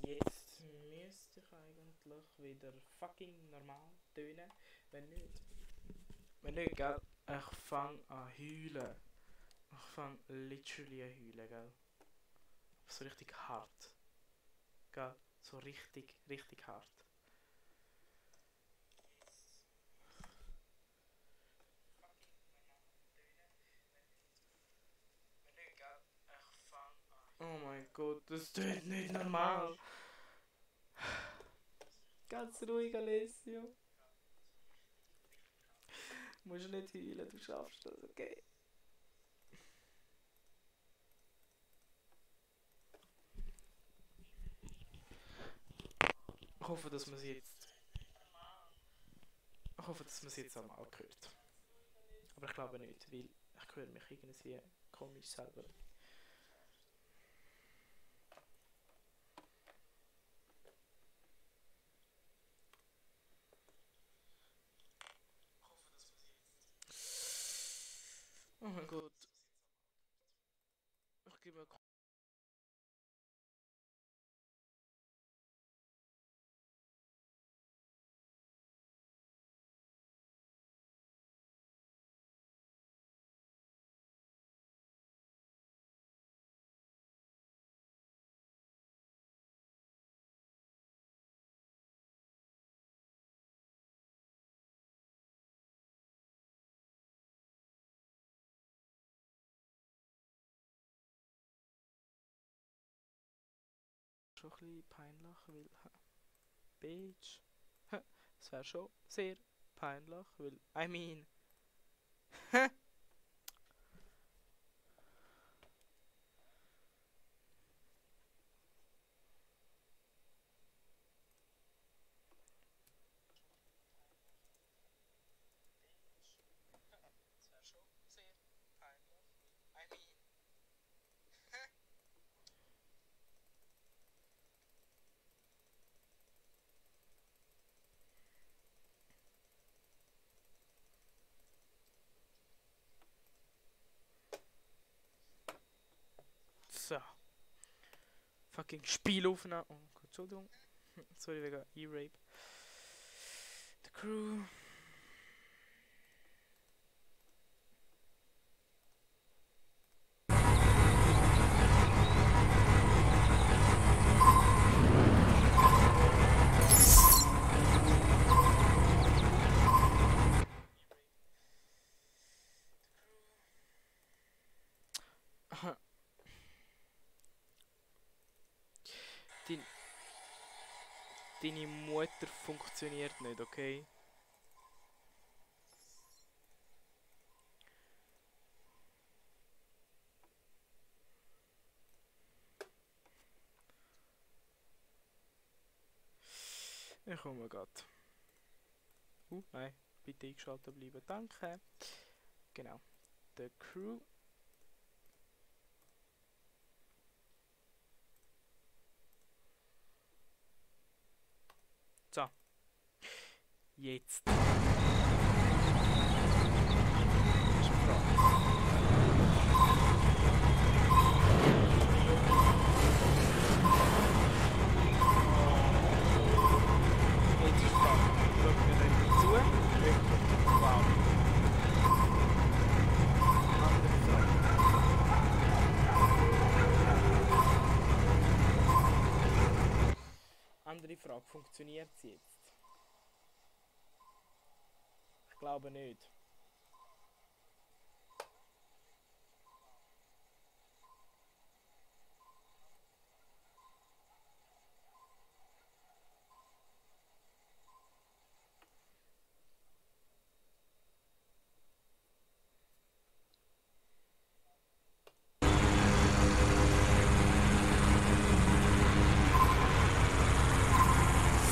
Jetzt müsste ich eigentlich wieder fucking normal tönen. Wenn nicht, gell? Ich fange an heulen. Ich fange literally an heulen, gell? So richtig hart. Gell? So richtig, richtig hart. Oh mein Gott, das tönt nicht normal. Ganz ruhig, Alessio. Du musst nicht heulen, du schaffst das, okay? Ich hoffe, dass man es jetzt... Ich hoffe, dass man es jetzt einmal hört. Aber ich glaube nicht, weil ich höre mich irgendwie komisch selber. Oh mein Gott. Ich gebe mir... schon ein bisschen peinlich, weil... Bitch. Es wäre schon sehr peinlich, weil... I mean... So. Fucking Spielaufnahme. Oh Gott, Entschuldigung. Sorry wegen E-Rape. The Crew. Deine Mutter funktioniert nicht, okay? Ich komme grad. Nein, bitte eingeschaltet bleiben, danke. Genau. The Crew. So. Jetzt. Andere Frage, funktioniert es jetzt? Ich glaube nicht.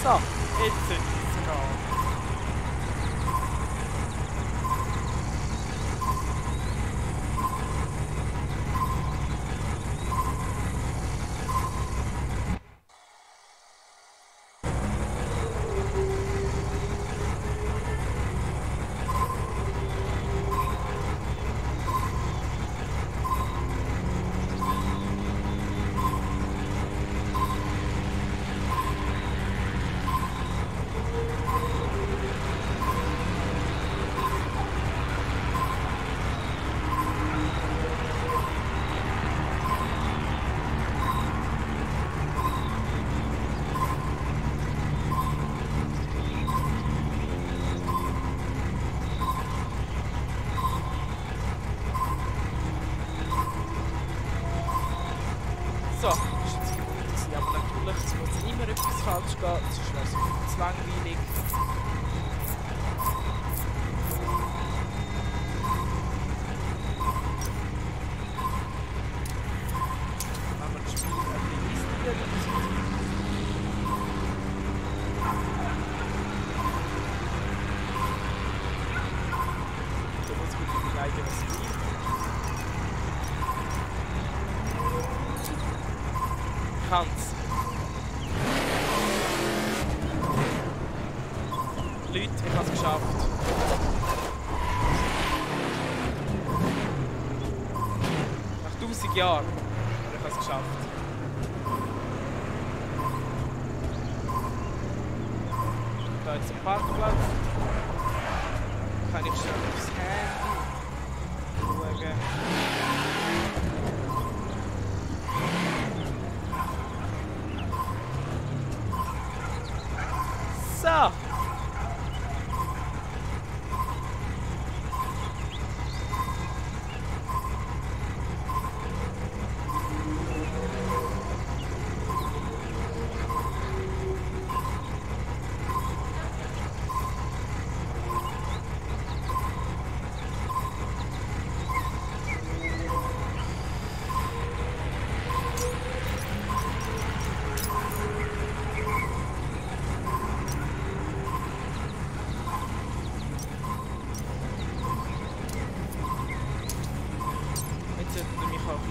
So, jetzt sind wir dran. sein. Aber natürlich, es muss immer etwas falsch gehen, sonst wäre es viel zu langweilig. Wenn wir das Spiel ein bisschen listiger lösen. Da muss ich mir mein eigenes Spiel. Ich kann's. Leute, ich habe es geschafft. Nach 1000 Jahren habe ich es geschafft. Da jetzt ein Parkplatz. Kann ich schnell aufs Handy schauen. So.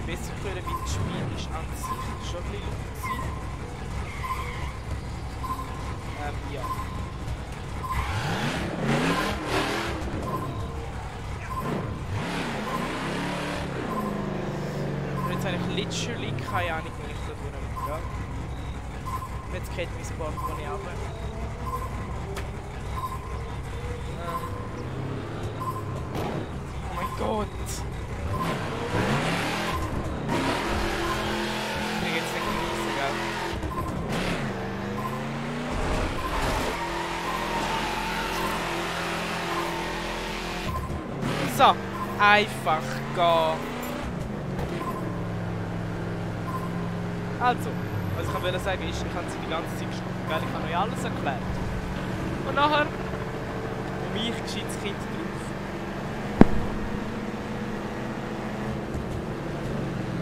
Besser hören, weil das Spiel ist an sich schon ein bisschen laut. Ja. Und jetzt habe ich literally keine Ahnung, wo ich da durchgehe. Und jetzt geht mein Portemonnaie runter. Oh mein Gott! So, einfach gehen. Also, was ich wollte sagen ist, ich habe sie die ganze Zeit geschrieben, weil ich habe euch alles erklärt. Und nachher komme ich gescheites Kind drauf.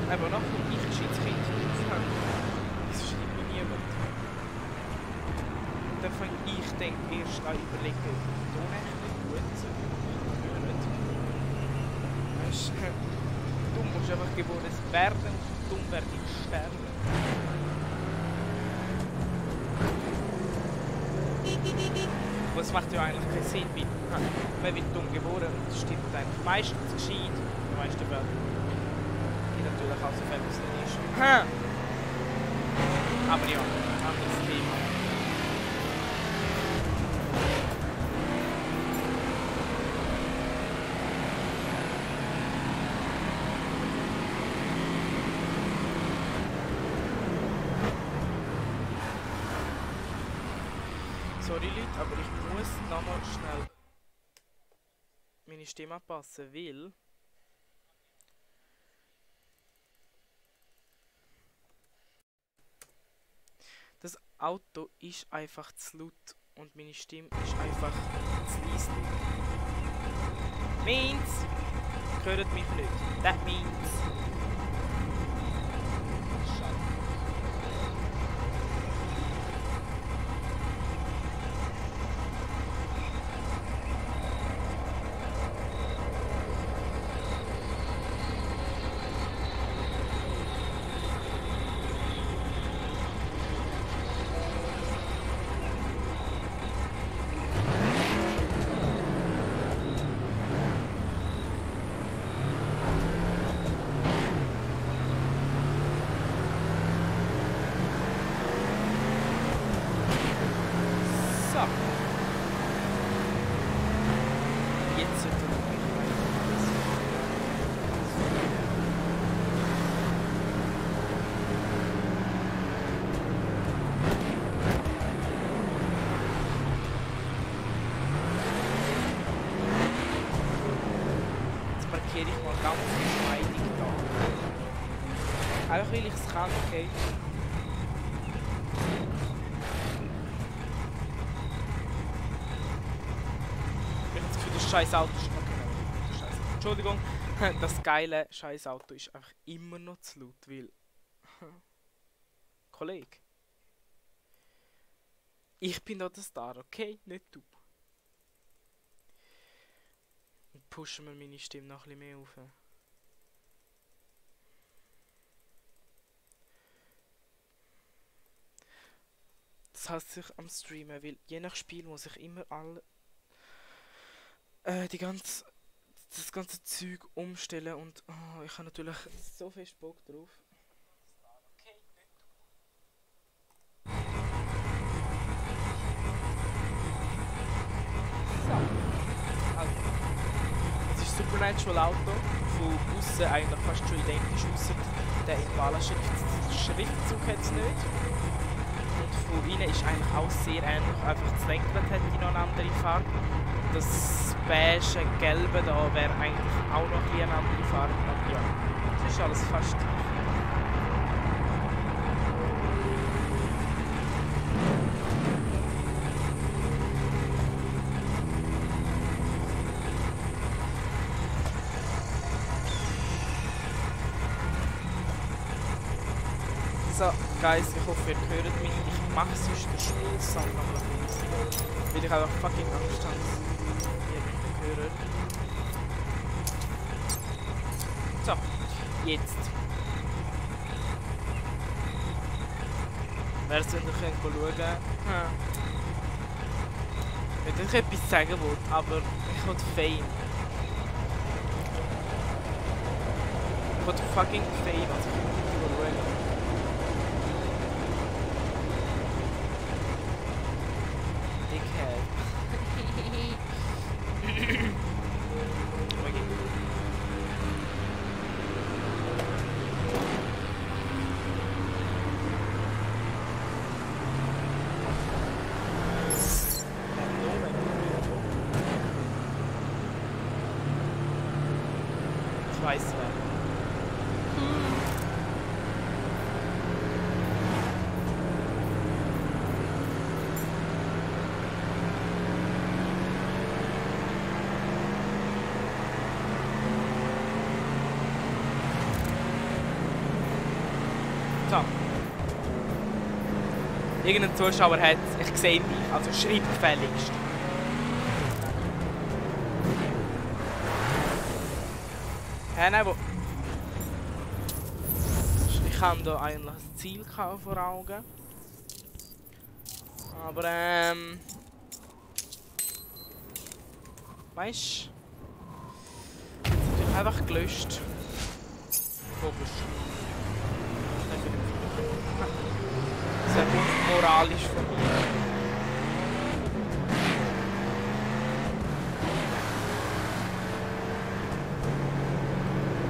Aber nachher komme ich gescheites Kind drauf. Das schreibt mir niemand. Und dann fange ich erst an überlegen, ob die Tonrechte gut sind. Dumm musst einfach geboren werden und dumm werde ich sterben. Aber es macht ja eigentlich keinen Sinn, weil man wird dumm geboren und das stimmt eigentlich meistens gescheit. Die meisten Fälle. Die natürlich auch so Fälle, was nicht ist. Aber ja, anderes Thema. Sorry Leute, aber ich muss nochmal schnell meine Stimme anpassen, weil das Auto ist einfach zu laut und meine Stimme ist einfach zu leise. Means, hört mich nicht. That means. Markiere ich mal ganz geschmeidig da. Einfach weil ich es kann, okay? das scheiß Auto ist... Okay, nein, scheiße. Entschuldigung. Das geile scheiß Auto ist einfach immer noch zu laut, weil... Kollege. Ich bin da der Star, okay? Nicht du. Und pushen wir meine Stimme noch ein bisschen mehr auf. Das heißt sich am Streamen, weil je nach Spiel muss ich immer das ganze Zeug umstellen und ich habe natürlich so viel Bock drauf. So. Also. Es ist Supernatural Auto, von außen eigentlich fast schon identisch, außer der Impala-Schriftzug hat es nicht. Und von innen ist eigentlich auch sehr ähnlich, einfach das Lenkrad hat noch eine andere Farbe. Das beige Gelbe da wäre eigentlich auch noch eine andere Farbe, aber ja, das ist alles fast gleich. So, Guys, ich hoffe ihr hört mich. Ich mache sonst den Spielsound noch ein bisschen, weil ich einfach fucking Angst habe, dass ihr mich nicht hört. So, jetzt. Wer es könnt schauen. Wenn ich etwas sagen wollte, aber ich will Fame. Ich will fucking Fame, also ich will schauen. Irgendein Zuschauer hat, ich sehe dich, also schreib gefälligst. Hä, nein, wo... Ich habe da eigentlich ein Ziel vor Augen. Aber weißt du? Ich habe einfach gelöscht. Komisch. Sehr unmoralisch von mir.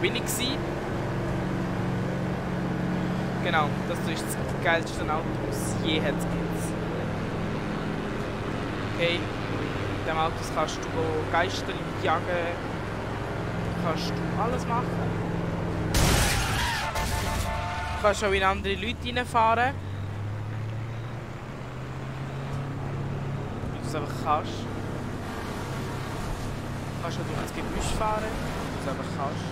Bin ich gewesen? Genau, das ist das geilste Auto, das es je hat. Okay, mit dem Auto kannst du Geister jagen, kannst du alles machen. Du kannst auch in andere Leute reinfahren. Wie du es einfach kannst. Du kannst auch durch das Gebüsch fahren, wie du es einfach kannst.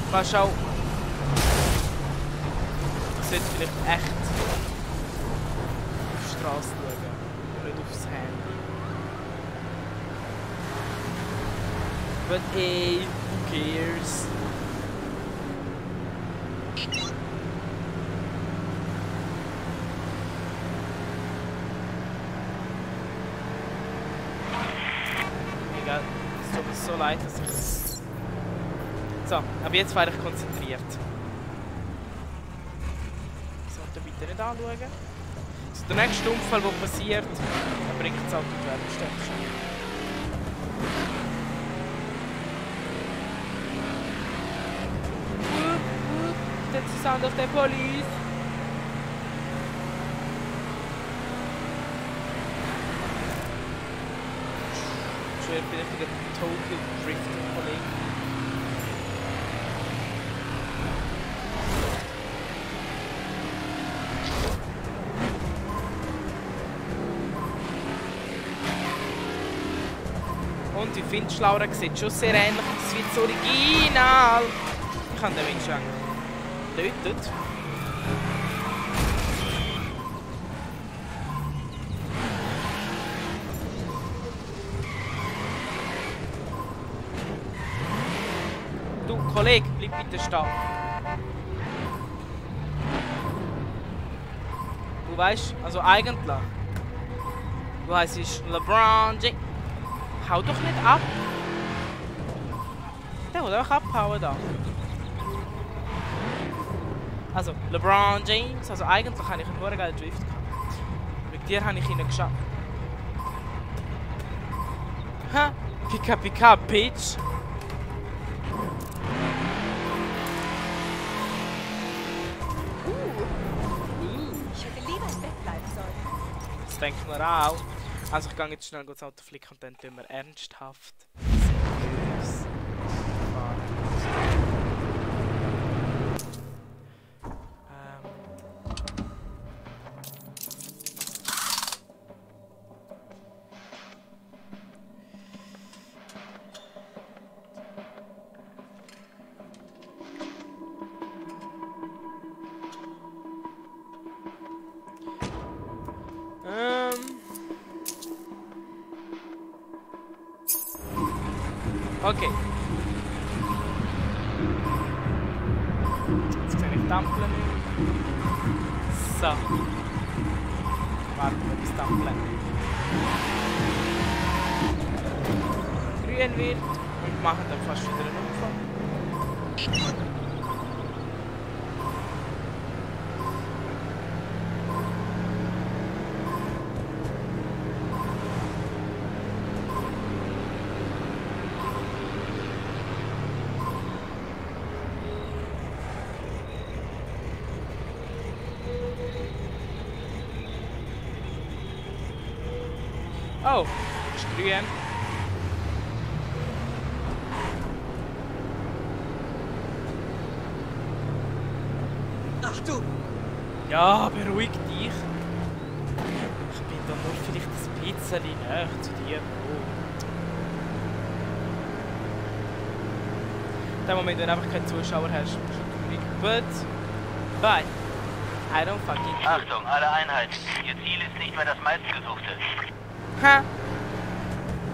Du kannst auch... Ich sollte vielleicht echt auf die Straße schauen und nicht aufs Handy. But hey, who cares? Egal, es tut mir so leid, dass ich... So, aber jetzt war ich konzentriert. Sollte bitte nicht anschauen. Also der nächste Unfall, der passiert, dann bringt das Auto die Werbestation. That's the sound of the police. Schön bin ich wieder Tokyo Drifting Kollege. Und die Findschlauer sieht schon sehr ähnlich aus wie das Original. Ich habe den Menschen eigentlich getötet. Du, Kollege, bleib bitte stehen. Du weißt, also eigentlich. Du heisst LeBron James. Hau doch nicht ab! Der will einfach abhauen da. Also, LeBron James, also eigentlich habe ich einen nur geilen Drift gehabt. Mit dir habe ich ihn geschafft. Ha! Pika Pika, Bitch! Ich hätte lieber im Bett bleiben sollen. Das denkt man auch. Also ich gehe jetzt schnell das Auto flicken und dann tun wir ernsthaft seriös fahren. Okay. Jetzt sehe ich die Ampel nicht. So. Warten wir, bis die Ampel grün wird und machen dann fast wieder einen Unfall. Oh, ist grün. Ach du! Ja, beruhig dich. Ich bin da nur vielleicht ein bisschen näher zu dir. Oh. In dem Moment, wenn du einfach keine Zuschauer hast, ist es ruhig. But, bye. I don't fucking care. Achtung, alle Einheiten. Ihr Ziel ist nicht mehr das meistgesuchte. Ha!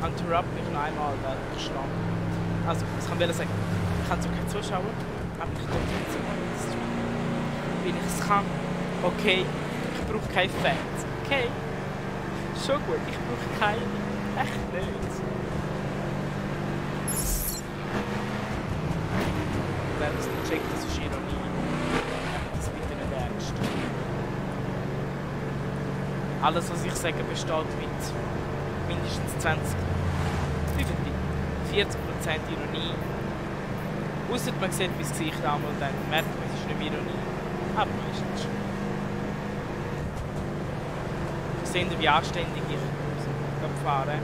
Interrupt mich noch einmal, weil ich schlafe. Also, was kann ich sagen? Ich habe zwar keine Zuschauer, aber ich tue jetzt mal streamen. Wenn ich es kann. Okay, ich brauche keine Fans. Okay? Schon gut, ich brauche keine. Echt nicht. Wer das nicht checkt, das ist Ironie. Das ist bitte nicht ernst. Alles, was ich sage, besteht mit mindestens 20, 40% Ironie. Ausser man sieht mein Gesicht einmal und dann merkt man, es ist nicht mehr Ironie. Aber meistens schon. Ich sehe, wie anständig ich fahre.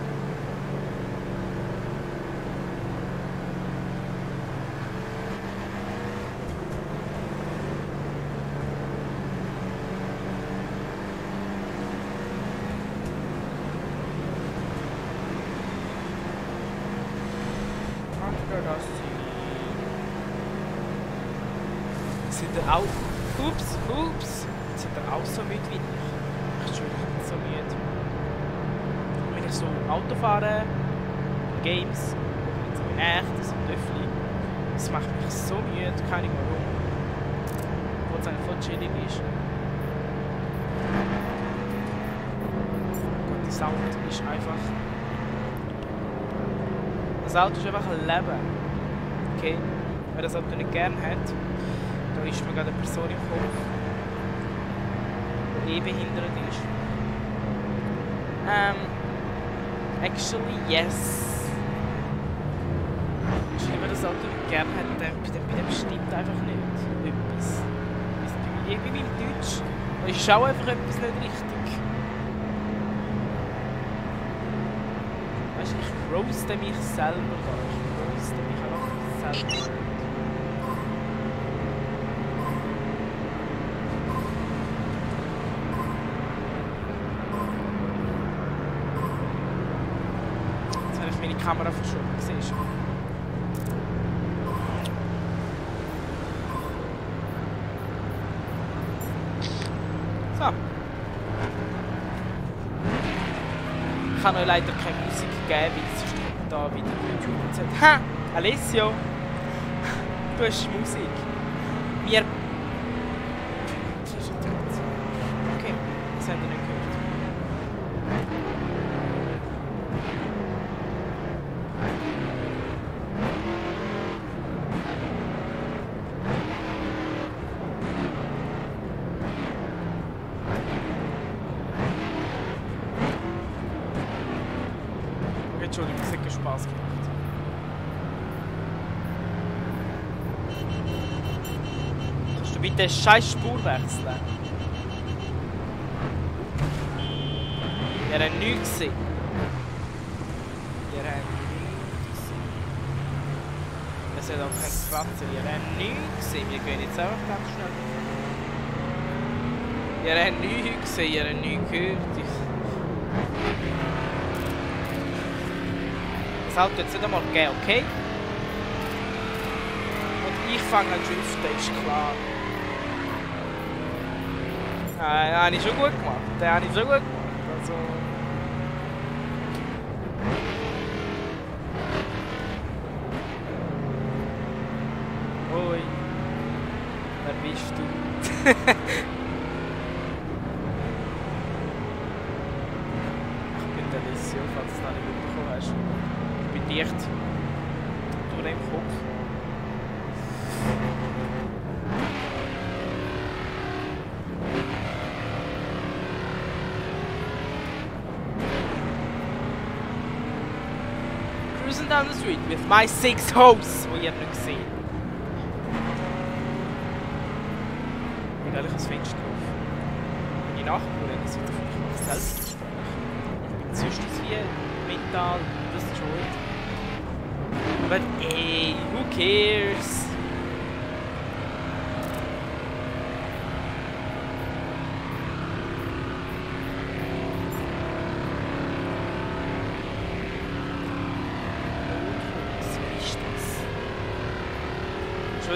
Sind ihr auch... Ups! Sind ihr auch so müde wie ich? Ich bin schon so müde. Wenn ich so Auto fahre, Games, so in echt, so Töffli, das macht mich so müde, keine Ahnung warum. Obwohl es eigentlich voll chillig ist. Und der Sound ist einfach... Das Auto ist einfach ein Leben. Okay? Wer das Auto nicht gern hat, da ist mir gerade eine Person im Kopf, die behindert ist. Actually, yes. Wenn man das Auto nicht gern hat, dann bei dem stimmt einfach nicht etwas. Wie bei meinem Deutsch, da ist auch einfach etwas nicht richtig. Weißt du, ich roaste mich selber da. Ich roaste mich einfach selber. Kamera verschoben, siehst du? So. Ich kann euch leider keine Musik geben, weil sonst kommt da wieder YouTube und sagt: Ha! Alessio! Du hast Musik. Wir... Okay, das habt ihr nicht gehört. Okay, Entschuldigung, es hat keinen Spaß gemacht. Kannst du bitte eine scheiß Spur wechseln? Ihr habt nichts gesehen. Ihr habt nichts gesehen. Es hat auch kein Kratzer. Ihr habt nichts gesehen. Wir gehen jetzt einfach ganz schnell. Ihr habt nichts gesehen. Ihr habt nichts gehört. Das Auto jetzt nicht einmal gegeben, okay? Und ich fange an driften, ist klar. Den habe ich schon gut gemacht. Den habe ich schon gut gemacht. Also... Hoi. Wer bist du? Ich bin der Alessio, falls du es noch nicht mitbekommen hast. Ich bin dicht durch den Kopf. Cruising down the street with my 6 hoes, die ihr nicht seht. Egal, ich habe das Fenster drauf. Meine Nachbarn sind vielleicht noch Selbstgespräch. Ich bin sonst wie mental destroyed. But ey, who cares?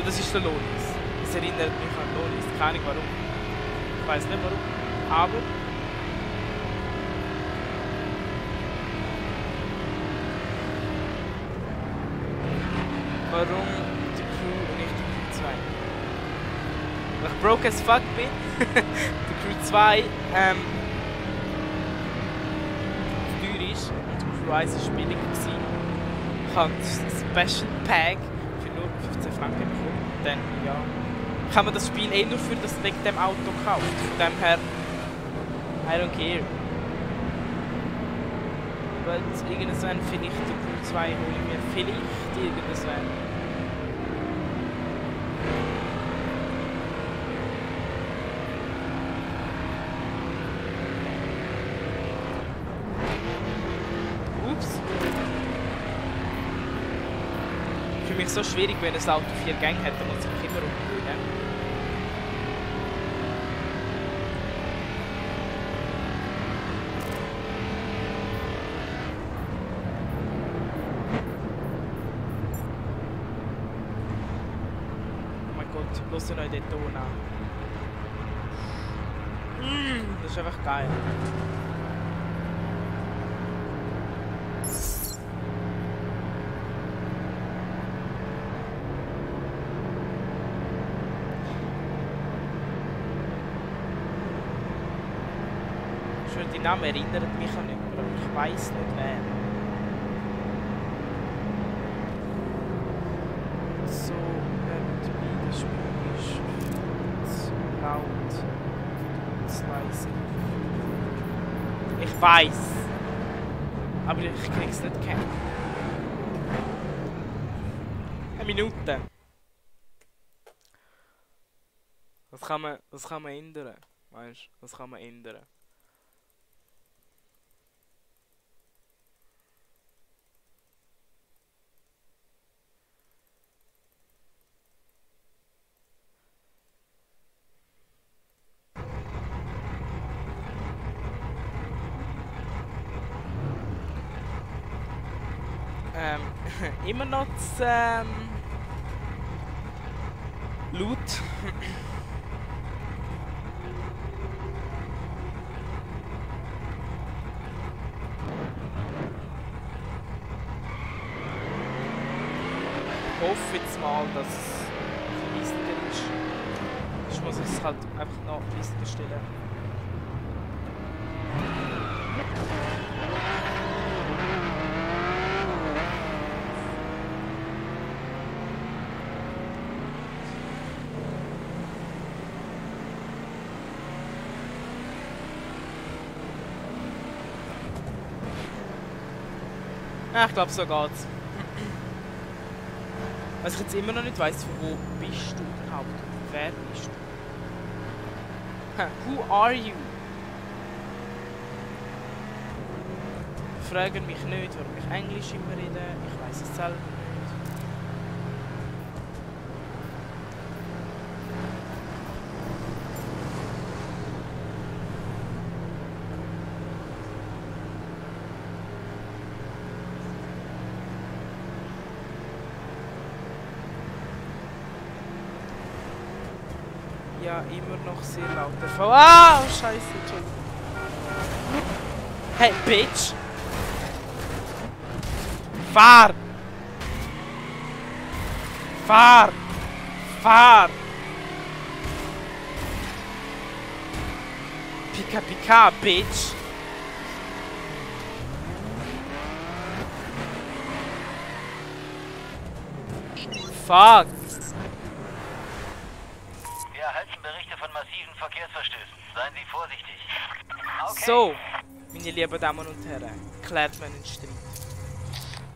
Das ist der Lonis. Das erinnert mich an Lonis. Keine Ahnung warum. Ich weiß nicht warum. Aber... Warum die Crew und nicht die Crew 2? Weil ich broke as fuck bin. Die Crew 2 teuer ist und die Crew 1 ist billiger gewesen. Ich habe das Special Pack für nur 15 Franken bekommen. Dann, ja, kann man das Spiel eh nur für das wegen dem Auto kaufen. Von dem her, I don't care. Aber irgendwann vielleicht die Crew 2 hole ich mir vielleicht irgendwann. Ups. Für mich so schwierig, wenn ein Auto 4 Gänge hat, dann muss ich mich immer umgewöhnen. Oh mein Gott, bloß eine neue Daytona. Das ist einfach geil. Die Name erinnert mich an jemanden, aber ich weiss nicht wer. So, wenn das Spiel ist zu laut, zu leise. Ich weiss, aber ich krieg's nicht kennen. Eine Minute. Das kann man ändern. Weißt du, das kann man ändern. immer noch das Loot. Ich hoffe jetzt mal, dass es listiger ist. Ich muss es halt einfach noch listiger stellen. Ja, ich glaube, so geht's. Was ich jetzt immer noch nicht weiss, von wo bist du überhaupt? Wer bist du? Who are you? Fragen mich nicht, warum ich Englisch immer rede. Ich weiss es selber nicht. Ja, immer noch sehr laut. Ah, oh, scheiße, Entschuldigung. Hey, Bitch! Fahr! Fahr! Fahr! Pika Pika, Bitch! Fuck! Wir erhalten Berichte von massiven Verkehrsverstößen. Seien Sie vorsichtig. Okay. So, meine lieben Damen und Herren, klärt man den Streit.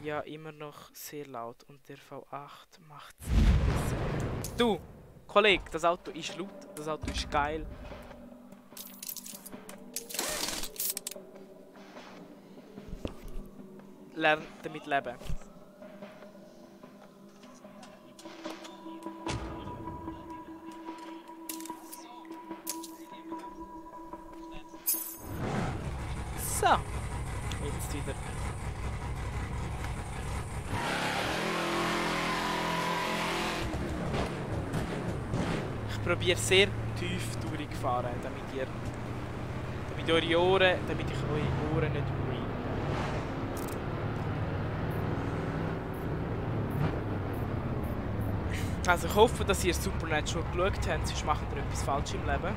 Ja, immer noch sehr laut und der V8 macht es besser. Du, Kollege, das Auto ist laut, das Auto ist geil. Lern damit leben. So, jetzt wieder. Ich probiere sehr tief durchfahren, damit ich eure Ohren nicht ruiniere. Also ich hoffe, dass ihr Supernatural geschaut habt, sonst macht ihr etwas falsch im Leben.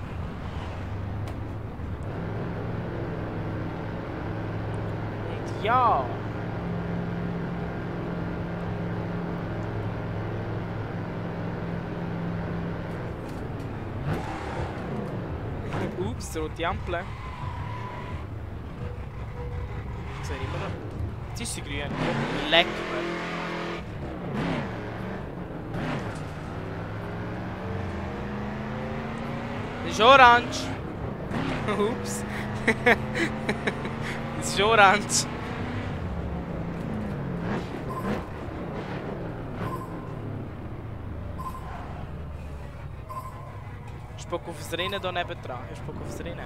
Und ja! Ups, rote Ampel. Ich sehe immer noch. Jetzt ist sie grün. Leck mir. Das ist orange. Ups. Das ist orange. Ich spuck auf das Rennen hier neben dran. Ich spuck auf das Rennen.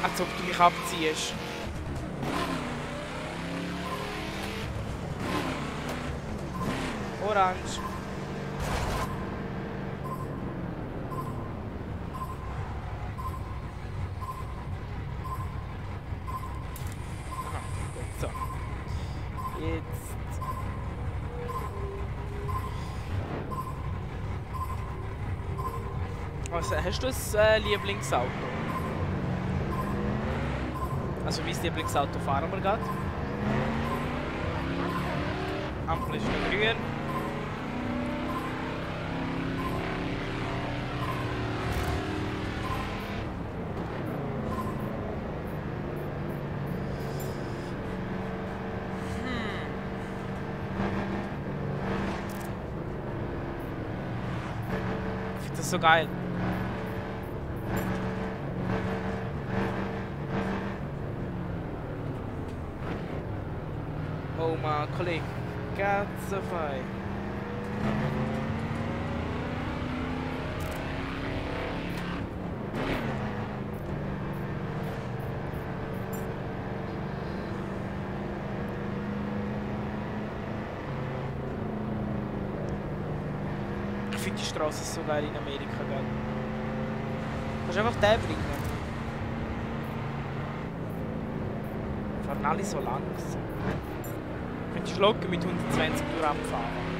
Als ob du mich abziehst. Orange. Aha, gut, so. Jetzt. Also, hast du ein Lieblingsauto? Also, wie das Lieblingsauto fahren wir gerade? Ampel ist noch grün. Ich finde das so geil. Oh mein Kollege, ganz so fein. finde die Straße so geil in Amerika, gell? Kannst du einfach den bringen? Fahren alle so langsam. Könntest du locker mit 120 durch fahren.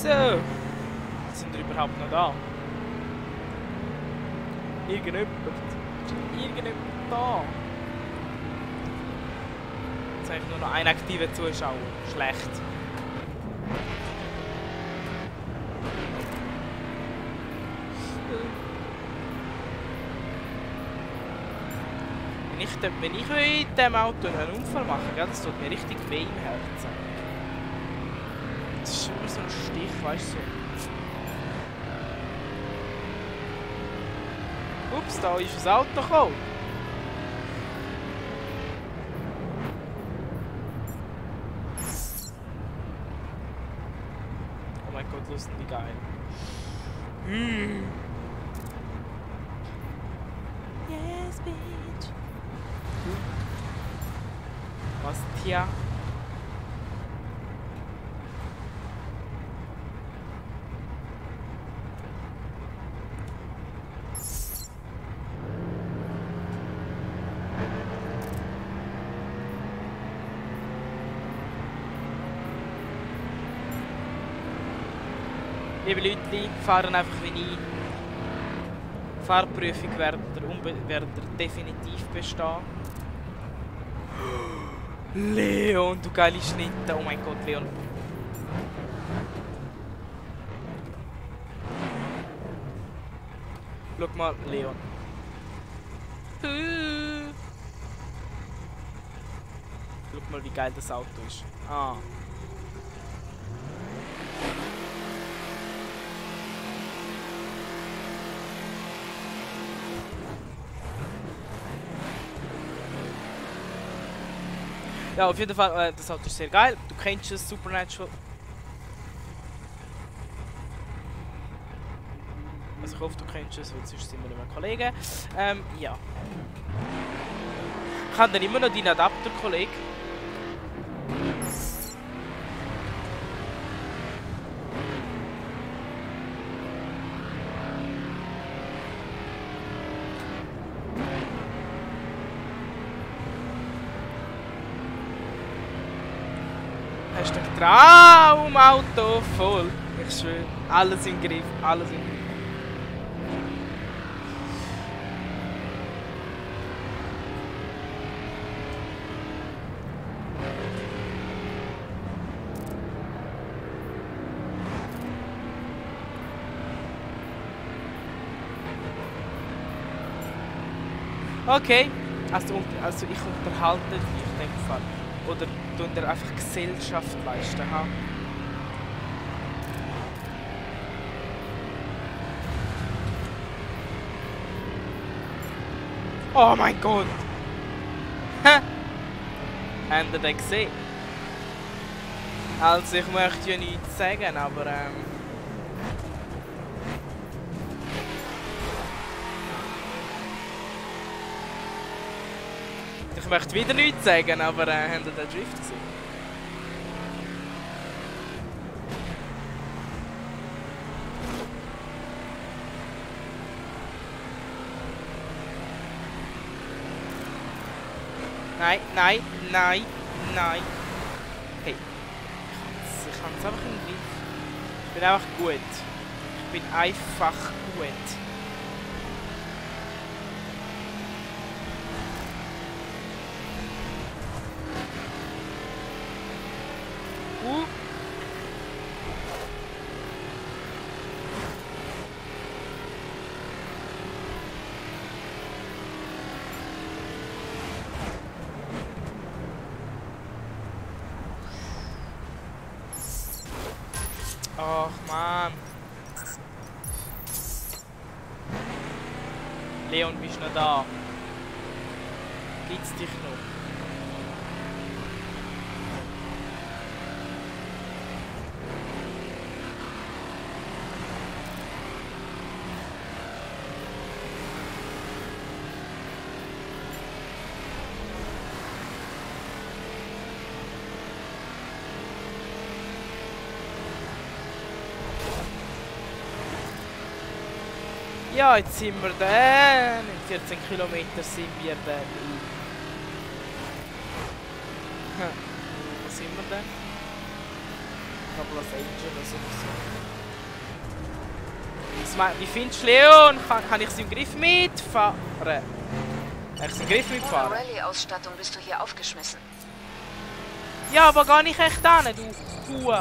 So, sind wir überhaupt noch da? Irgendjemand da? Jetzt habe ich nur noch einen aktiven Zuschauer. Schlecht. Wenn ich in diesem Auto einen Unfall mache, das tut mir richtig weh im Herzen. Das ist immer so ein Stich, weißt du. Ups, da ist das Auto gekommen. Oh mein Gott, lustig, wie geil. Yes, bitch. Was, Tia? Liebe Leute, fahren einfach wie ich. Fahrprüfung werdet ihr definitiv bestehen. Leon, du geile Schnitte. Oh mein Gott, Leon. Schau mal, Leon. Schau mal, wie geil das Auto ist. Ah. Ja, auf jeden Fall, das Auto ist sehr geil. Du kennst es, Supernatural. Also ich hoffe, du kennst es, weil sonst sind wir nicht mehr Kollegen. Ja. Ich habe dann immer noch deinen Adapter, Kollege. Hast du ein Traumauto voll? Ich schwöre, alles im Griff, alles im Griff. Okay, also ich unterhalte dich in dem Fall. Oder tun dir einfach Gesellschaft leisten, ha? Oh mein Gott! Ha! Habt ihr den gesehen? Also ich möchte ja nichts sagen, aber ich möchte wieder nichts sagen, aber habt ihr den Drift gesehen? Nein, nein, nein, nein. Hey, ich kann es einfach im Griff. Ich bin einfach gut. Ich bin einfach gut. Ach Mann. Leon, bist du noch da? Gibt's dich noch? Ja, jetzt sind wir da. In 14 Kilometern sind wir da. Wo sind wir denn? Ich glaube Los Angeles oder so. Wie findest du Leon? Kann ich es im Griff mitfahren? Kann ich es im Griff Ohne mitfahren? Rallye-Ausstattung bist du hier aufgeschmissen. Ja, aber gar nicht echt hin, du Kuh.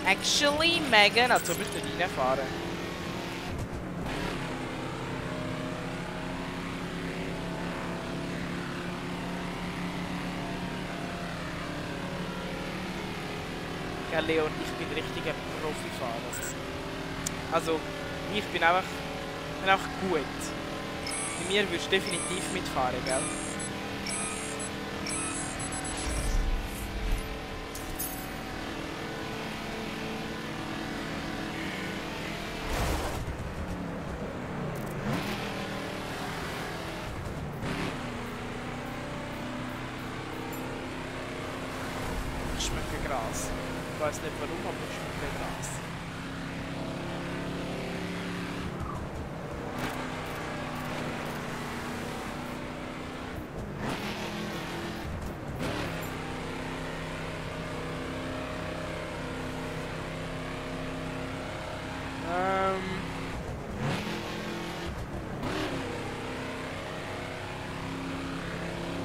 Actually, Megan, als ob ich da reinfahren. Ja, Leon, ich bin richtiger Profifahrer. Also, ich bin einfach gut. Bei mir würdest du definitiv mitfahren, gell? Ich schmecke Gras. Ich weiß nicht warum, aber ich schmecke Gras.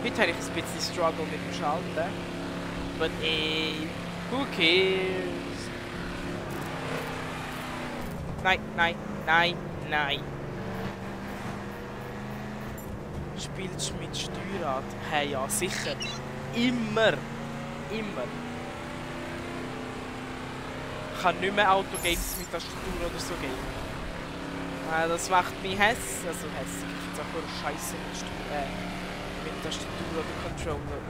Heute habe ich ein bisschen Struggle mit dem Schalten. But ey, who cares? Nein, nein, nein, nein. Spielst du mit Steuerrad? Hey, ja, sicher. Immer. Immer. Ich kann nicht mehr Autogames mit Tastatur oder so geben. Das macht mich hässlich. Also hässlich. Ich finde es auch nur scheiße mit Tastatur oder Controller.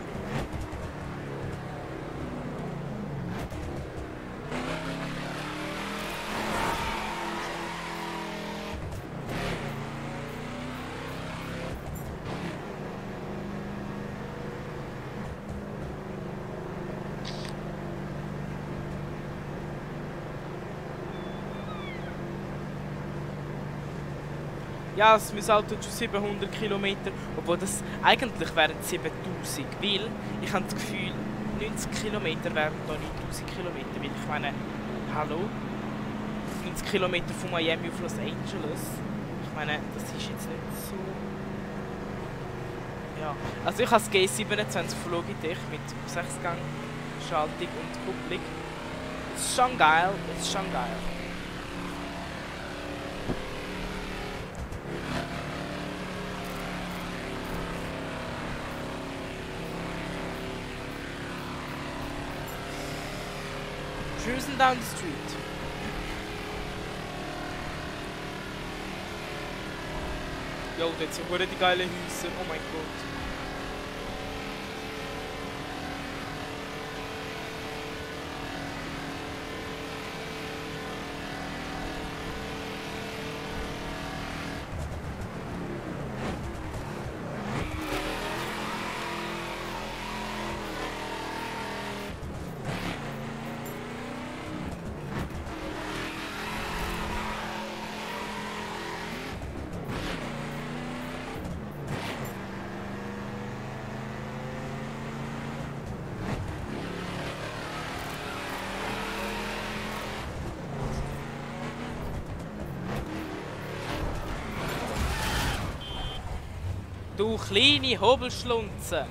Ja, mein Auto hat schon 700 Kilometer, obwohl das eigentlich wären 7000, weil ich habe das Gefühl, 90 Kilometer wären da nicht 1000 Kilometer, weil ich meine, hallo, 90 Kilometer von Miami auf Los Angeles, ich meine, das ist jetzt nicht so... Ja, also ich habe das G27 von Logitech mit 6-Gang-Schaltung und Kupplung. Das ist schon geil, das ist schon geil. Cruising down the street. Jo, dort sind die geilen Häuser. Oh mein Gott. Du kleine Hobelschlunze!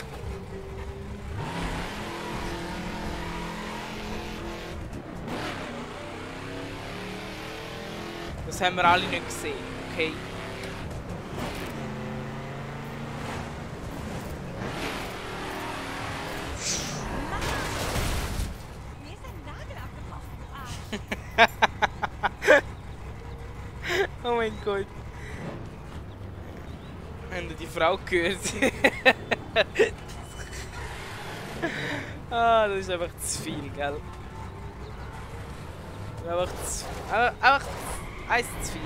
Das haben wir alle nicht gesehen, okay? Mir ist ein Nagel abgebrochen. Oh mein Gott. Habt ihr die Frau gehört? Ah, das ist einfach zu viel, gell? Einfach eins zu viel.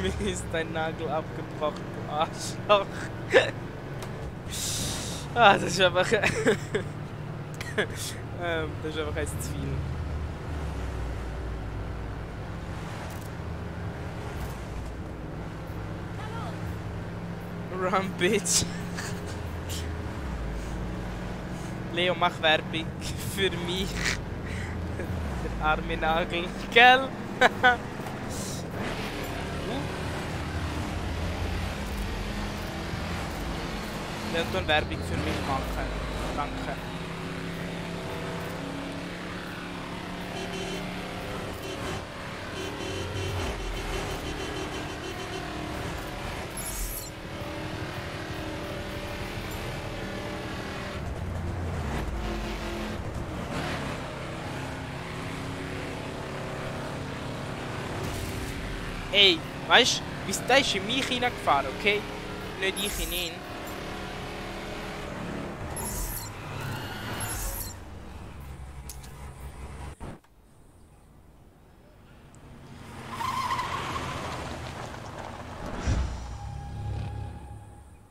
Mir ist dein Nagel abgebrochen, du Arschloch. Ah, das ist einfach... das ist einfach eins zu viel. Run, bitch. Leo, mach Werbung für mich. Der arme Nagel, gell? Leo, tu Werbung für mich machen. Danke. Ey, weißt du, der ist in mich hineingefahren, okay? Nicht ich in ihn.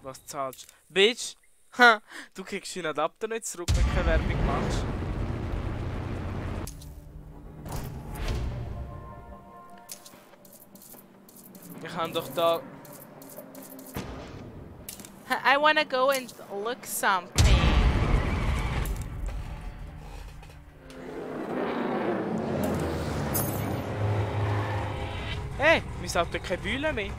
Was zahlst du? Bitch! Ha! Du kriegst deinen Adapter nicht zurück, wenn du keine Werbung machst. Ich kann doch da... I wanna go and look something. Hey, mein Auto hat keine Bühne mehr.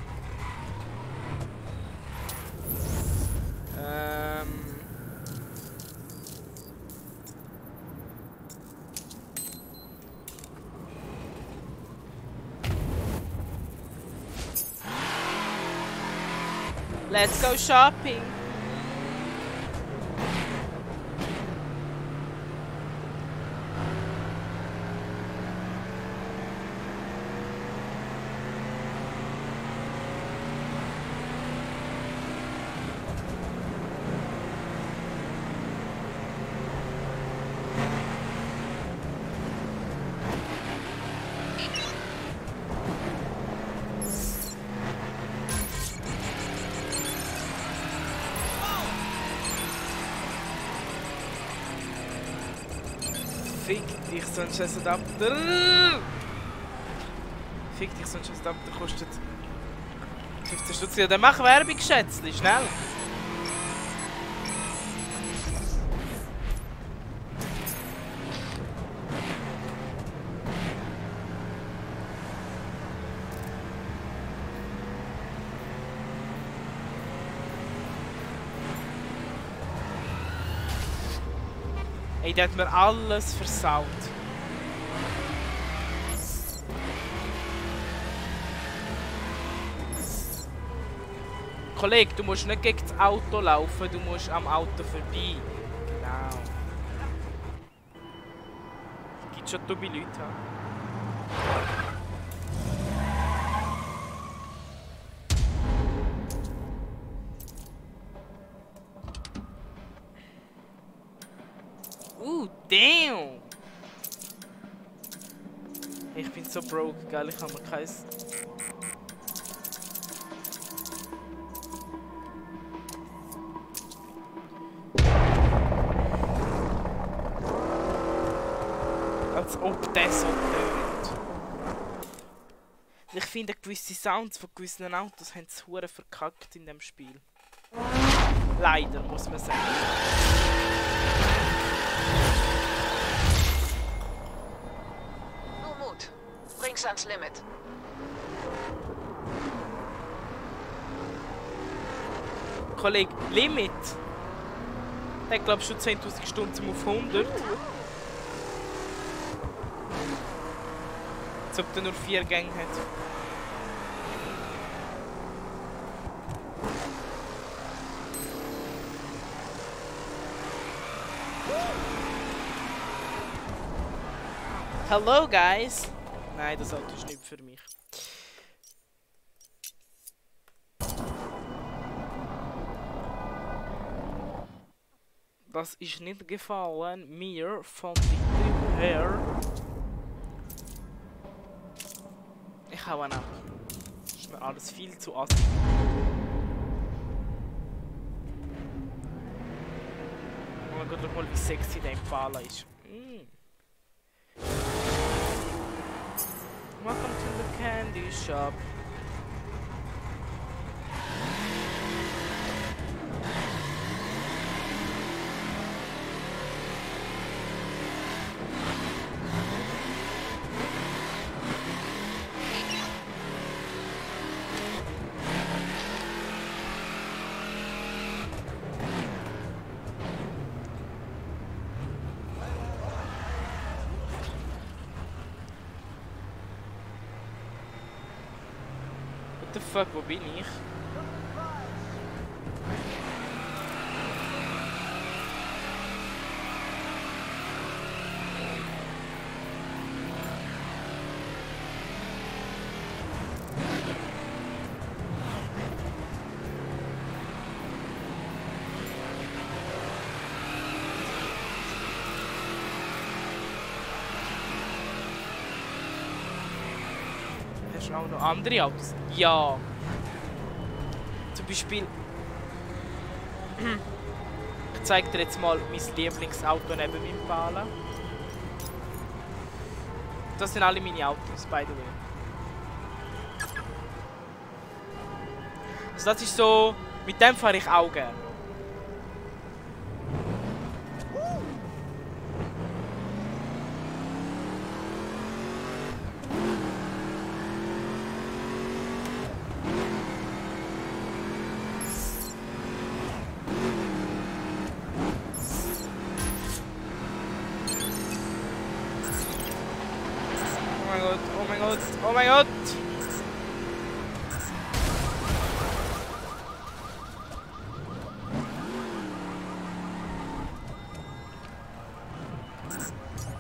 Let's go shopping. Fick dich, so ein scheiß Adapter. Fick dich, so ein scheiß Adapter kostet 15 Stutz. Ja, dann mach Werbung, Schätzli, schnell. Ey, der hat mir alles versaut. Kollege, du musst nicht gegen das Auto laufen, du musst am Auto vorbei. Genau. Gibt schon dumme Leute. Damn! Ich bin so broke, gell? Ich habe mir keins. Als ob das so tönt. Ich finde, gewisse Sounds von gewissen Autos haben es hure verkackt in dem Spiel. Leider, muss man sagen. Bring's ans Limit. Kollege, Limit. Der hat, glaube ich, schon 10.000 Stunden zum auf 100. Als ob der nur 4 Gänge hat. Hello, guys! Nein, das Auto ist nicht für mich. Das ist nicht gefallen mir von dem her. Ich hau auch. Das ist mir alles viel zu assi. Oh mein Gott, schau mal, wie sexy der Impala ist. Welcome to the candy shop. What the fuck, wo bin ich? Hast du auch noch andere Autos? Ja. Zum Beispiel. Ich zeige dir jetzt mal mein Lieblingsauto neben meinem Impala. Das sind alle meine Autos, by the way. Also das ist so. Mit dem fahre ich auch gerne. Oh mein Gott, oh mein Gott!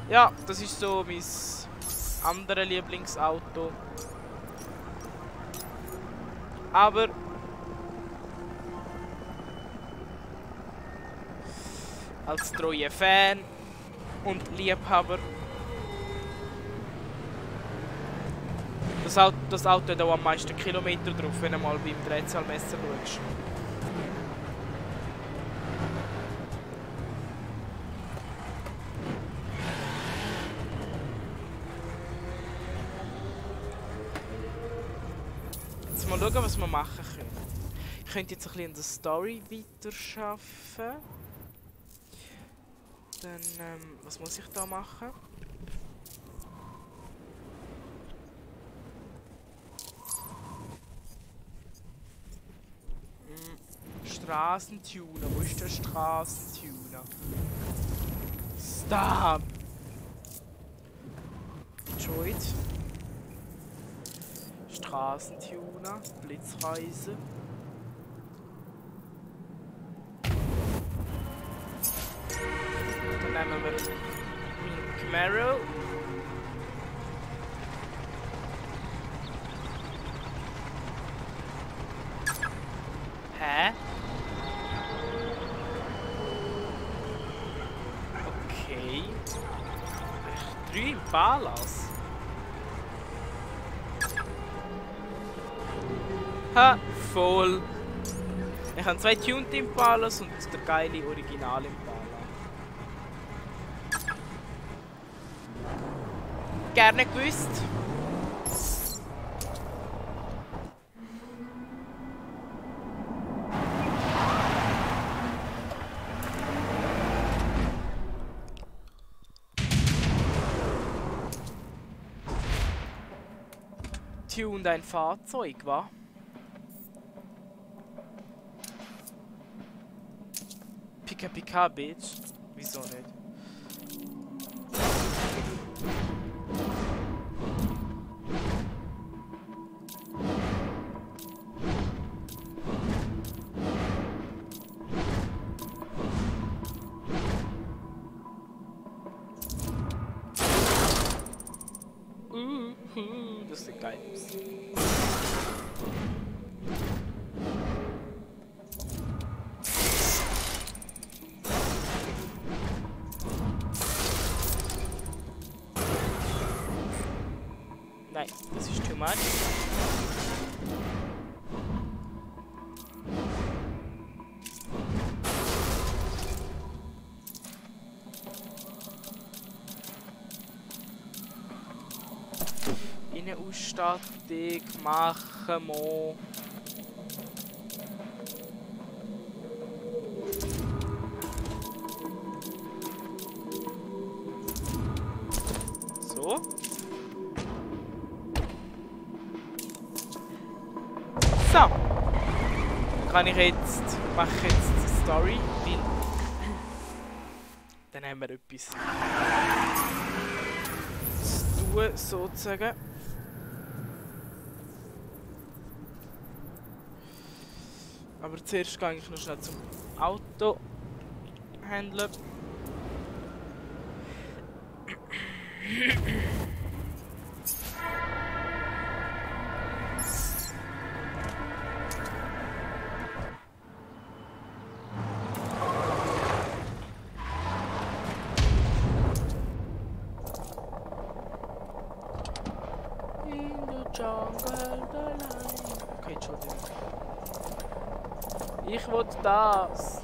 Ja, das ist so mein anderes Lieblingsauto. Aber als treuer Fan und Liebhaber das Auto hat auch am meisten Kilometer drauf, wenn du mal beim Drehzahlmesser schaust. Jetzt mal schauen, was wir machen können. Ich könnte jetzt ein bisschen in der Story weiterarbeiten. Dann, was muss ich da machen? Straßentuner, wo ist der Straßentuner? Stop! Detroit. Straßentuner, Blitzreise. Dann nehmen wir meinen Camaro. Hä? Okay. 3 Impalas. Ha, voll. Ich habe 2 Tuned Impalas und der geile Original Impala. Gerne gewusst. Tuned ein Fahrzeug, wa? Pika Pika, Bitch. Wieso nicht? Das sieht geil aus. Nein, das ist too much. Innenausstattung machen wir. So. So. Kann ich jetzt, mache ich jetzt die Story, weil dann haben wir etwas zu tun, sozusagen. Aber zuerst gehe ich noch schnell zum Autohändler. Okay, Entschuldigung. Ich will das.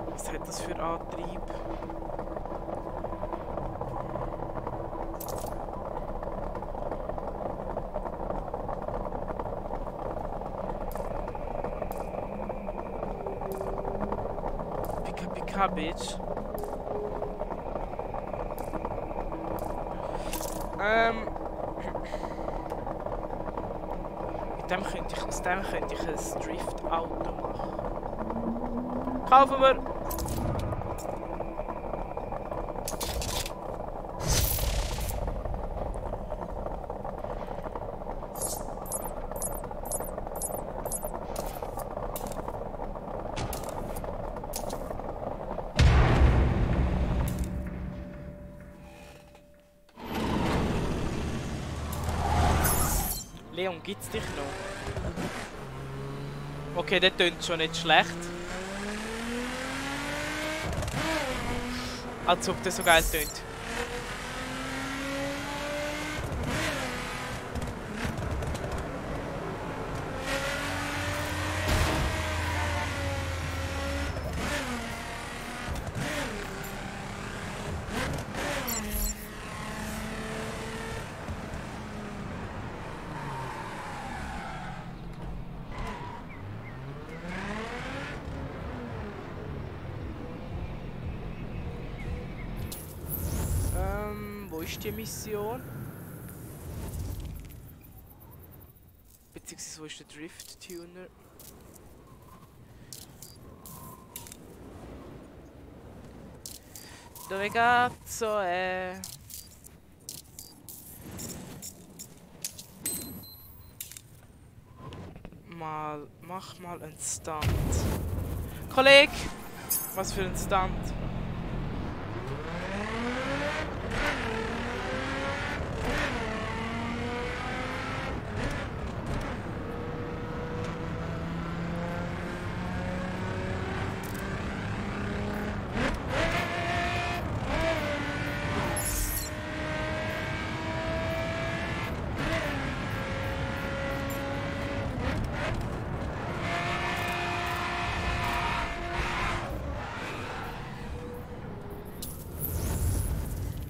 Was hat das für Antrieb? Pika Pika, Bitch. Aus dem könnte ich ein Drift-Auto machen. Kaufen wir! Leon, gibt's dich noch? Okay, der tönt schon nicht schlecht. Als ob der so geil tönt. Wo ist die Mission? Beziehungsweise wo ist der Drift Tuner? Dove cazzo è? Mach mal einen Stunt. Kollege! Was für ein Stunt?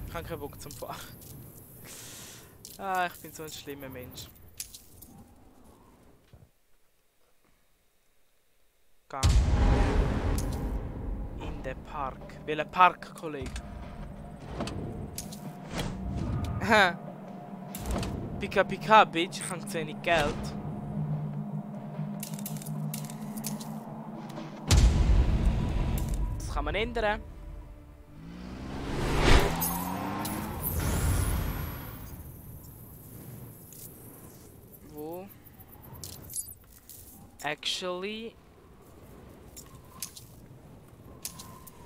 Ich habe keinen Bock zum Fahren. Ah, ich bin so ein schlimmer Mensch. Gang. In den Park. Welcher Park, Kollege? Pika Pika, Bitch, ich habe zu wenig Geld. Das kann man ändern. Wo? Actually.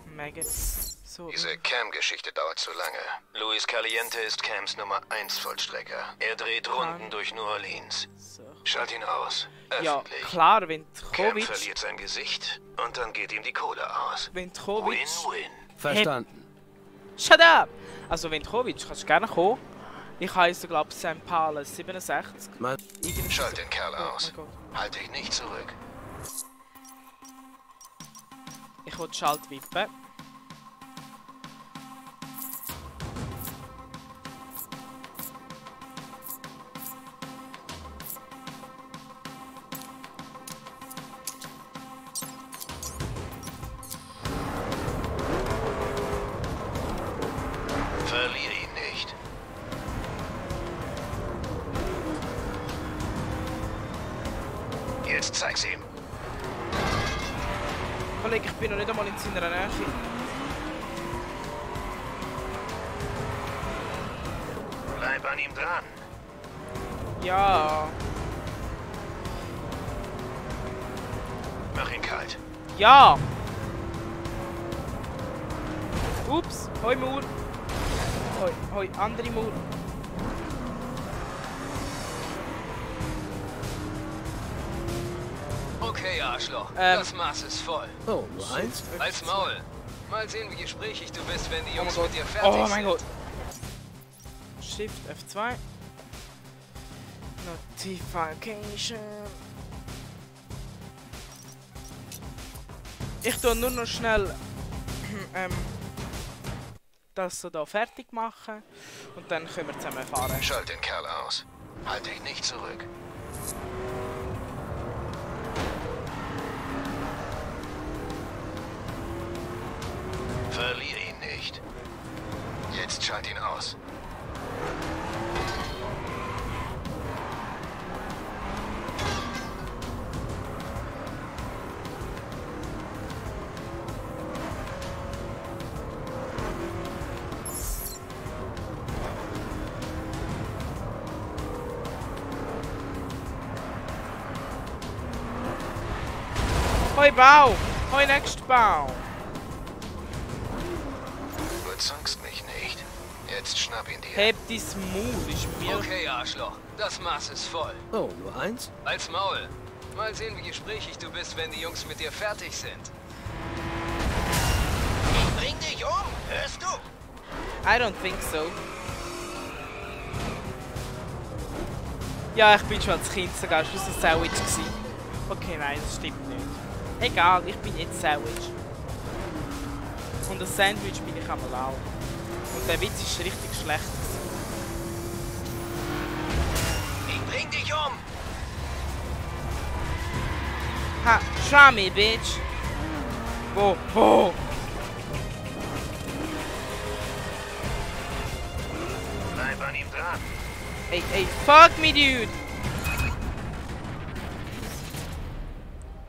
Mega. So. Diese Cam-Geschichte dauert zu lange. Luis Caliente ist Cams Nummer 1 Vollstrecker. Er dreht Runden durch New Orleans. So. Schalt ihn aus. Ja, Öffentlich. klar, wenn Cam Kovic. verliert sein Gesicht und dann geht ihm die Kohle aus. Wenn Kovic. Win-win. Verstanden. Shut up! Also, wenn Kovic, kannst du gerne kommen. Ich heiße, glaube ich, St. Paul 67. Mal Irgendwie Schalt so- den Kerl Oh aus. mein Gott. Halt dich nicht zurück. Ich will die Schaltwippe. Verlier ihn nicht. Jetzt zeig's ihm. Kollege, ich bin noch nicht einmal in seiner Nähe. Bleib an ihm dran. Ja. Mach ihn kalt. Ja! Ups, hoi Mauer. Hoi, andere Mauer. Okay, Arschloch. Das Maß ist voll. Oh, nur eins? Als Maul. Mal sehen, wie gesprächig du bist, wenn die Oh mein Jungs Gott. mit dir fertig Oh sind. mein Gott. Shift F2. Notification. Ich tue nur noch schnell das so da fertig machen und dann können wir zusammen fahren. Schalt den Kerl aus. Halt dich nicht zurück. Verlier ihn nicht. Jetzt schalt ihn aus. Hoi Bau! Hoi next Bau! Du zankst mich nicht. Jetzt schnapp ihn dir. Heb dies Maul, ist mir... Okay, Arschloch. Das Maß ist voll. Oh, nur eins? Als Maul. Mal sehen, wie gesprächig du bist, wenn die Jungs mit dir fertig sind. Ich bring dich um, hörst du? I don't think so. Ja, ich bin schon als Kind sogar schon so Sandwich gewesen. Okay, nein, das stimmt nicht. Egal, ich bin jetzt Sandwich. Und das Sandwich bin ich einmal auch. Und der Witz ist richtig schlecht gewesen. Ich bring dich um. Ha, try me, bitch! Wo? Wo? Bleib an ihm dran. Ey, fuck me, dude!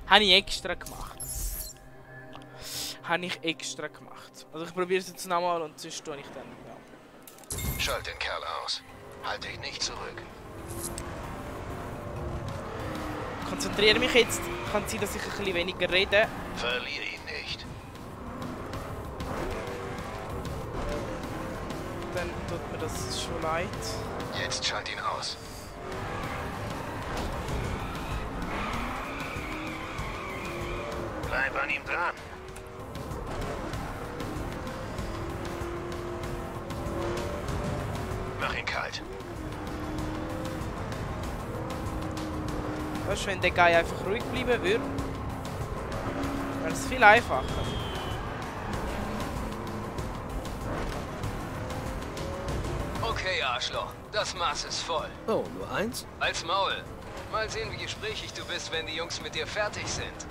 Habe ich extra gemacht. Habe ich extra gemacht. Also ich probiere es jetzt nochmal und sonst tue ich dann. Ja. Schalt den Kerl aus. Halt dich nicht zurück. Konzentriere mich jetzt. Kann sein, dass ich ein bisschen weniger rede. Verlier ihn nicht. Dann tut mir das schon leid. Jetzt schalt ihn aus. Bleib an ihm dran. Mach ihn kalt. Weißt du, wenn der Guy einfach ruhig bleiben würde, wäre es viel einfacher. Okay, Arschloch. Das Maß ist voll. Oh, nur eins? Als Maul. Mal sehen, wie gesprächig du bist, wenn die Jungs mit dir fertig sind.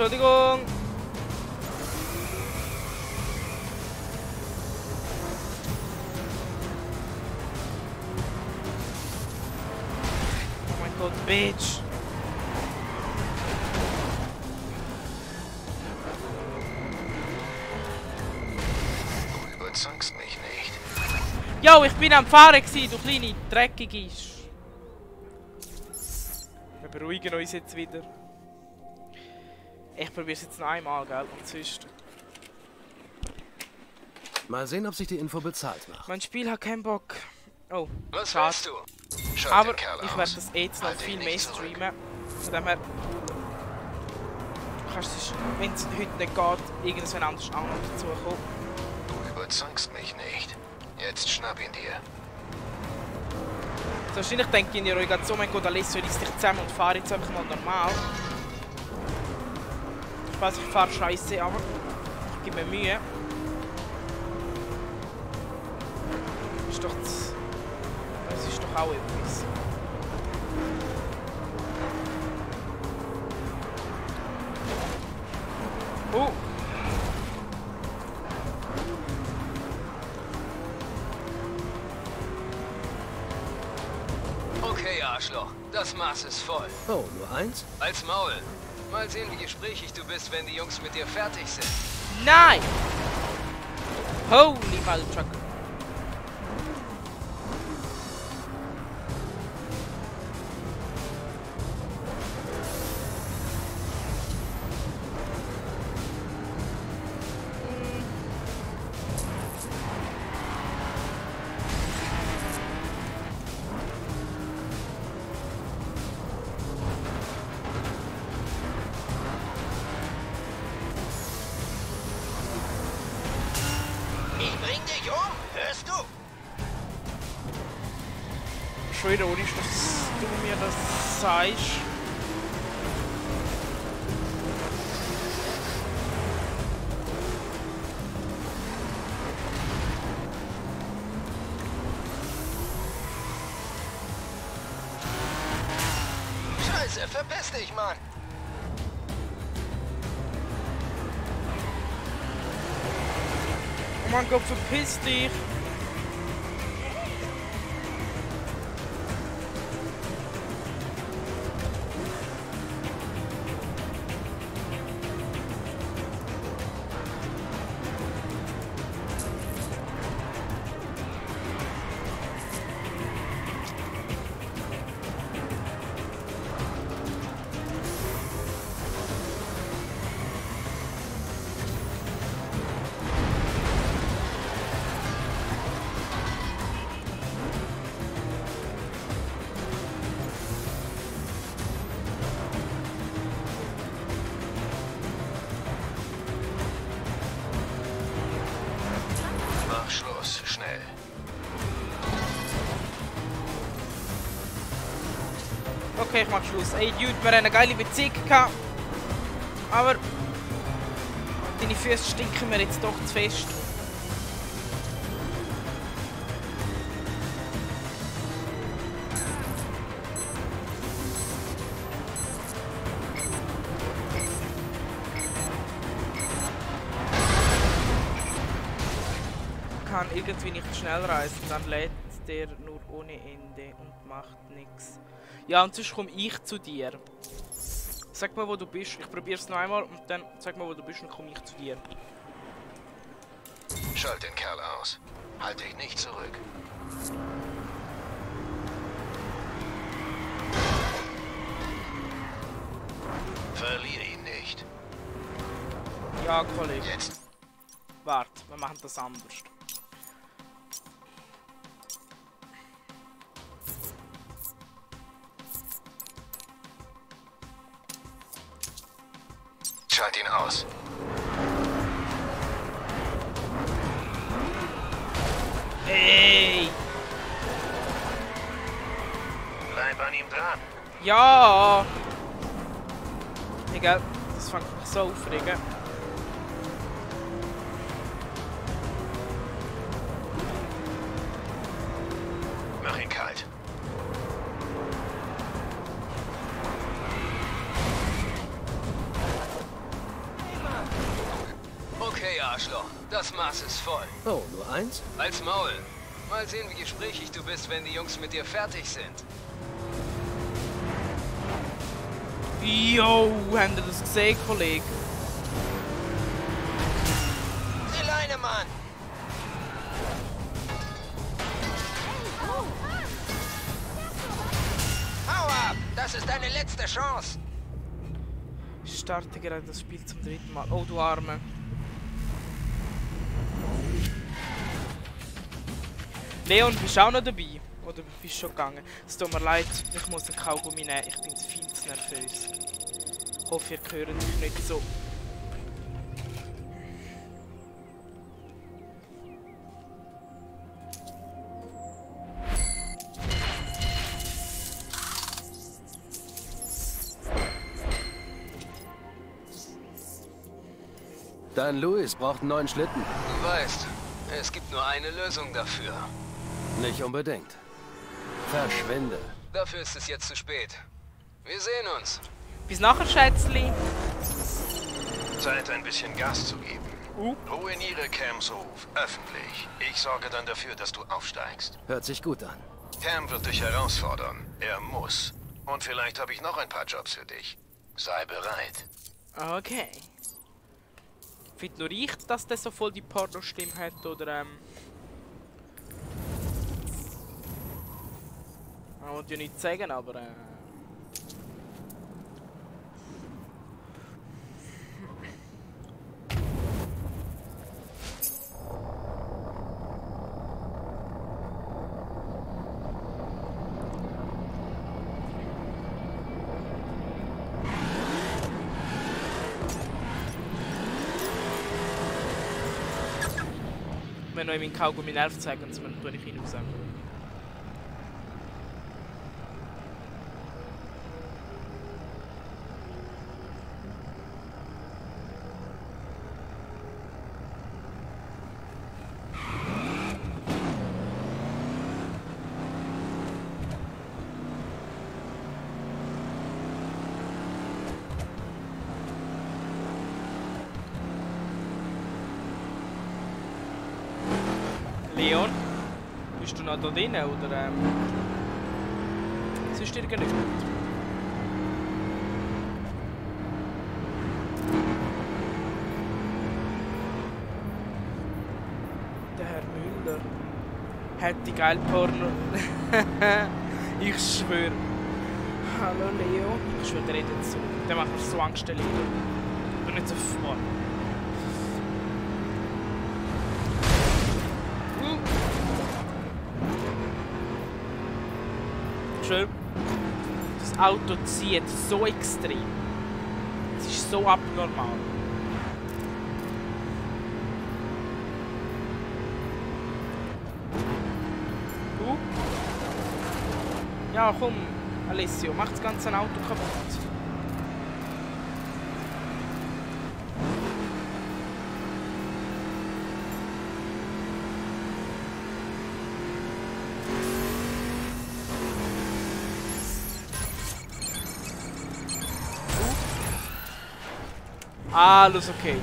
Entschuldigung. Oh mein Gott, Bitch. Du überzeugst mich nicht. Jo, ich bin am Fahren gewesen, du kleine Dreckige. Wir beruhigen uns jetzt wieder. Ich probiere es jetzt noch einmal, gell? Und sonst. Mal sehen, ob sich die Info bezahlt macht. Mein Spiel hat keinen Bock. Oh, Was schade. willst du? Schalt Aber den Kerl ich aus. werde das jetzt noch Halt viel ihn mehr nicht zurück. streamen. Von dem her. Du kannst, wenn es heute nicht geht, irgendwann anders auch noch dazu kommen. Du überzeugst mich nicht. Jetzt schnapp ihn dir. So, wahrscheinlich denkt ihr euch gerade so, mein Gott, Alessio reißt dich zusammen und fahre jetzt einfach mal normal. Ich weiß, ich fahre scheiße, aber ich gebe mir Mühe. Ist doch das ist doch auch etwas. Oh! Okay, Arschloch. Das Maß ist voll. Oh, nur eins? Als Maul. Mal sehen, wie gesprächig du bist, wenn die Jungs mit dir fertig sind. Nein! Holy Motherfucker. Ich bring dich um, hörst du? Schon wieder ohne, dass du mir das sagst. Scheiße, verpiss dich, Mann. Oh mein Gott, verpiss dich! Mach Schluss, schnell. Okay, ich mach Schluss. Ey, Dude, wir haben eine geile Beziehung gehabt. Aber deine Füße stinken mir jetzt doch zu fest. Kann irgendwie nicht schnell reisen, dann lädt der nur ohne Ende und macht nichts. Ja, und sonst komme ich zu dir. Sag mal, wo du bist. Ich probiere es noch einmal und dann sag mal, wo du bist und komme ich zu dir. Schalt den Kerl aus. Halt dich nicht zurück. Verliere ihn nicht. Ja, Kollege. Jetzt. Warte, wir machen das anders. Schalt ihn aus. Ey! Bleib an ihm dran. Ja! Egal, das fängt mich so aufregen. Mach ihn kalt. Okay, Arschloch. Das Maß ist voll. Oh, nur eins? Als Maul. Mal sehen, wie gesprächig du bist, wenn die Jungs mit dir fertig sind. Yo, habt ihr das gesehen, Kollege? Die Leine, Mann! Hau ab! Das ist deine letzte Chance! Ich starte gerade das Spiel zum 3. Mal. Oh, du Arme. Leon, bist du auch noch dabei? Oder bist du schon gegangen? Es tut mir leid, ich muss einen Kaugummi nehmen. Ich bin viel zu nervös. Ich hoffe, ihr hört mich nicht so. Dein Louis braucht einen neuen Schlitten. Du weißt, es gibt nur eine Lösung dafür. Nicht unbedingt. Verschwinde. Dafür ist es jetzt zu spät. Wir sehen uns. Bis nachher, Schätzli. Zeit, ein bisschen Gas zu geben. Ruiniere Cams Ruf, öffentlich. Ich sorge dann dafür, dass du aufsteigst. Hört sich gut an. Cam wird dich herausfordern. Er muss. Und vielleicht habe ich noch ein paar Jobs für dich. Sei bereit. Okay. Findet nur ich, dass der so voll die Porno-Stimme hat, oder Ich wollte ja nichts sagen, aber wenn euch meinen Kaugummi nervt, zeigen uns, dann tue ich ihn raus. Leon, bist du noch da drin, oder es ist dir genügt? Der Herr Müller hat die geile Porno. Ich schwöre. Hallo Leo. Ich schwöre, der redet so. Der macht mir so Angst, der Leo. Und nicht so vor. Das Auto zieht so extrem. Es ist so abnormal. Ja, komm, Alessio, mach das ganze Auto kaputt. Alles okay.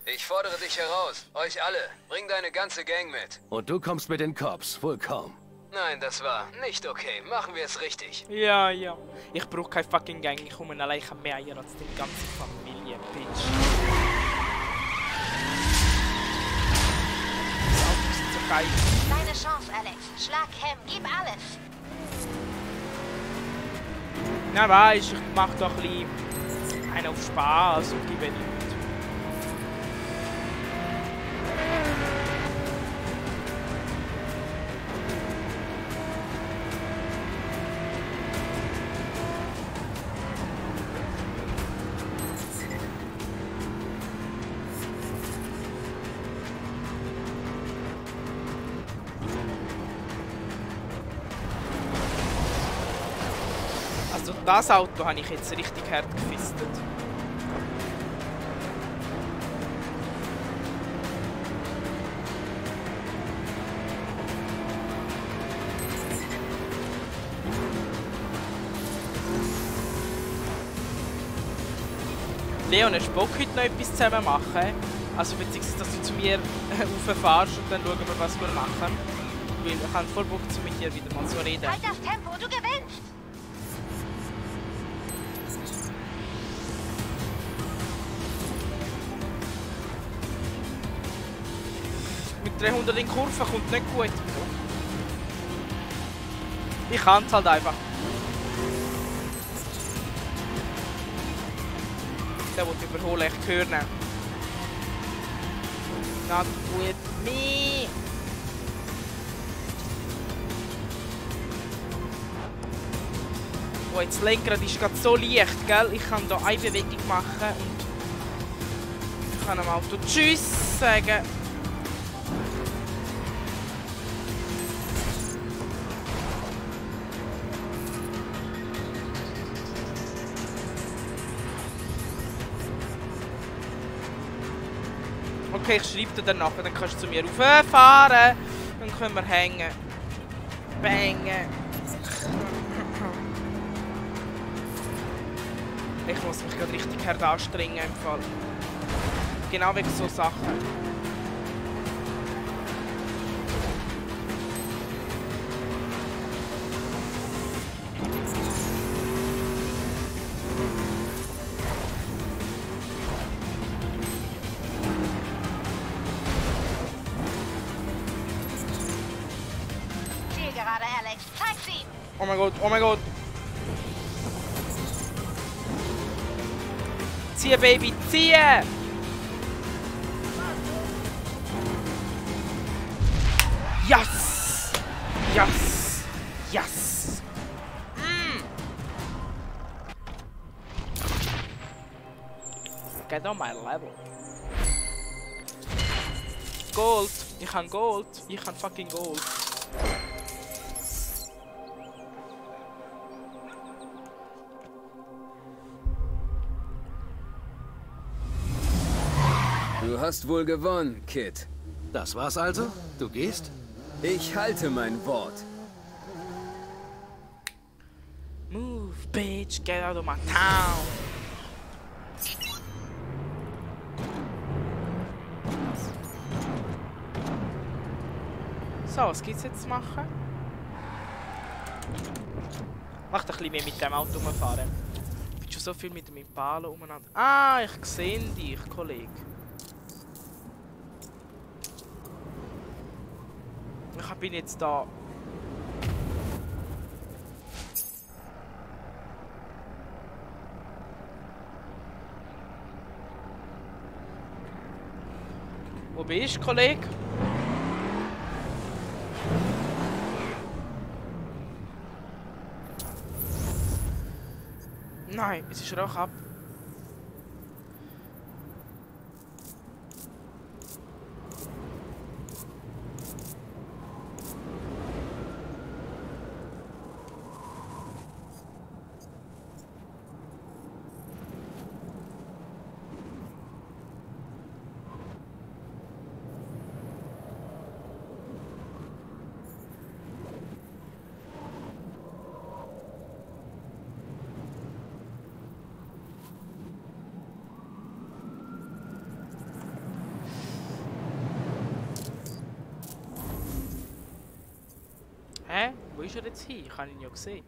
Ich fordere dich heraus. Euch alle. Bring deine ganze Gang mit. Und du kommst mit den Cops. Wohl kaum. Nein, das war nicht okay. Machen wir es richtig. Ja, ja. Ich brauche keine fucking Gang. Ich komme allein mehr als die ganze Familie, Bitch. Das Auto ist so geil. Deine Chance, Alex. Schlag Cam, gib alles. Na weisst, ich mach doch ein bisschen einen auf Spaß und gebe nichts. Also das Auto habe ich jetzt richtig hart gefistet. Leon, hast du Bock heute noch etwas zusammen machen? Also beziehungsweise, dass du zu mir rauffährst und dann schauen wir, was wir machen. Weil ich habe voll Bock, mit dir wieder mal zu reden. Halt das Tempo, du gewinnst! Mit 300 in Kurve kommt nicht gut. Ich kann es halt einfach. Der will überholen, ich höre ihn. Not with me! Oh, jetzt das Lenkrad ist gerade so leicht, gell? Ich kann hier eine Bewegung machen und ich kann dem Auto Tschüss sagen. Okay, ich schreibe dir dann nachher, dann kannst du zu mir rauffahren. Dann können wir hängen. Bangen. Ich muss mich gerade richtig hart anstrengen im Fall. Genau wegen so Sachen. Zielgerade, Alex. Zeig's ihm! Oh mein Gott, oh mein Gott. Ziehe, Baby, ziehe! Yes! Yes! Yes! Get on my level. Gold! Ich habe Gold! Ich habe fucking Gold! Du hast wohl gewonnen, Kid. Das war's also? Du gehst? Ich halte mein Wort. Move, bitch, get out of my town! So, was gibt's jetzt zu machen? Mach doch ein bisschen mehr mit dem Auto rumfahren. Ich bin schon so viel mit dem Impala umeinander. Ah, ich sehe dich, Kollege. Ich bin jetzt da. Wo bist du, Kollege? Nein, es ist Rauch ab. Hä? Wo ist er jetzt hin? Ich habe ihn ja gesehen.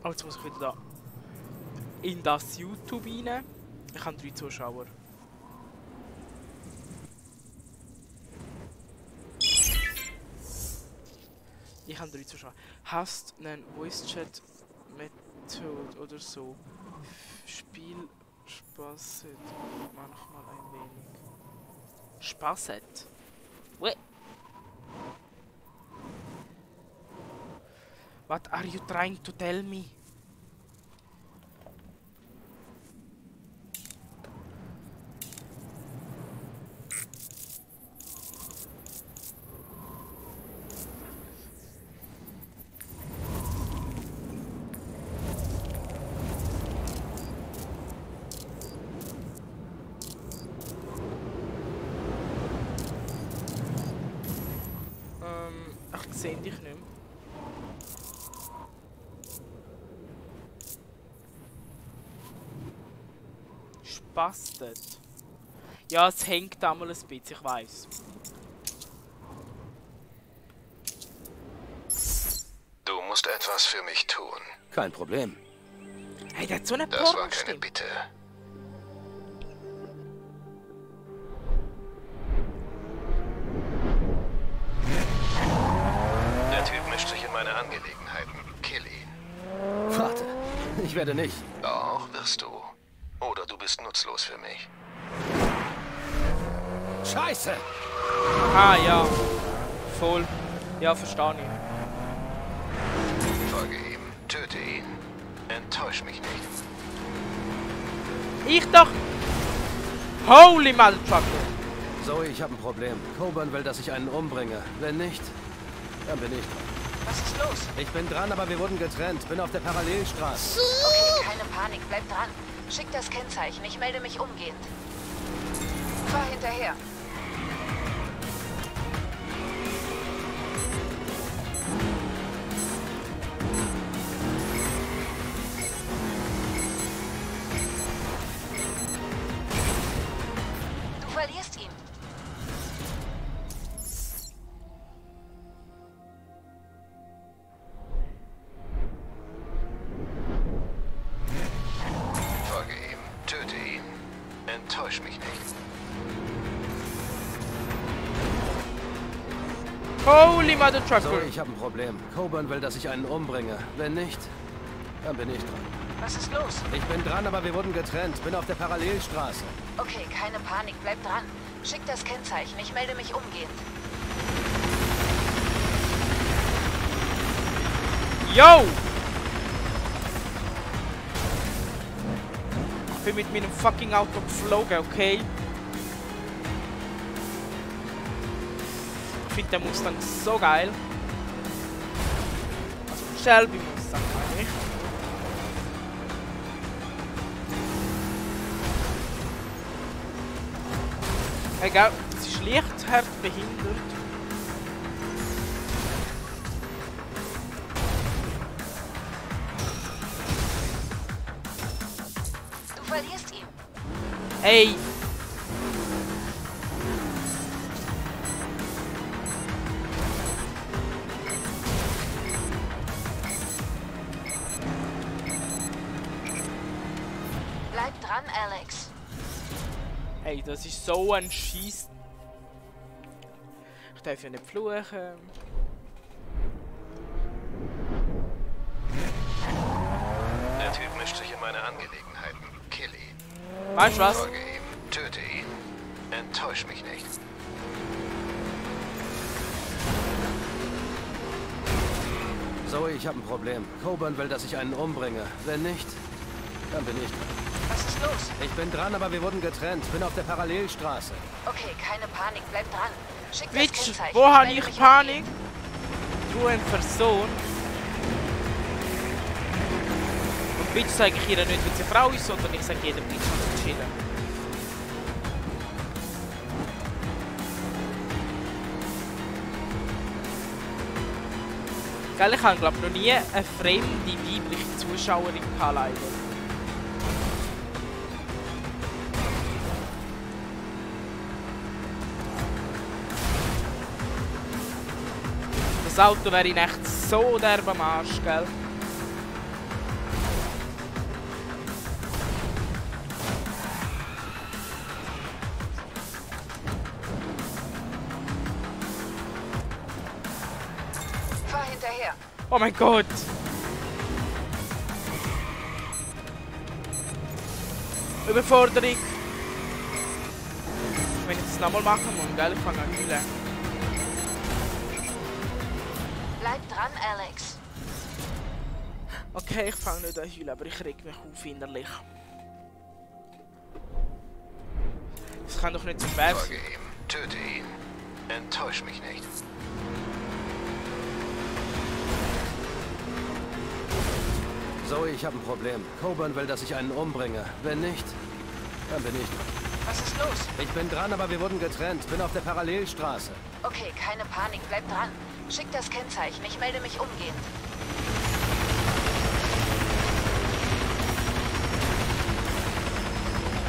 Oh, jetzt muss ich wieder da in das YouTube rein. Ich habe 3 Zuschauer. Ich habe 3 Zuschauer. Hast einen Voice Chat Method oder so? Spiel Spaß hat manchmal ein wenig. Spaß hat? What? What are you trying to tell me? sehe dich nicht mehr. Spastet. Ja, es hängt da mal ein bisschen, ich weiss. Du musst etwas für mich tun. Kein Problem. Hey, der hat so eine Das war keine Pornostimme. Bitte. Der Typ mischt sich in meine Angelegenheiten. Kill ihn. Warte, ich werde nicht. Doch, wirst du. Oder du bist nutzlos für mich. Scheiße! Ah, ja. Voll. Ja, verstehe ich. Folge ihm. Töte ihn. Enttäusch mich nicht. Ich doch! Holy Motherfucker! Zoe, ich habe ein Problem. Coburn will, dass ich einen umbringe. Wenn nicht, dann bin ich dran. Was ist los? Ich bin dran, aber wir wurden getrennt. Bin auf der Parallelstraße. Okay, keine Panik, bleib dran. Schick das Kennzeichen, ich melde mich umgehend. Fahr hinterher. Du verlierst ihn. Folge ihm. Töte ihn. Enttäusch mich nicht. Holy Motherfucker! Zoe, ich habe ein Problem. Coburn will, dass ich einen umbringe. Wenn nicht, dann bin ich dran. Was ist los? Ich bin dran, aber wir wurden getrennt. Bin auf der Parallelstraße. Okay, keine Panik, bleib dran. Schick das Kennzeichen, ich melde mich umgehend. Yo! Ich bin mit meinem fucking Auto geflogen, okay? Ich finde den Mustang so geil. Also Shelby Mustang, meine ich. Egal, es ist leicht hart behindert. Du verlierst ihn. Ey! Bleib dran, Alex. Ey, das ist so ein Scheiß. Ich darf ja nicht fluchen. Der Typ mischt sich in meine Angelegenheiten. Kill ihn. Weißt du was? Folge ihm. Töte ihn. Enttäusch mich nicht. Zoe, ich habe ein Problem. Coburn will, dass ich einen umbringe. Wenn nicht, dann bin ich dran. Was ist los? Ich bin dran, aber wir wurden getrennt. Bin auf der Parallelstraße. Okay, keine Panik, bleib dran. Schick das Bitch, Kennzeichen. wo habe melde ich mich Panik? Du ein Person. Und Bitch sage ich ihr nicht, wenn sie Frau ist, sondern ich sage jedem Bitch, was zu chillen. Gell, ich habe glaube noch nie eine fremde weibliche Zuschauerin gehabt, leider. Das Auto wäre in echt so derbe am Arsch, gell? Fahr hinterher. Oh mein Gott! Überforderung! Wenn ich das nochmal machen muss, gell? Ich fange an zu heulen. Bleib dran, Alex. Okay, ich fange nicht an zu heulen, aber ich reg mich auf innerlich. Das kann doch nicht so schwer Folge sein. ihm. Töte ihn. Enttäusch mich nicht. Zoe, ich habe ein Problem. Coburn will, dass ich einen umbringe. Wenn nicht, dann bin ich dran. Was ist los? Ich bin dran, aber wir wurden getrennt. Bin auf der Parallelstraße. Okay, keine Panik, bleib dran. Schick das Kennzeichen, ich melde mich umgehend.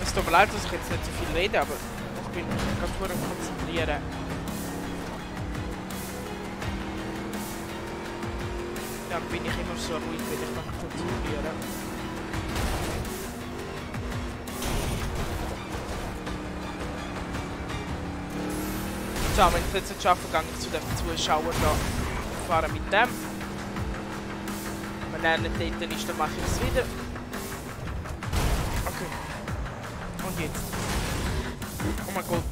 Es tut mir leid, dass ich jetzt nicht so viel rede, aber ich bin ganz gut am Konzentrieren. Dann bin ich immer so ruhig, wenn ich mich konzentriere. So, wenn ich es jetzt nicht schaffe, gehe ich zu den Zuschauern da fahren mit dem. Wenn er nicht dort ist, dann mache ich es wieder. Okay. Und jetzt. Oh mein Gott.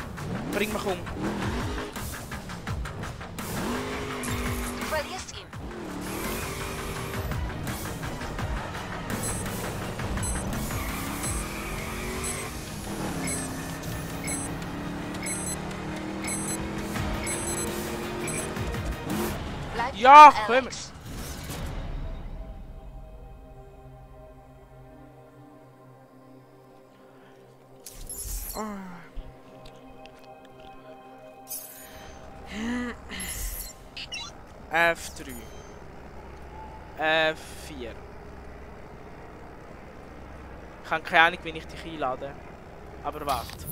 Bring mich um. Du verlierst ihn. Bleib Ja, dran, komm. Alex. F3. F4. Ich habe keine Ahnung, wie ich dich einlade. Aber warte.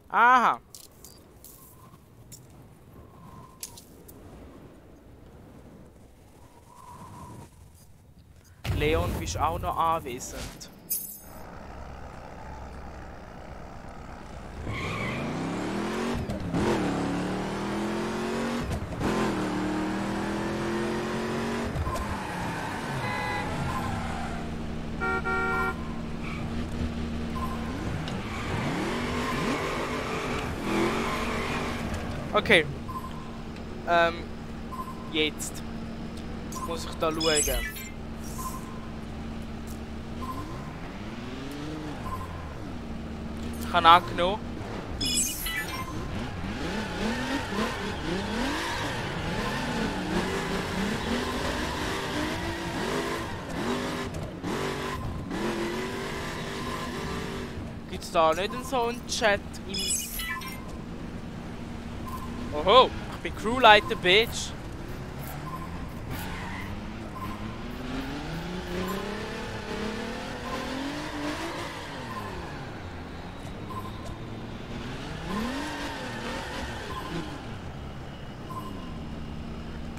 Aha. Leon, bist auch noch anwesend. Okay. Jetzt muss ich da schauen. Ich habe angenommen. Gibt es da nicht so einen Chat im... Oho, ich bin Crewleiter, Bitch.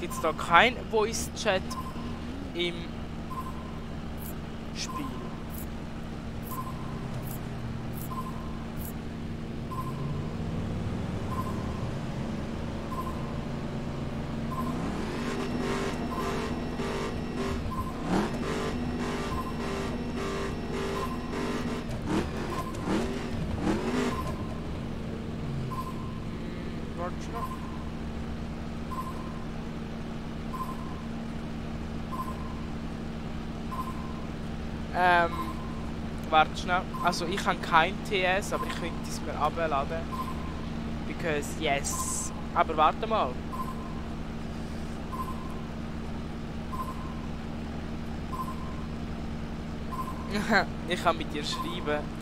Gibt es da kein Voice-Chat im Spiel? Warte noch. Warte schnell. Also ich habe kein TS, aber ich könnte es mir abladen. Because yes. Aber warte mal. Ich kann mit dir schreiben.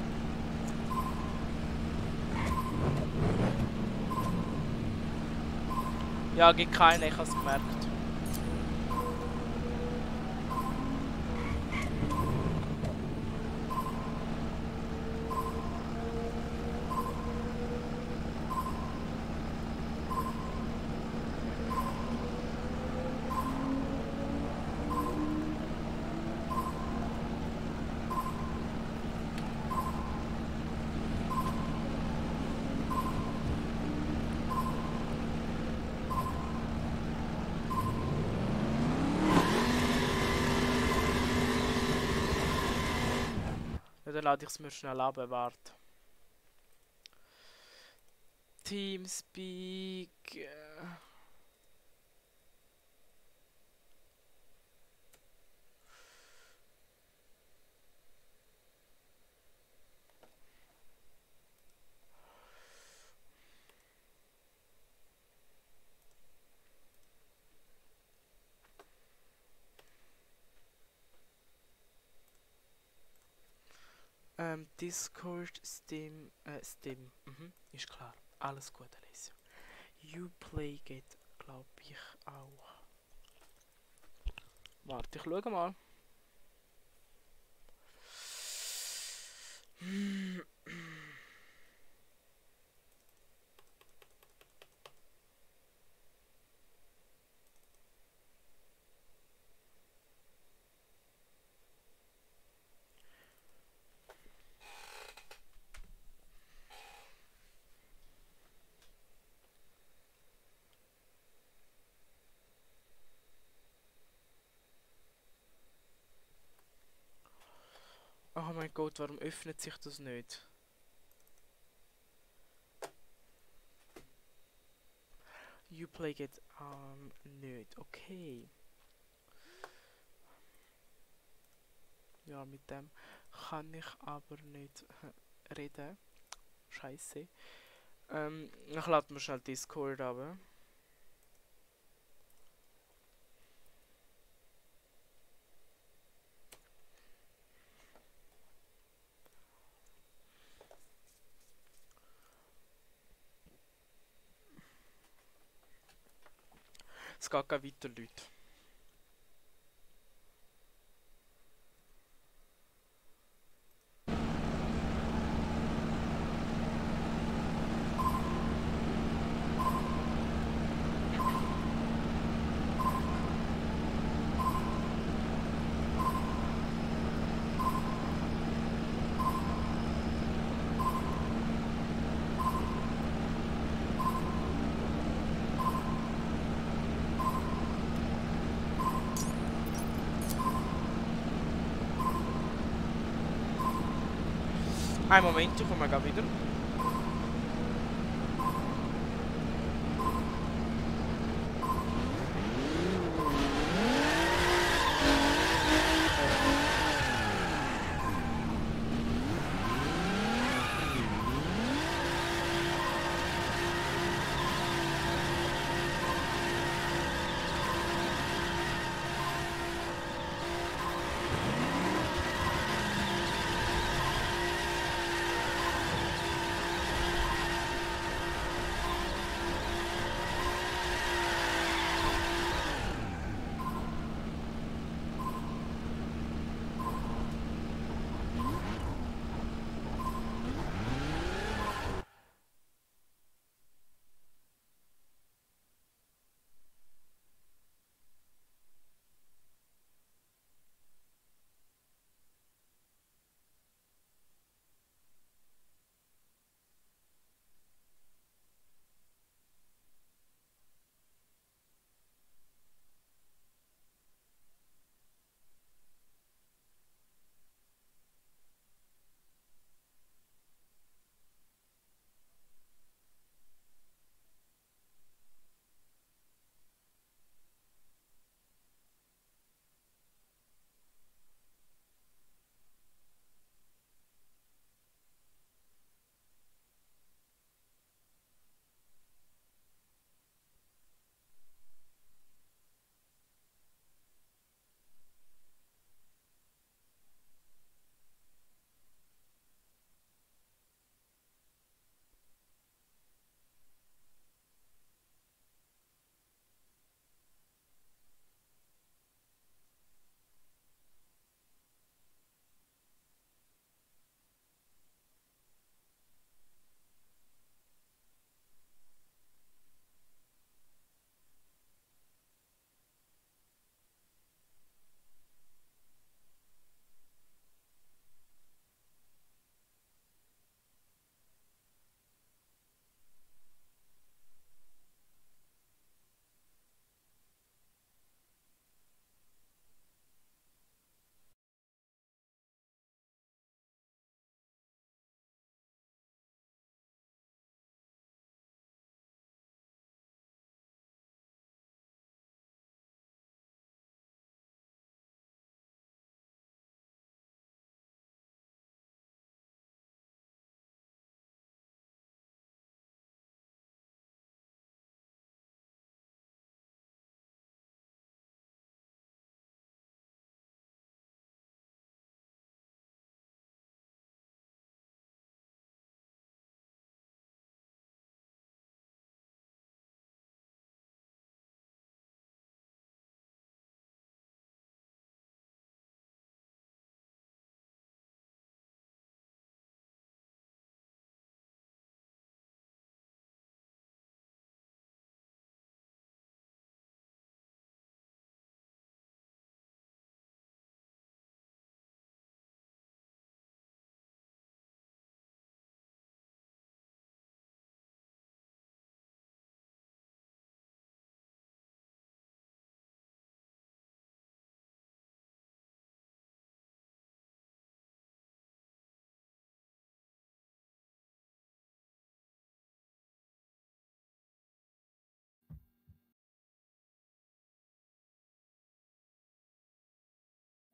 Ja, gibt keine, ich habe es gemerkt. Ja, dann lade ich es mir schnell ab, warte. Teamspeak. Discord, Steam, ist klar. Alles gut, Alessio. Uplay geht, glaube ich, auch. Warte, ich schaue mal. Oh mein Gott, warum öffnet sich das nicht? Uplay geht nicht. Okay. Ja, mit dem kann ich aber nicht reden. Scheiße. Ich lade mir schnell Discord runter. Es geht gar weiter, Leute. Ein Moment, ich komme gleich wieder.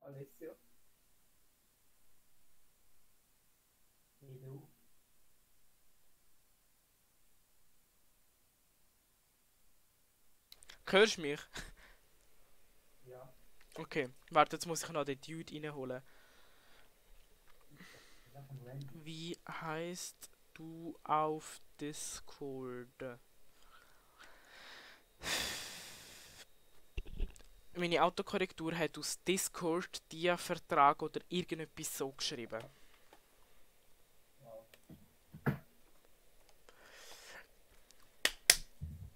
Alessio. Wie du? Hörst du mich? Ja. Okay, warte, jetzt muss ich noch den Dude reinholen. Wie heißt du auf Discord? Meine Autokorrektur hat aus Discord Dia-Vertrag oder irgendetwas so geschrieben.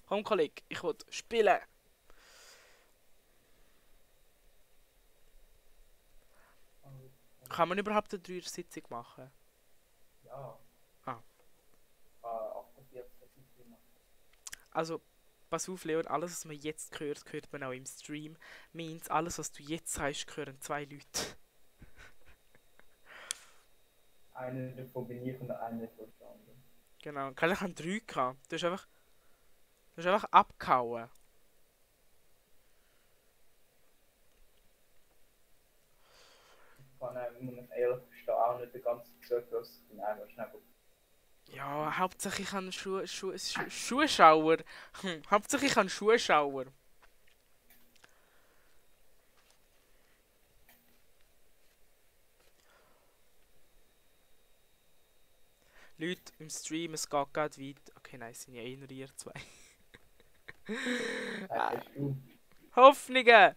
Komm, Kollege, ich will spielen. Kann man überhaupt eine 3er-Sitzung machen? Ja. Ah. 48 Sitzungen. Also, pass auf, Leon, alles, was man jetzt hört, hört man auch im Stream. Means, alles, was du jetzt sagst, hören 2 Leute. Eine davon bin ich und eine von der anderen. Genau, ich habe 3 gehabt. Du hast einfach abgehauen. Ich muss ehrlich gestehen, auch nicht den ganzen Zugriff. Ich bin einmal schnell. Ja, Hauptsache ich habe Schuhschauer. Hauptsache ich habe Schuhschauer. Leute im Stream, es geht gerade weit. Okay, nein, es sind ja eh nur ihr 2. Hast du? Hoffnungen!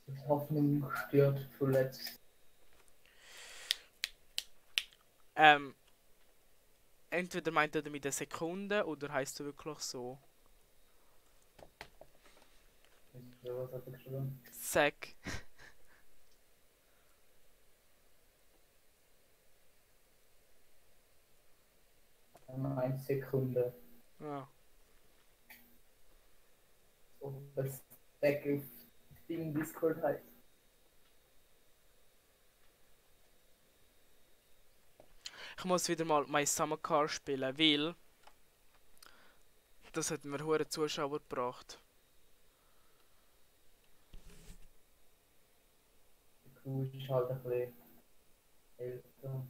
Die Hoffnung stirbt zuletzt. Entweder meint er mit der Sekunde oder heißt er wirklich so? Was hat er geschrieben? Sek. Eine Sekunde. Ja. Ob das Deck auf Ding Discord heißt. Ich muss wieder mal My Summer Car spielen, weil das hat mir hohe Zuschauer gebracht. Die Crew ist halt ein bisschen älter.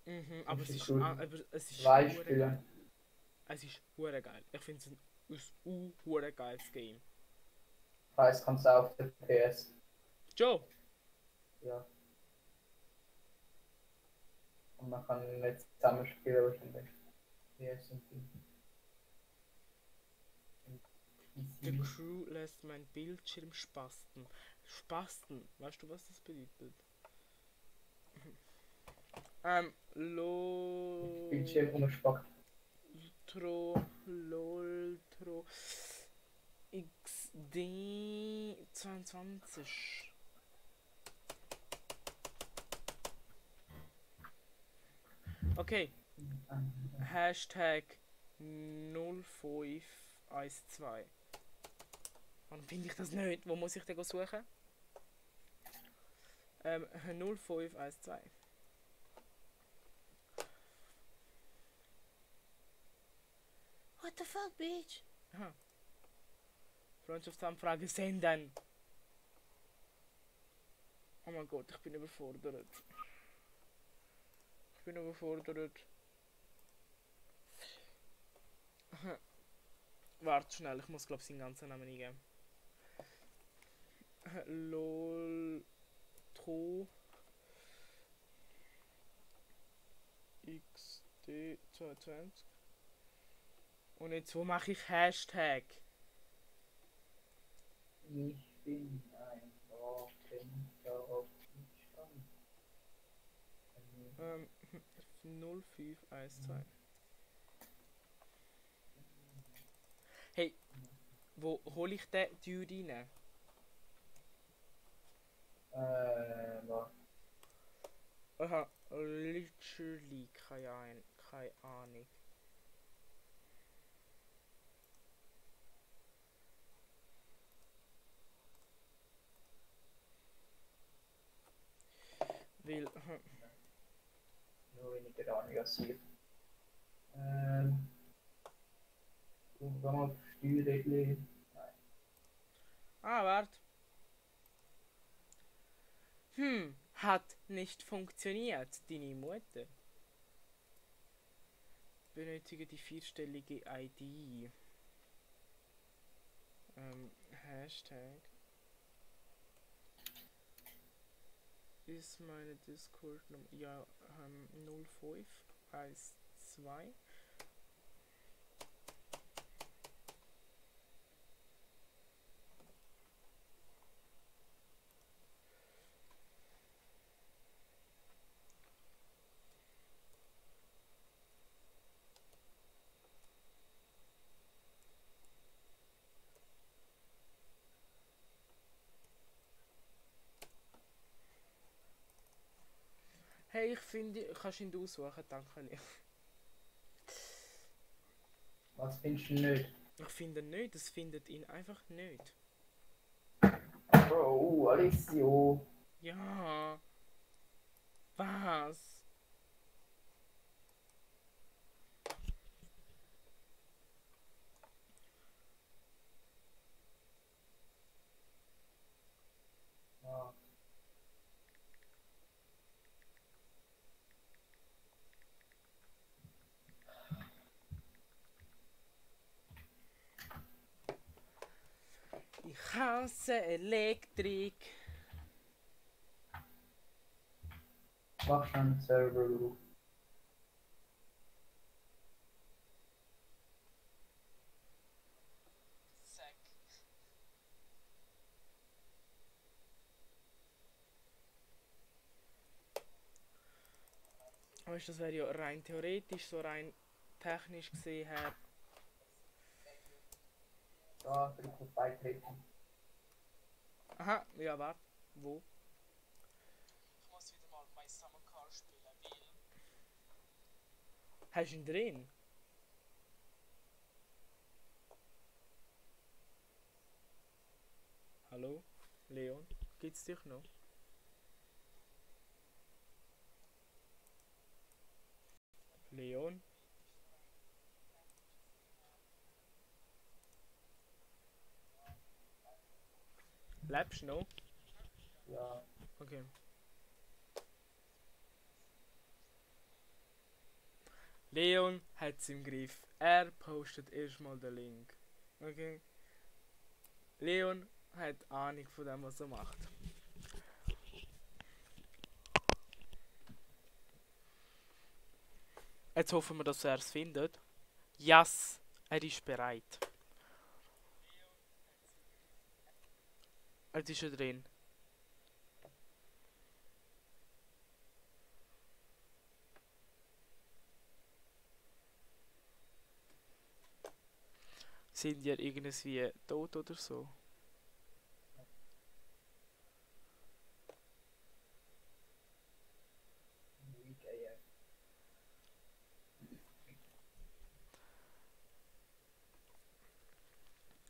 Mhm, aber es ist, cool. aber es ist Zwei hure Spiele. geil. Es ist hure geil. Ich finde es ein hure geiles Game. Preis kannst du auf der PS. Joe! Ja. Und man kann nicht zusammen spielen wahrscheinlich. PS und The PC. Crew lässt mein Bildschirm spasten. Spasten, weißt du, was das bedeutet? Bildschirm umspackt. Loltro XD 22. Okay. Hashtag 0512. Warum finde ich das nicht? Wo muss ich den suchen? 0512. What the fuck, bitch? Aha. Freundschaftsanfrage senden. Oh mein Gott, ich bin überfordert. Ich bin überfordert. Aha. Warte schnell, ich muss glaube ich seinen ganzen Namen eingeben. Loltro XD22. Und jetzt, wo mache ich Hashtag? Ich bin ein Rock'n'Roll auf Stand. 0512. Hey, wo hole ich den Dude rein? Was? Aha, literally keine Ahnung. Weil, Nur weniger Ahnung als ihr. Und dann mal Steuerregeln. warte. Hat nicht funktioniert. Deine Mutter. Benötige die 4-stellige ID. Hashtag. Ist meine Discord-Nummer. Ja, 0512. Hey, ich finde, kannst ihn aussuchen, danke. Was findest du nicht? Ich finde nicht, es findet ihn einfach nicht. Bro, Alessio. Ja. Was? Ja. Ich hasse Elektrik. Mach schon einen Server auf. Weißt du, das wäre ja rein theoretisch, so rein technisch gesehen her. Da, drück auf Beitreten. Aha, ja, warte. Wo? Ich muss wieder mal bei Summer Car spielen, weil... Hast du ihn drin? Hallo? Leon? Gibt's dich noch? Leon? Lebst du noch? Ja. Okay. Leon hat es im Griff. Er postet erstmal den Link. Okay? Leon hat Ahnung von dem, was er macht. Jetzt hoffen wir, dass er es findet. Yes, er ist bereit. Jetzt ist er drin. Sind die irgendwie tot oder so?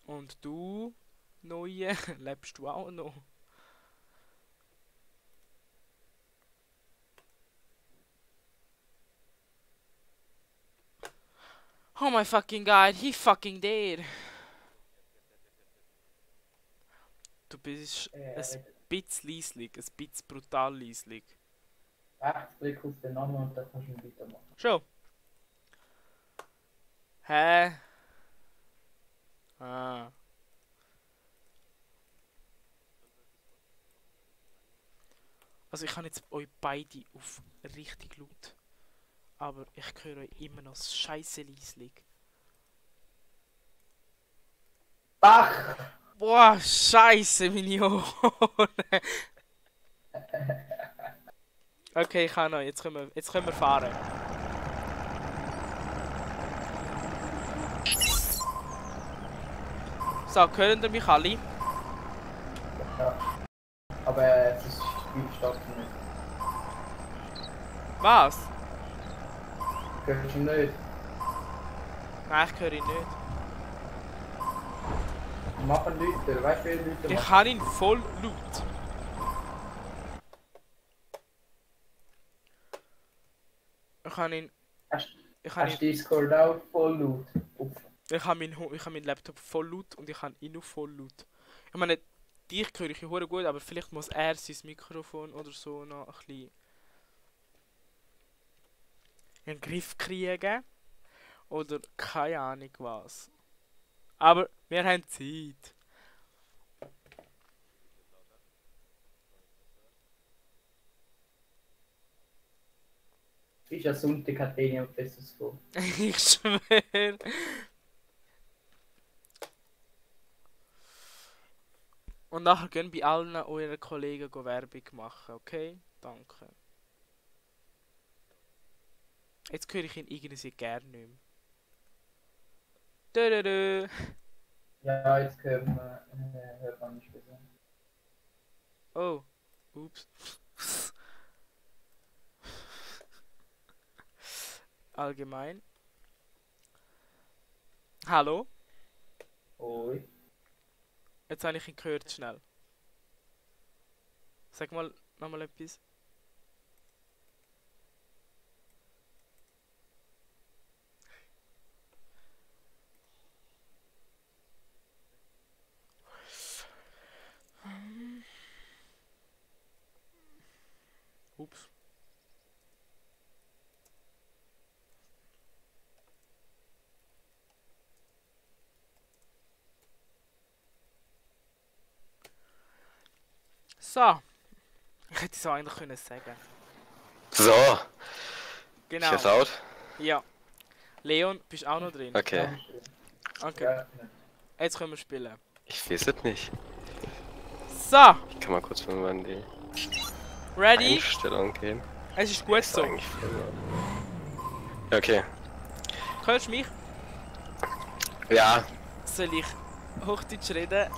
Und du, Neue, lebst du auch noch? Oh my fucking god, he fucking dead. Du bist ein bisschen leislich, ein bisschen brutal leislich. Rechtsklick auf den Namen und dann kannst du ihn weitermachen. Schon. Hä? Ah. Also ich habe jetzt euch beide auf richtig laut. Aber ich höre euch immer noch scheisse leislich. Bach! Boah, scheisse, meine Ohren. Okay, ich habe noch. Jetzt können wir fahren. So, hören ihr mich alle? Ja. Aber es ist viel stattfindet. Was? Hörst du ihn nicht? Nein, ich höre ihn nicht. Machen Leute, weißt du, wie viele Leute Ich machen? habe ihn voll laut. Ich habe ihn... Hast du Discord auch voll laut? Ich habe meinen Laptop voll laut und ich habe ihn auch voll laut. Ich meine, dich höre ich ja hure gut, aber vielleicht muss er sein Mikrofon oder so noch ein bisschen in den Griff kriegen. Oder keine Ahnung was. Aber wir haben Zeit. Ist ja Sonntag, hat eh niemand Besseres vor. Ich schwöre. Und nachher gehen bei allen euren Kollegen Werbung machen, okay? Danke. Jetzt höre ich ihn irgendwie gerne nicht mehr. Dö. Ja, jetzt hört man nicht besser. Oh. Ups. Allgemein. Hallo? Oi. Jetzt habe ich ihn gehört, schnell. Sag mal nochmal etwas. Ups. So. Ich hätte es auch eigentlich können sagen. So, Genau. ich jetzt out. Ja. Leon, bist du auch noch drin? Okay, Okay. Ja, Jetzt können wir spielen. ich weiß es nicht. So. Ich kann mal kurz mal in die Ready? Einstellung gehen. Es ist gut so. Eigentlich ja, okay. Hörst du mich? Ja, Soll ich Hochdeutsch reden?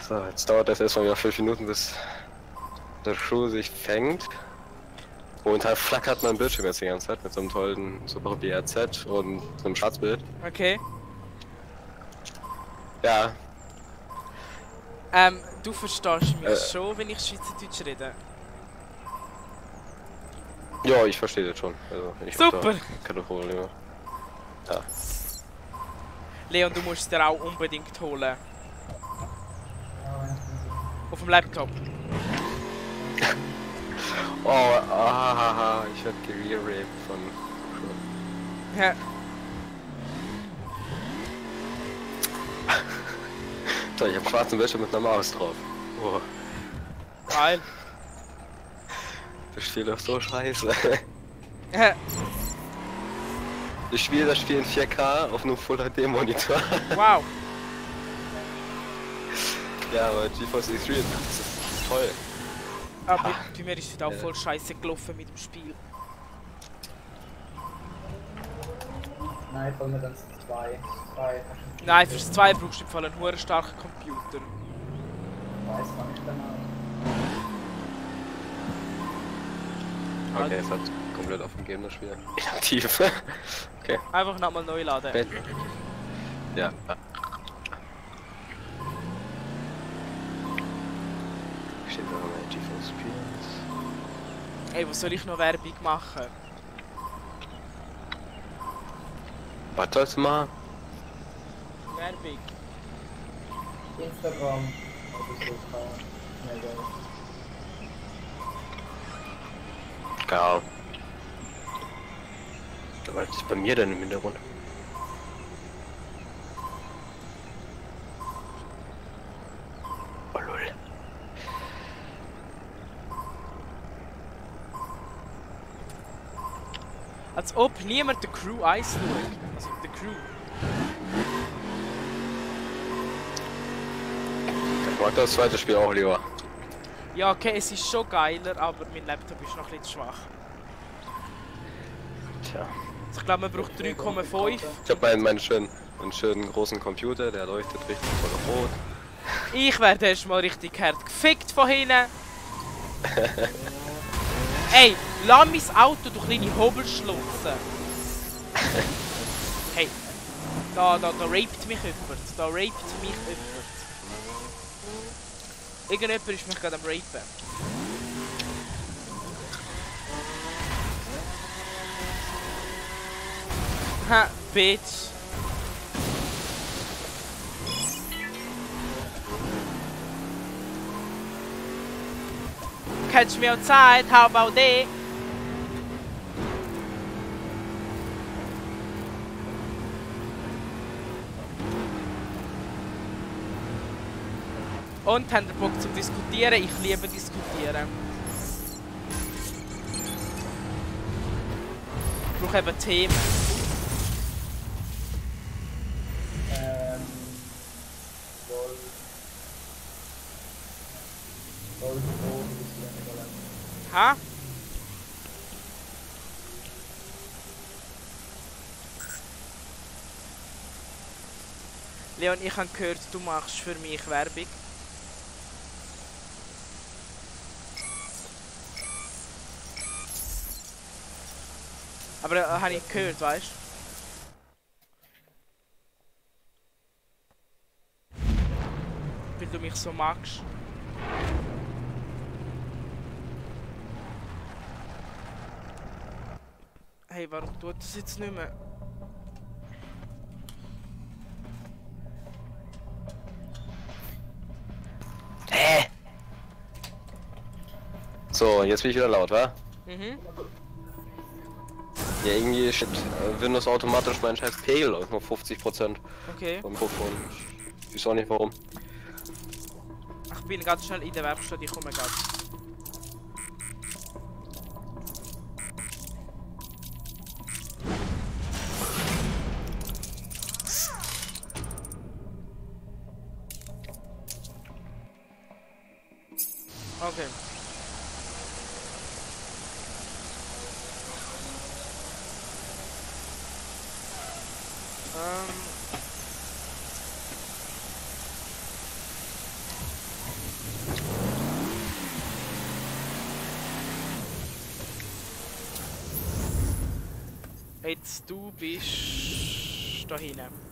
so, jetzt dauert das erstmal wieder 5 Minuten, bis der Schuh sich fängt. Und halt flackert mein Bildschirm jetzt die ganze Zeit mit so einem tollen Super BRZ und so einem Schwarzbild. Okay. Ja, Du verstehst mich schon, wenn ich Schweizerdeutsch rede. ja, ich verstehe das schon. Also, ich hab Super! da keine Probleme. Ja. Leon, du musst es dir auch unbedingt holen. Auf dem Laptop. Oh, ich werd geraped von. Ja. So, ich hab schwarzen Bildschirm mit einer Maus drauf. Oh, Geil. das Spiel ist so scheiße. Ja. Ich spiele das Spiel in 4K auf einem Full HD Monitor. Wow. Ja, aber GeForce X3 das ist toll. Aber bei mir ist es auch voll scheiße gelaufen mit dem Spiel. Nein, von mir dann 2. Nein, fürs 2 brauchst du im Fall einen hohen starken Computer. Weiß man nicht genau. Okay, es hat komplett aufgegeben das Spiel. Inaktiv. Okay. Einfach nochmal neu laden. Ja. Steht da noch GeForce Experience. Ey, wo soll ich noch Werbung machen? Was sollst du machen? Werbung. Instagram oder so kann schnell gehen. Ja. Was ist bei mir denn im Hintergrund? Oh lol. Als ob niemand der Crew 1 schaut. Also der Crew. Ich mag das zweite Spiel auch lieber. Ja, okay, es ist schon geiler, aber mein Laptop ist noch ein bisschen schwach. Tja. Also ich glaube, man braucht 3,5. Ich hab meinen schönen großen Computer, der leuchtet richtig voll rot. Ich werde erstmal richtig hart gefickt von hinten. Ey, lass mein Auto durch kleine Hobelschlotze. Hey, da raped mich jemand. Da raped mich jemand. Irgendjemand ist mich gerade am rapen. Ha, bitch. catch me outside, how about that? Und habt ihr Bock zum Diskutieren? Ich liebe Diskutieren. Ich brauche eben Themen. Ha? Leon, ich habe gehört, du machst für mich Werbung. Aber habe ich gehört, weißt du? Weil du mich so magst. Hey, warum tut das jetzt nicht mehr? So, jetzt bin ich wieder laut, wa? Mhm. Ja, irgendwie steht Windows automatisch mein scheiß Pegel auf nur 50%. Okay. Vom Mikrofon. Ich weiß auch nicht warum. Ich bin ganz schnell in der Werkstatt, ich komme ganz. Okay. Jetzt du bist da hinten.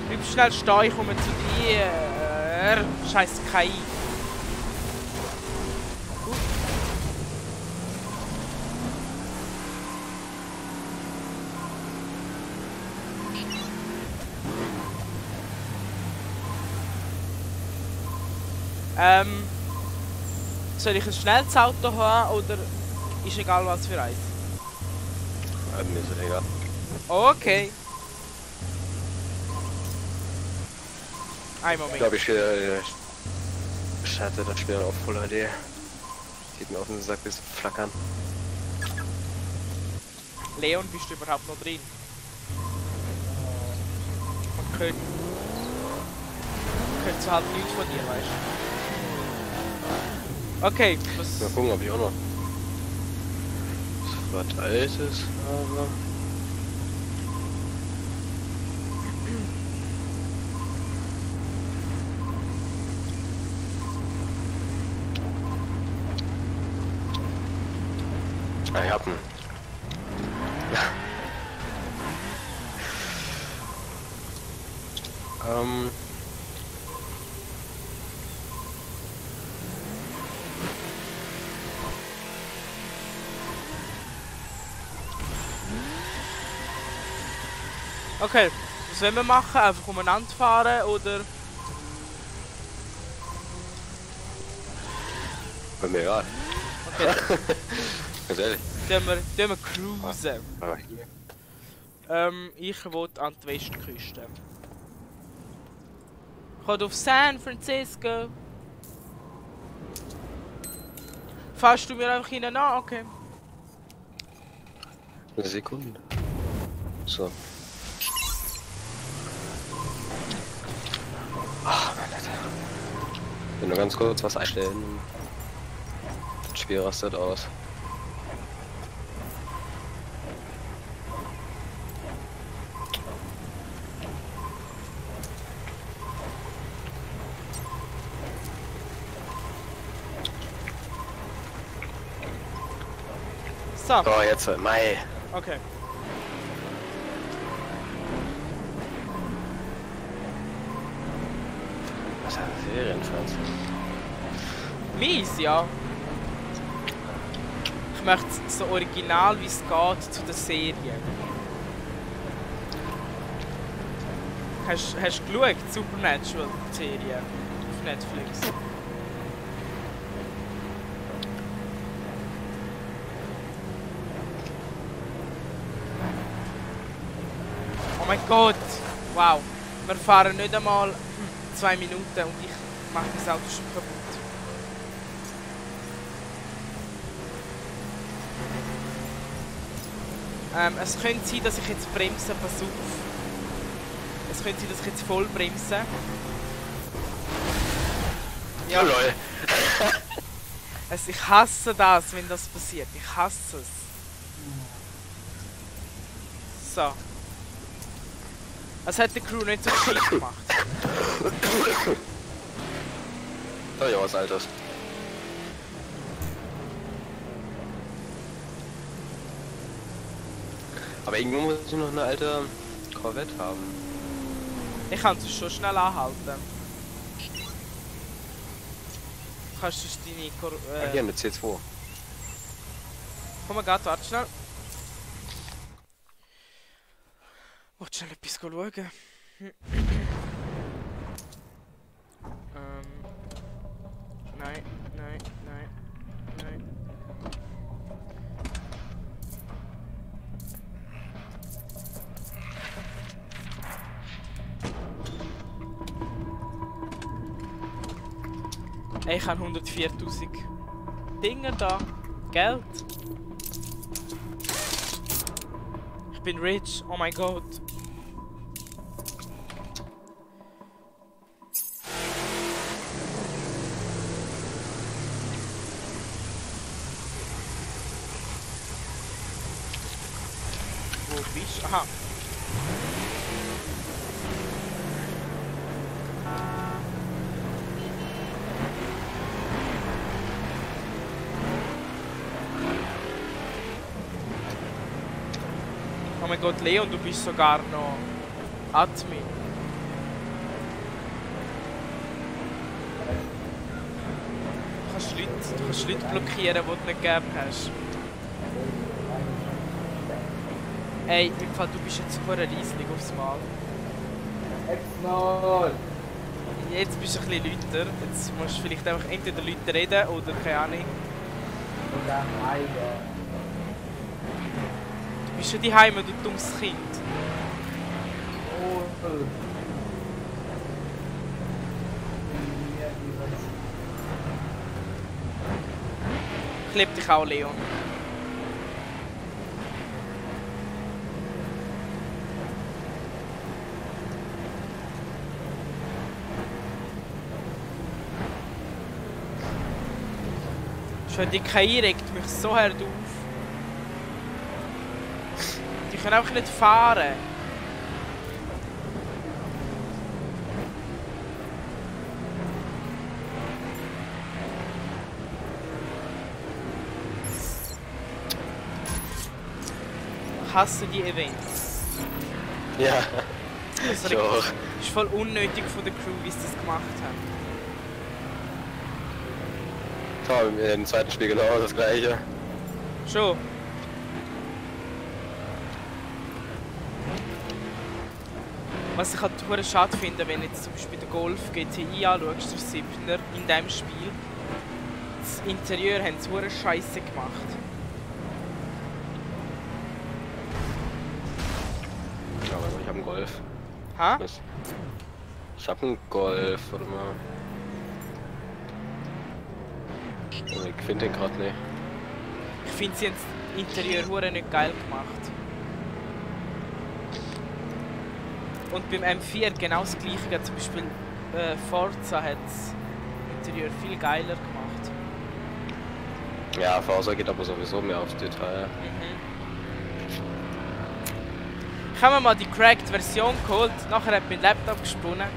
Bleib schnell stehen, ich komme zu dir. Scheiß KI. Gut. Soll ich ein schnelles Auto haben oder ist egal was für eins? Mir ist egal. Okay. Ein Moment. Ich glaube, ich starte das Spiel auf Full HD. Geht mir auf den Sack bis flackern. Leon, bist du überhaupt noch drin? Man könnte so halt nichts von dir, weißt du? Okay, was... Mal gucken, ob ich auch noch was Altes habe. Ich hab einen. Okay, was wollen wir machen? Einfach umeinander fahren oder? Bei mir egal. Okay. Ganz ehrlich. Tun wir cruisen. Ah, Ich will an die Westküste. Ich will auf San Francisco. Fährst du mir einfach hinein an? Okay. Eine Sekunde. So. Ach, mein Alter. Ich will nur ganz kurz was einstellen. Das Spiel rastet aus. So. So, jetzt, Mai. Okay. Was ist das Serienfans? Mies, ja. Ich möchte es so original wie es geht zu der Serie. Hast du geschaut, die Supernatural-Serie auf Netflix? Oh mein Gott! Wow! Wir fahren nicht einmal 2 Minuten und ich mache das Auto schon kaputt. Es könnte sein, dass ich jetzt bremse, pass auf. Es könnte sein, dass ich jetzt voll bremse. Ja, lol. Ich hasse das, wenn das passiert. Ich hasse es. So. Das hat die Crew nicht so geschickt gemacht. Da ja was Altes. Aber irgendwo muss ich noch eine alte Corvette haben. Ich kann es schon schnell anhalten. Kannst du deine Hier eine C2. Komm mal, warte schnell. Ich will schnell etwas schauen. Nein, nein, nein, nein. Ich habe 104.000 Dinger da. Geld. Ich bin rich. Oh mein Gott. Wo bist du? Aha. Oh mein Gott, Leon, du bist sogar noch Admin. Du kannst Leute blockieren, die du nicht gegeben hast. Ey, im Fall, du bist jetzt super riesig aufs Mal. Jetzt bist du ein bisschen lauter. Jetzt musst du vielleicht einfach entweder Leute reden oder keine Ahnung. Du bist schon daheim, du dummes Kind. Ich liebe dich auch, Leon. Schon die KI regt mich so hart auf. Die können einfach nicht fahren. Ich hasse die Events. Ja. Das ist voll unnötig von der Crew, wie sie das gemacht haben. Toll, wir im zweiten Spiel genau das gleiche. Schon. Was ich halt total schade finde, wenn jetzt zum Beispiel den Golf GTI anschaust, der 7er in diesem Spiel. Das Interieur haben sie total scheiße gemacht. Ja, aber ich habe einen Golf. Ha? Ich habe einen Golf, warte mal. Oh, ich finde den gerade nicht. Ich finde sie haben das Interieur hure nicht geil gemacht. Und beim M4 genau das gleiche, zum Beispiel Forza hat das Interieur viel geiler gemacht. Ja, Forza geht aber sowieso mehr aufs Detail. Ich habe mir mal die cracked Version geholt, nachher hat mein Laptop gesponnen.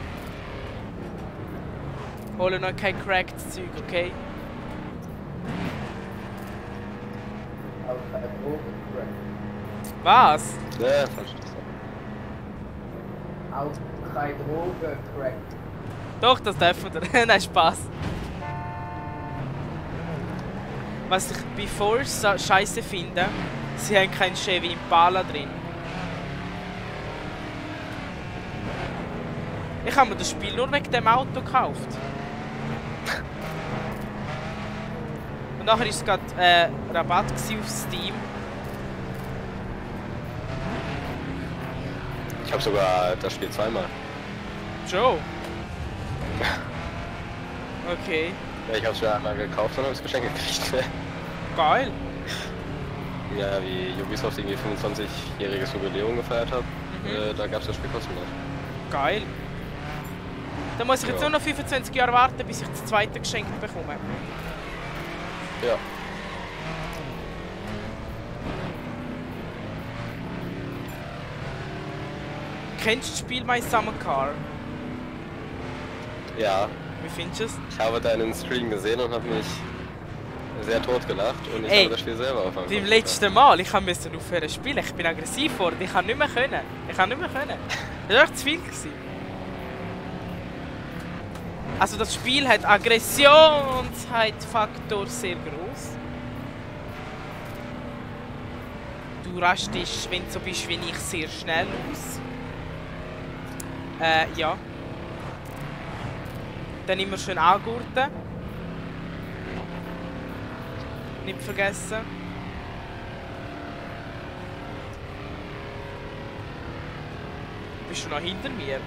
Hole noch kein cracked Zeug, okay? Aber keine Drogen. Was? Ne, falsch. Auch keine Drogen, Crack. Doch, das dürfen wir. Nein, Spaß. Was ich bei Force scheiße finde, sie haben kein Chevy Impala drin. Ich habe mir das Spiel nur wegen dem Auto gekauft. Und nachher war es gerade Rabatt auf Steam. Ich habe sogar das Spiel zweimal. Joe. Okay. Ja, ich habe es schon einmal gekauft und habe es geschenkt gekriegt. Geil. Ja, wie Ubisoft irgendwie 25-jähriges Jubiläum gefeiert hat, da gab es das Spiel kostenlos. Geil. Dann muss ich jetzt nur noch 25 Jahre warten, bis ich das zweite geschenkt bekomme. Ja. Kennst du das Spiel My Summer Car? Ja. Wie findest du es? Ich habe deinen Stream gesehen und habe mich sehr tot gelacht und ich habe das Spiel selber auf beim letzten Mal, ich musste aufhören zu spielen, ich bin aggressiv geworden, ich kann nicht mehr können. Das war echt zu viel gewesen. Also das Spiel hat Aggressionsfaktor sehr groß. Du rastest, wenn du so bist wie ich, sehr schnell aus. Ja. Dann immer schön angurten. Nicht vergessen. Bist du noch hinter mir?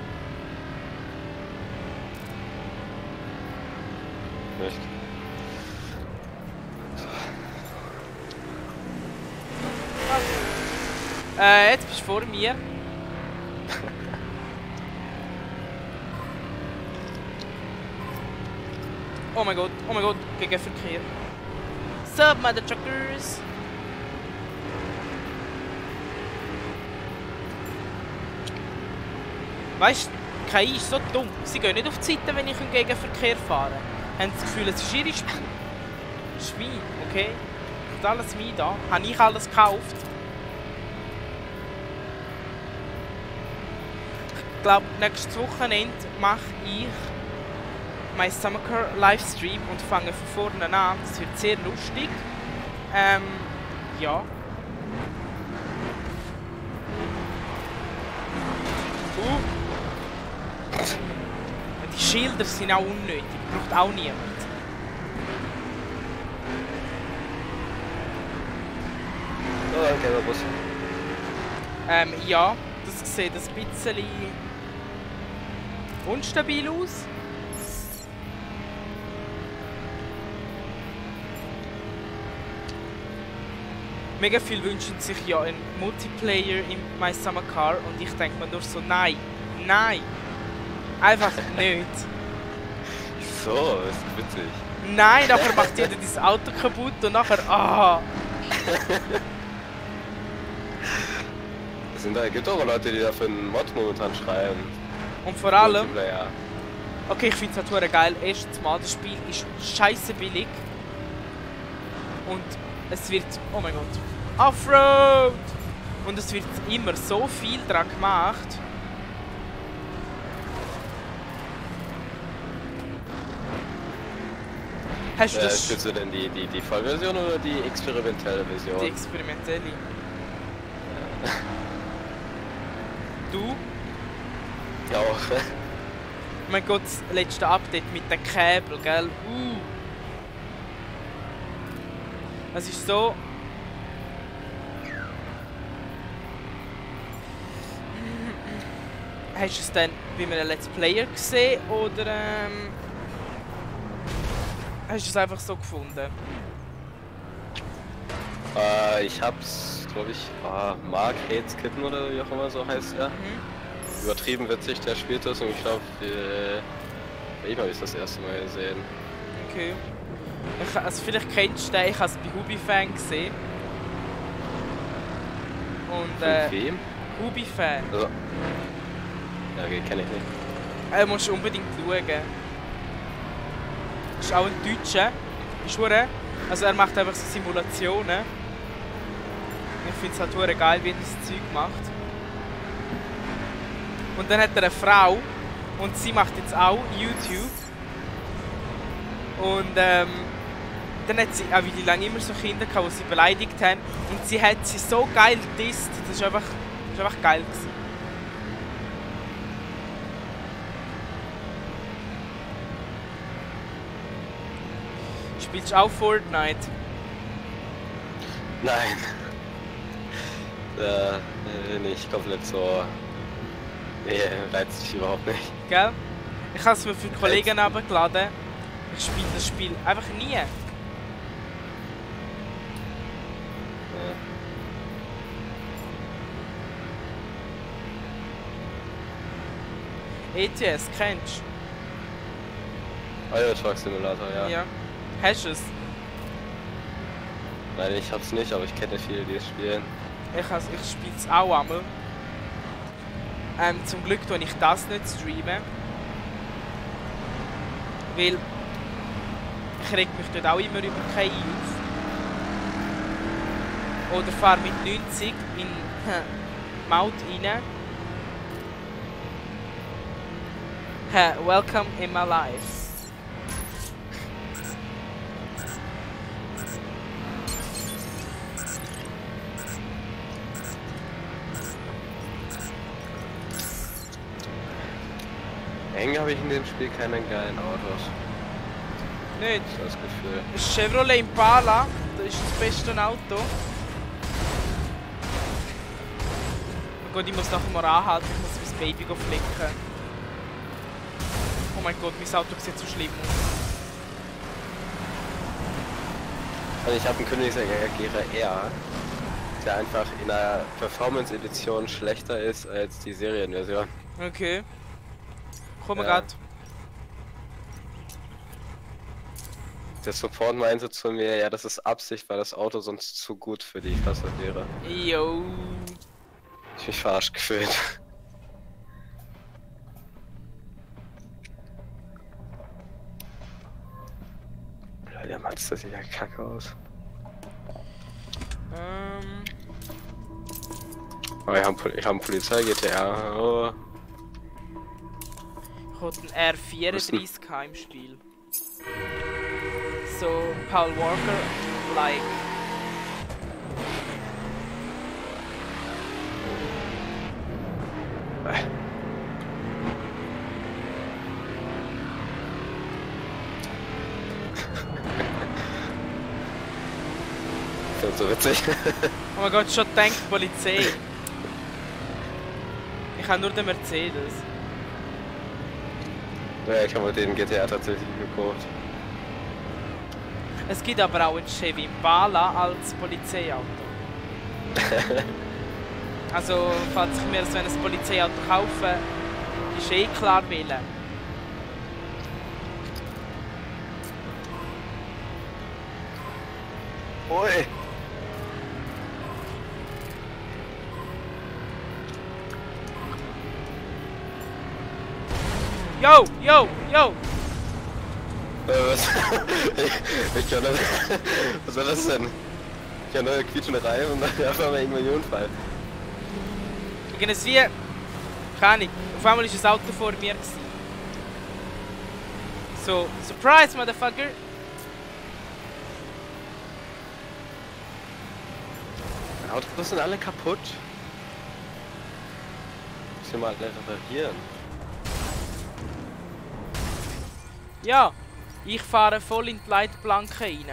Nicht. Jetzt bist du vor mir. Oh mein Gott, gegen Verkehr. Sup, Motherfuckers! Weißt du, KI ist so dumm. Sie gehen nicht auf die Seite, wenn ich im Gegenverkehr fahre. Haben sie das Gefühl, es ist ihre Schwein, okay? Ist alles mein da. Habe ich alles gekauft? Ich glaube, nächstes Wochenende mache ich My Summer Car Livestream und fange von vorne an. Das wird sehr lustig. Ja. Die Schilder sind auch unnötig. Braucht auch niemand. Oh, okay, der Bus. Ja. Das sieht ein bisschen unstabil aus. Mega viel wünschen sich ja einen Multiplayer in My Summer Car und ich denke mir nur so, nein, einfach nicht. So, ist witzig. Nein, nachher macht jeder das Auto kaputt und nachher, Es gibt aber Leute, die dafür einen Mod momentan schreiben. Und vor allem, okay, ich finde es halt geil, erstens mal, das Spiel ist scheiße billig und es wird, oh mein Gott, Offroad! Und es wird immer so viel dran gemacht. Hast du das? Spielst du denn die Vollversion oder die experimentelle Version? Die experimentelle. Du? Ja auch. Oh mein Gott, das letzte Update mit den Kabel, gell? Es ist so... Hast du es dann bei einem Let's Player gesehen oder hast du es einfach so gefunden? Ich hab's, glaube ich, Mark Hates Kitten oder wie auch immer so heißt er. Übertrieben witzig, der spielt das und ich glaube, bei ihm habe ich das erste Mal gesehen. Okay. Also vielleicht kennst du den, ich habe es bei Hubi-Fan gesehen. Und wem? Hubi-Fan. Also, ja, okay, kenne ich nicht. Musst du unbedingt schauen. Ist auch ein Deutscher. Also er macht einfach so Simulationen. Ich finde es halt hure geil, wie er das Zeug macht. Und dann hat er eine Frau und sie macht jetzt auch YouTube. Und dann hat sie auch wie lange immer so Kinder gehabt, die sie beleidigt haben. Und sie hat sie so geil gedisst. Das ist einfach geil gewesen. Spielst du auch Fortnite? Nein. Nicht komplett so. Nee, reizt sich überhaupt nicht. Gell? Ich habe es mir für die Kollegen abgeladen. Ich spiele das Spiel einfach nie. Ja. ETS, kennst du? Euro Truck Simulator, ja. Ja. Hast du es? Nein, ich hab's nicht, aber ich kenne viele, die es spielen. Ich spiele es auch einmal. Zum Glück tue ich das nicht streamen. Weil ich reg mich dort auch immer über KI auf. Oder fahre mit 90 in Maut rein. Welcome in my life. Eng habe ich in dem Spiel keine geilen Autos. Nicht? Das Gefühl. Das Chevrolet Impala, das ist das beste Auto. Oh Gott, ich muss nachher mal anhalten, ich muss mein Baby flicken. Oh mein Gott, mein Auto sieht so schlimm aus. Also ich habe einen Königsegger R, der einfach in der Performance-Edition schlechter ist als die Serienversion. Okay. Komm Ja. grad. Der Support meinte zu mir, ja, das ist Absicht, weil das Auto sonst zu gut für die Klasse wäre. Yo. Ich mich verarscht gefühlt. Der Mazda sieht ja kacke aus. Aber ich hab einen Polizei-GTR. Oh. Ich hatte einen R34 im Spiel. So, Paul Walker, like. Das ist so witzig. Oh mein Gott, schon denkt Polizei. Ich habe nur den Mercedes. Ja, ich habe mir den GTR tatsächlich gekauft. Es gibt aber auch ein Chevy Impala als Polizeiauto. Also, falls ich mir so ein Polizeiauto kaufe, ist eh klar wählen. Oi! Yo, yo, yo! Was? Ich kann nicht. Was soll das denn? Ich habe neue quietschende Reifen und dann einfach mal irgendwann einen Unfall. Ich kenne es wie... Keine Ahnung. Auf einmal ist ein Auto vor mir gewesen. So, surprise, motherfucker! Die Autos sind alle kaputt. Müssen wir mal alle reparieren. Ja, ich fahre voll in die Leitplanke rein.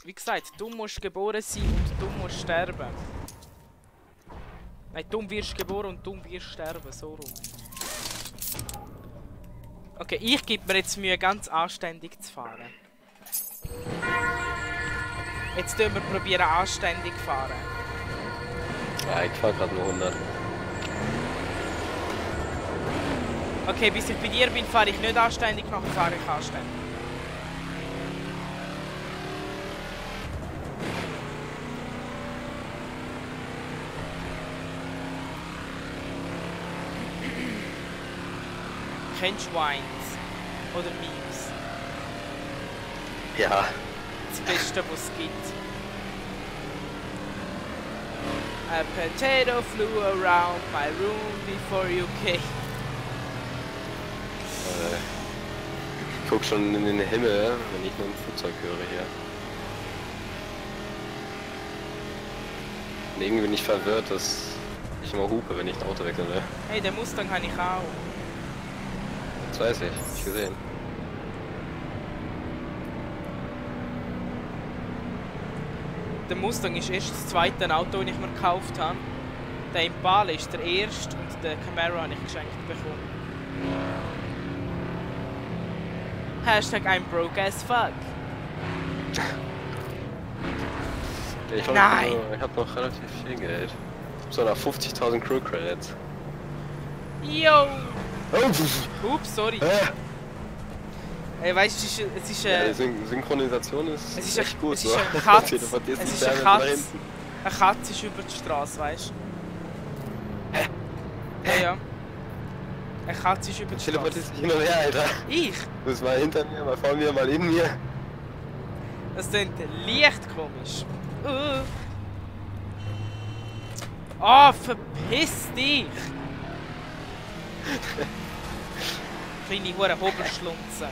Wie gesagt, du musst geboren sein und du musst sterben. Nein, dumm wirst geboren und dumm wirst sterben, so rum. Okay, ich gebe mir jetzt Mühe, ganz anständig zu fahren. Jetzt probieren wir probieren, anständig zu fahren. Ja, ich fahr gerade nur 100. Okay, bis ich bei dir bin, fahre ich nicht anständig, nachher fahre ich anständig. Kennst du Wines? Oder Memes? Ja. Das Beste, was es gibt. A potato flew around my room before you came. Ich guck schon in den Himmel, wenn ich nur ein Flugzeug höre hier. Und irgendwie bin ich verwirrt, dass ich immer hupe, wenn ich ein Auto wechseln will. Hey, den Mustang habe ich auch. Das weiß ich, hab ich gesehen. Der Mustang ist erst das zweite Auto, das ich mir gekauft habe. Der Impala ist der erste und der Camaro habe ich geschenkt bekommen. Hashtag I'm broke as fuck. Ich glaub, Nein! Ich hab noch relativ viel Geld. So nach 50.000 Crew Credits. Yo! Ups, sorry. Ey, weißt du, es ist ja, die Synchronisation ist echt gut. Es ist eine Katze. Es ist eine Katze. hinten. Eine Katze ist über die Straße, weißt du? Ja, ja. Eine Katze ist über die Straße. Teleportierst dich hin und her, Alter. Ich? Du bist mal hinter mir, mal vor mir, mal in mir. Das klingt leicht komisch. Oh, verpiss dich! Kleine hure Hobelschlunze.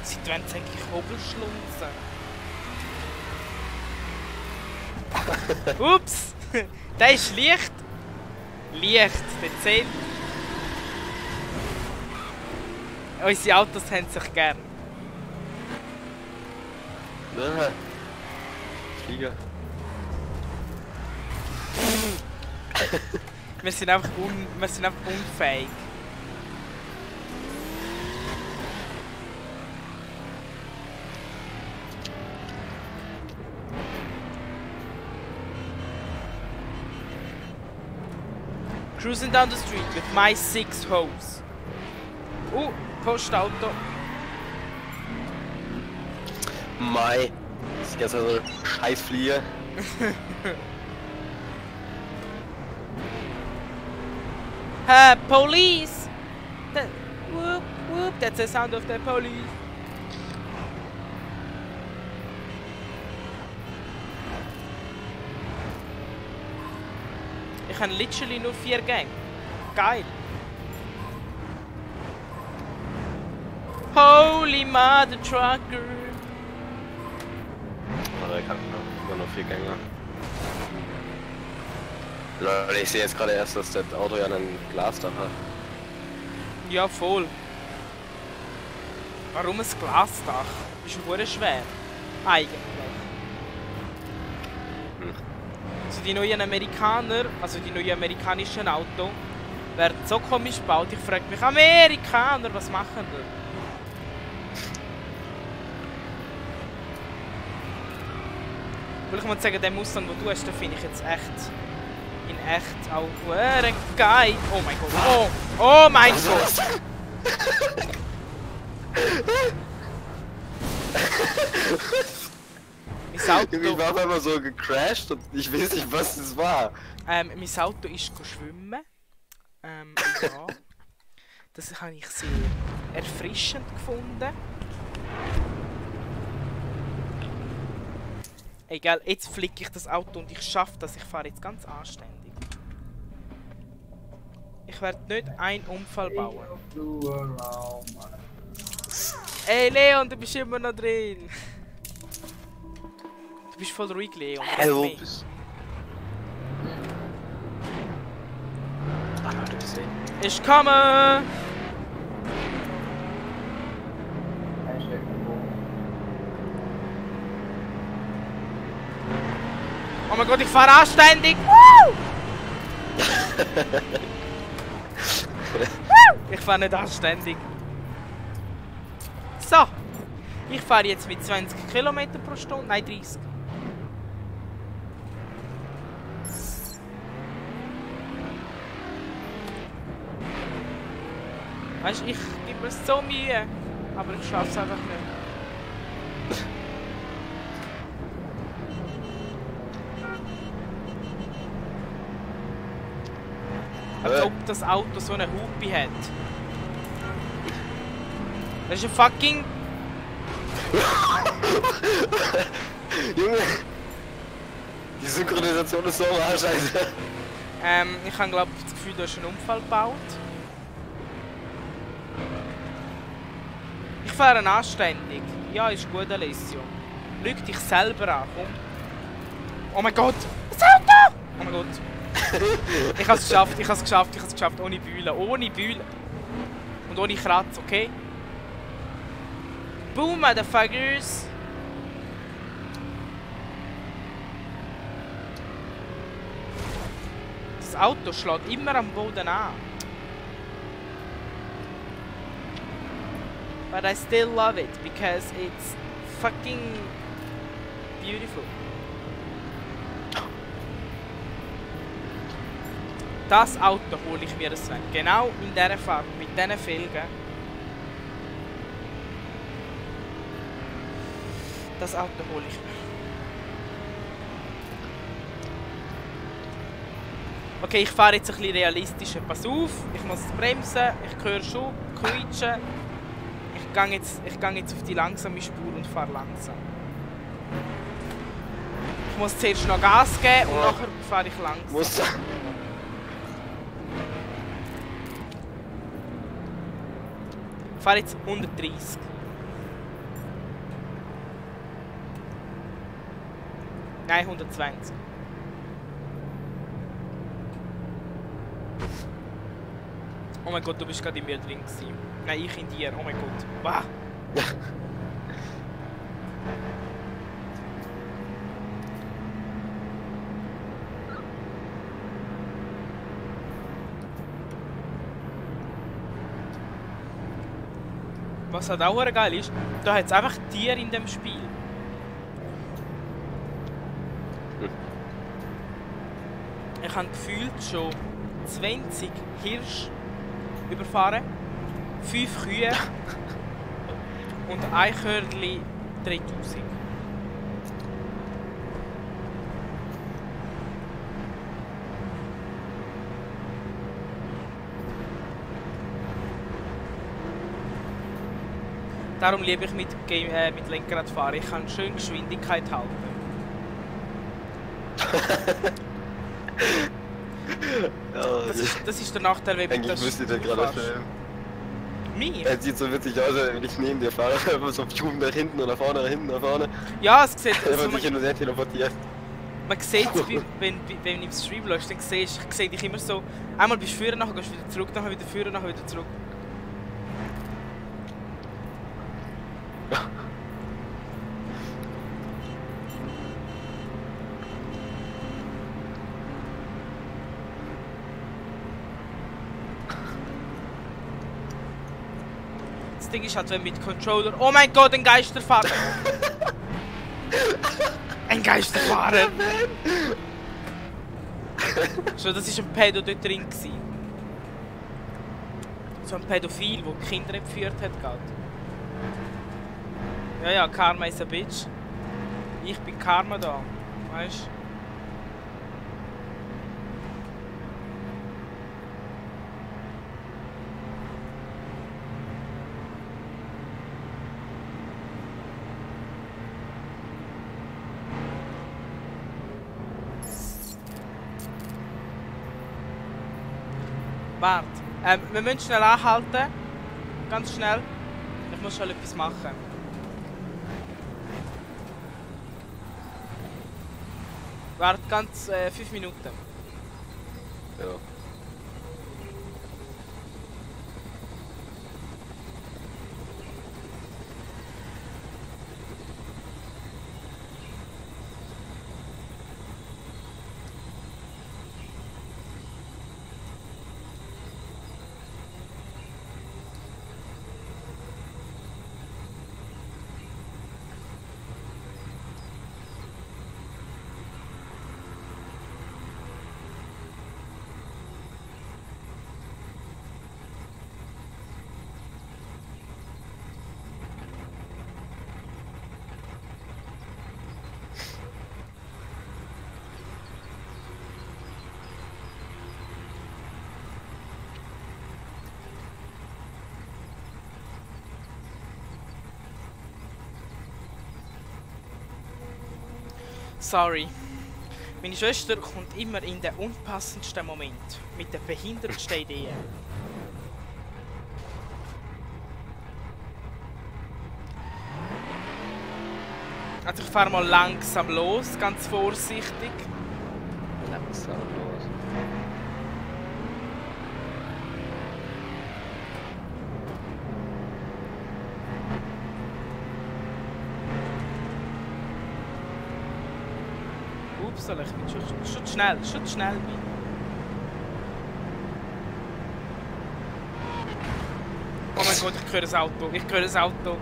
Seit wann sag ich Hobelschlunze? Ups! Der ist leicht! Leicht, der zählt. Unsere Autos haben sich gern. Flieger. Wir sind einfach unfähig. Cruising down the street with my 6 hoes. Postauto. Mai. Das ist jetzt also Scheißflieger. Police! Whoop, whoop, that's the sound of the police. Ich habe literally nur 4 Gänge. Geil. Holy mother trucker. Aber ich habe immer noch 4 Gänge. Leute, ich sehe jetzt gerade erst, dass das Auto ja ein Glasdach hat. Ja, voll. Warum ein Glasdach? Ist verdammt schwer. Eigentlich. Also die neuen Amerikaner, also die neuen amerikanischen Autos, werden so komisch gebaut. Ich frage mich, Amerikaner, was machen die? Weil ich muss sagen, den Mustang, den du hast, den finde ich jetzt echt... in echt auch geil. Oh mein Gott. Oh mein Gott. Ich war auf einmal so gecrashed und ich weiß nicht, was das war. Mein Auto ist schwimmen. Ja. Das habe ich sehr erfrischend gefunden. Egal, jetzt flicke ich das Auto und ich schaffe das. Ich fahre jetzt ganz anständig. Ich werde nicht einen Unfall bauen. Ey Leon, du bist immer noch drin. Du bist voll ruhig, Leon. Hallo. Ich komme! Oh mein Gott, ich fahre anständig! Woo! Ich fahre nicht anständig. So! Ich fahre jetzt mit 20 km pro Stunde. Nein, 30. Weißt du, ich gebe mir so Mühe, aber ich schaffe es einfach nicht. Als ob das Auto so eine Hupe hat. Das ist ein fucking... Junge! Die Synchronisation ist so am Arsch, Alter. Ich habe glaube das Gefühl, du hast einen Unfall gebaut. Ich fahre anständig. Ja, ist gut, Alessio. Lüg dich selber an, komm. Oh mein Gott! Das Auto! Oh mein Gott. Ich habe es geschafft, ich habe es geschafft, ich habe es geschafft. Ohne Bühlen, ohne Bühlen. Und ohne Kratz, okay? Boom, motherfuckers! Das Auto schlägt immer am Boden an. But I still love it because it's fucking beautiful. Das Auto hole ich mir, Sven. Genau in dieser Farbe, mit diesen Felgen. Das Auto hole ich mir. Okay, ich fahre jetzt ein bisschen realistischer. Pass auf, ich muss bremsen, ich höre schon, quietschen. Ich gehe jetzt auf die langsame Spur und fahre langsam. Ich muss zuerst noch Gas geben und nachher fahre ich langsam. Ich fahre jetzt 130. Nein, 120. Oh mein Gott, du bist gerade in mir drin gewesen. Nein, ich in dir. Oh mein Gott. Wow. Was halt auch geil ist, da hat es einfach Tiere in dem Spiel. Ich habe gefühlt schon 20 Hirsche überfahren, 5 Kühe und ein Körnli 3000. Darum liebe ich mit Lenkrad fahren. Ich kann schön Geschwindigkeit halten. Das ist der Nachteil, wenn eigentlich das müsste ich den gerade filmen. Mich? Er sieht so witzig aus, wenn ich neben dir fahre. So nach hinten oder vorne, nach hinten oder vorne. Ja, es sieht also sich hin und her teleportiert. Man sieht es, wenn du im Stream läufst, dann sehe ich dich immer so. Einmal bist du führen, nachher gehst du wieder zurück, nachher wieder führen, nachher wieder zurück. Das Ding ist halt, wenn mit Controller... Oh mein Gott, ein Geisterfahrer! Ein Geisterfahrer! So, das war ein Pädo dort drin gewesen. So ein Pädophil, der Kinder entführt hat gerade. Ja, ja, Karma is a bitch. Ich bin Karma da, weißt du? Warte, wir müssen schnell anhalten. Ganz schnell. Ich muss schon etwas machen. Warte ganz 5 Minuten. Ja. Sorry. Meine Schwester kommt immer in den unpassendsten Moment. Mit den behindertsten Ideen. Also ich fahre mal langsam los, ganz vorsichtig. Langsam los. Upsala, ich bin schon zu schnell bin. Oh mein Gott, ich höre ein Auto.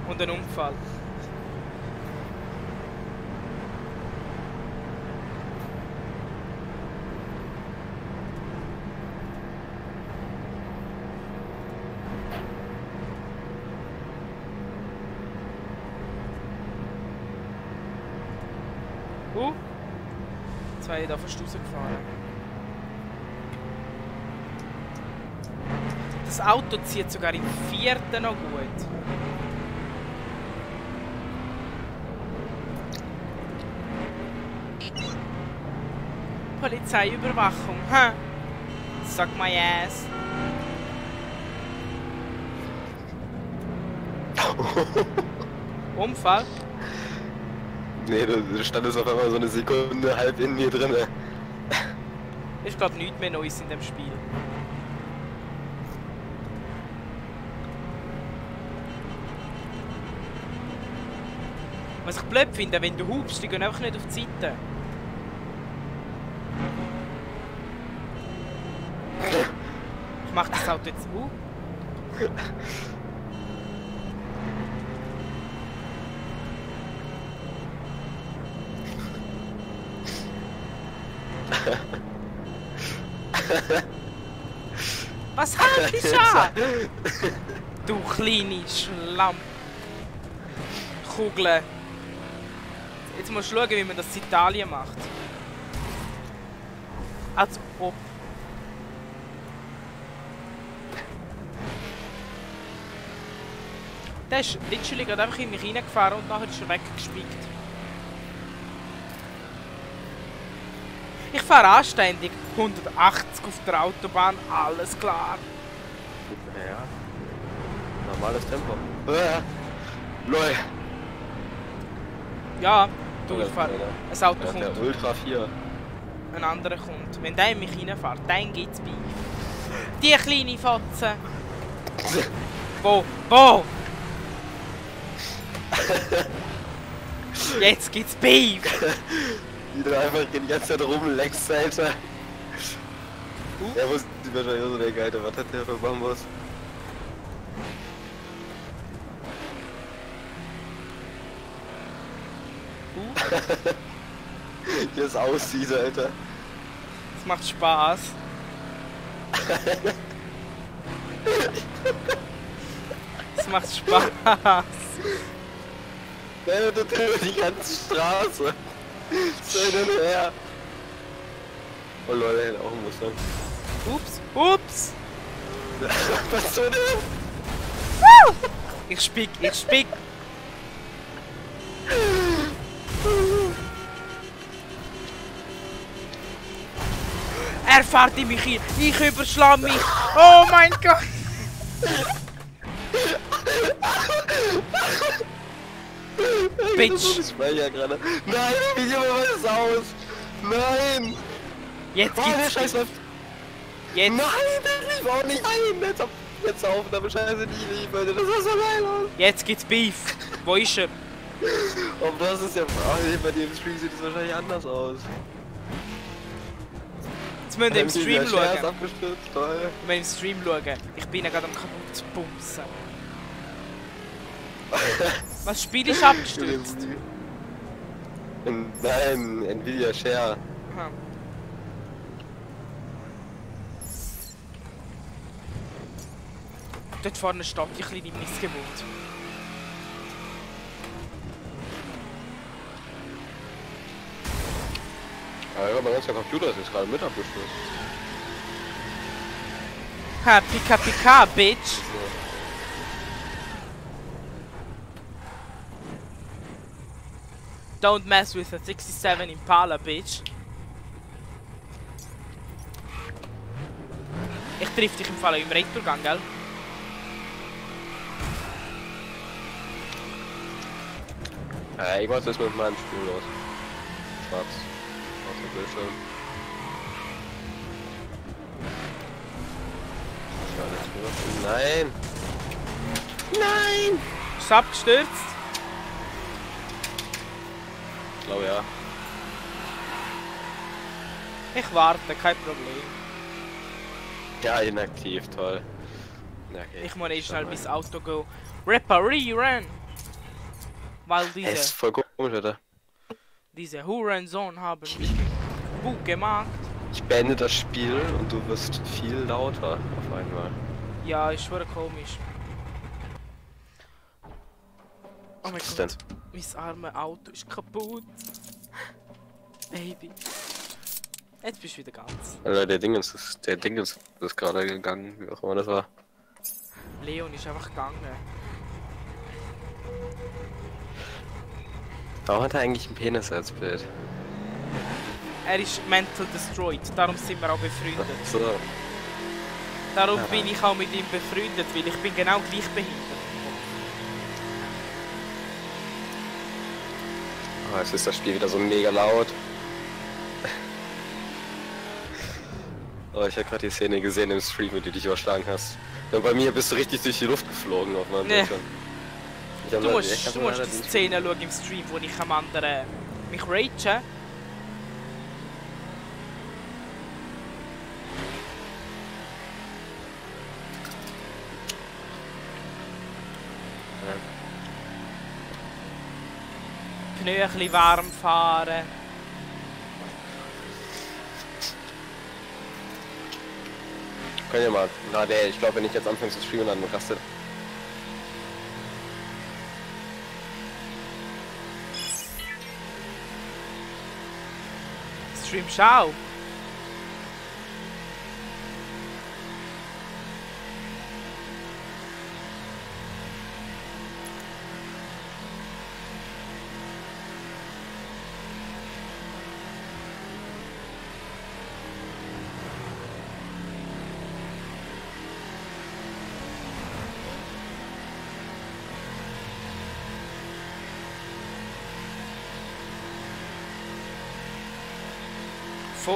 Und einen Unfall. Zwei da fast rausgefahren. Das Auto zieht sogar im 4. noch gut. Polizeiüberwachung, ha? Suck my ass. Unfall? Nee, du standest auf einmal so eine Sekunde halb in mir drin. Ist glaub nichts mehr Neues in dem Spiel. Was ich blöd finde, wenn du hupst, die gehen einfach nicht auf die Seite. Ich mach das Auto jetzt Was halt dich an? Du kleine Schlammkugel. Jetzt musst du schauen, wie man das in Italien macht. Als ob. Der ist literally gerade einfach in mich reingefahren und nachher ist er weggespickt. Ich fahre anständig, 180 auf der Autobahn, alles klar. Ja. Normales Tempo. Lol. Ja, du, ich fahre. Ein Auto kommt. Der Ultra 4. Ein anderer kommt. Wenn der in mich reinfährt, dann geht's Beef. Die kleine Fotze. Wo? Jetzt gibt's Beef. Wie du einfach die ganze Zeit rumleckst, Alter. Der muss wahrscheinlich so der Geile. Was hat der für Bambus? Wie es aussieht, Alter. Das macht Spaß. Das macht Spaß. Der tut die ganze Straße. Was soll denn her? Oh Leute, der hätte auch einen Mustang. Ups! Was soll denn? Ich spick! Er fährt in mich hin! Ich überschlag mich! Oh mein Gott! Bitch! Nein, wie sieht man das aus? Nein! Jetzt geht's... Der Scheiß läuft! Jetzt! Nein, der lief auch nicht ein! Jetzt auf, aber scheiße, die lief, Alter, das sah so geil aus! Jetzt gibt's Beef! Wo ist er? Aber das ist ja... Ach, bei dir im Stream sieht es wahrscheinlich anders aus. Jetzt müssen wir im Stream schauen. Abgestürzt, toll. Wir müssen im Stream schauen. Ich bin ja gerade am kaputt bumsen. Was Spiel ist abgestürzt? Nein, Nvidia Share. Aha. Dort vorne steht die kleine Missgeburt. Ja, mein ganzer Computer ist jetzt gerade mit abgestürzt. Ha, Pika, Bitch! Don't mess with a 67 Impala, bitch. Ich triff dich im Fall im Retourgang, gell? Ich wollte jetzt mit meinem Spiel los. Schwarz. Auf dem Bildschirm. Nein! Nein! Ist abgestürzt? Ich glaube ja. Ich warte, kein Problem. Ja, inaktiv, toll. Ja, okay. Ich muss schnell mein Auto go reparieren. Weil Das ist voll komisch, oder? diese Hurensohn haben mich Bug gemacht. Ich beende das Spiel und du wirst viel lauter auf einmal. Ja, ist schon komisch. Oh mein Was ist Gott, mein armes Auto ist kaputt. Baby. Jetzt bist du wieder ganz. Alter, der Dingens ist gerade gegangen, wie auch immer das war. Leon ist einfach gegangen. Warum hat er eigentlich einen Penis als Bild? Er ist mental destroyed, darum sind wir auch befreundet. So. Darum bin ich auch mit ihm befreundet, weil ich bin genau gleich behindert. Oh, jetzt ist das Spiel wieder so mega laut. Oh, ich habe gerade die Szene gesehen im Stream, wie du dich überschlagen hast. Und bei mir bist du richtig durch die Luft geflogen auf meinem Bildschirm. Du musst die Szene schauen im Stream, wo ich am anderen mich rage. Knöchli warm fahren. Können wir mal. Na, ich glaube, wenn ich jetzt anfange zu streamen, dann rastet. Stream schau.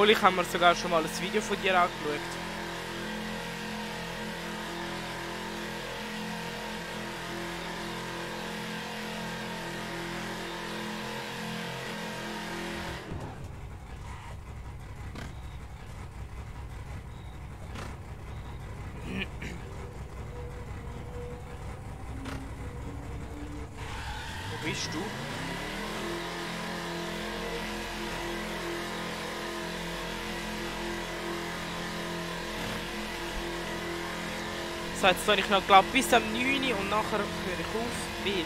Ich habe mir sogar schon mal ein Video von dir angeschaut. Wo bist du? So, jetzt soll ich noch, glaube bis am 9 Uhr und nachher höre ich auf, weil...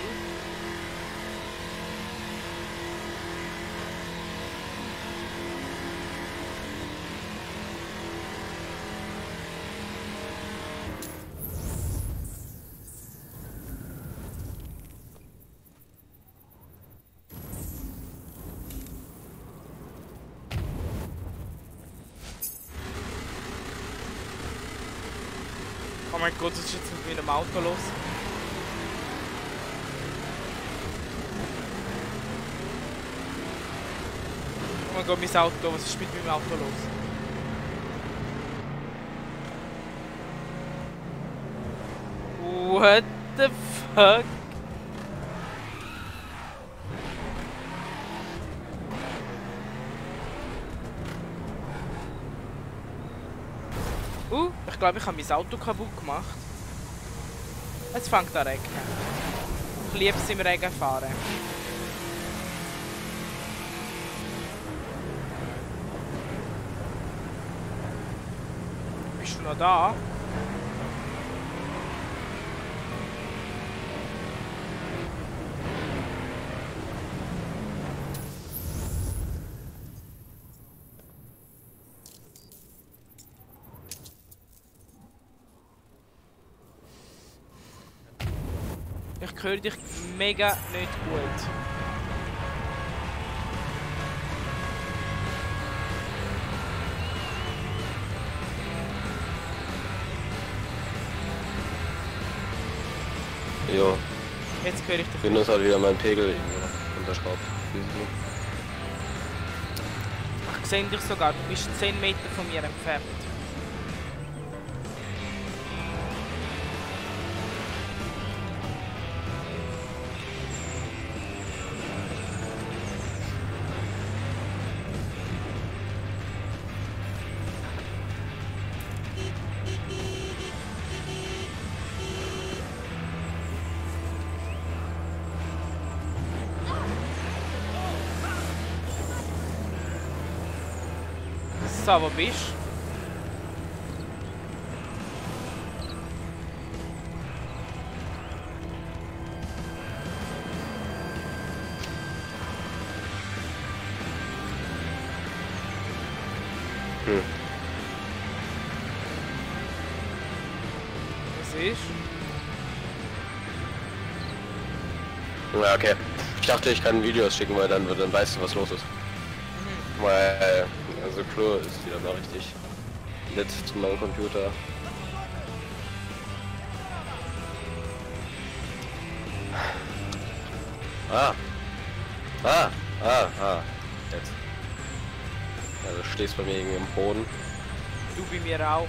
Oh mein Gott, was ist jetzt mit meinem Auto los? Oh mein Gott, mein Auto, was ist mit meinem Auto los? What the fuck? Ich glaube, ich habe mein Auto kaputt gemacht. Es fängt an regnen. Ich liebe es im Regen fahren. Bist du noch da? Ich höre dich mega nicht gut. Jo. Jetzt höre ich dich. Windows hat wieder meinen Pegel unterschraubt. Ich sehe dich sogar, du bist 10 Meter von mir entfernt. So, wo bist du? Was ist? Ja, okay. Ich dachte, ich kann Videos schicken, weil dann weißt du, was los ist. Weil, also Klo ist wieder mal richtig nett zu meinem Computer. Jetzt. Also stehst bei mir irgendwie im Boden. Du bei mir auch.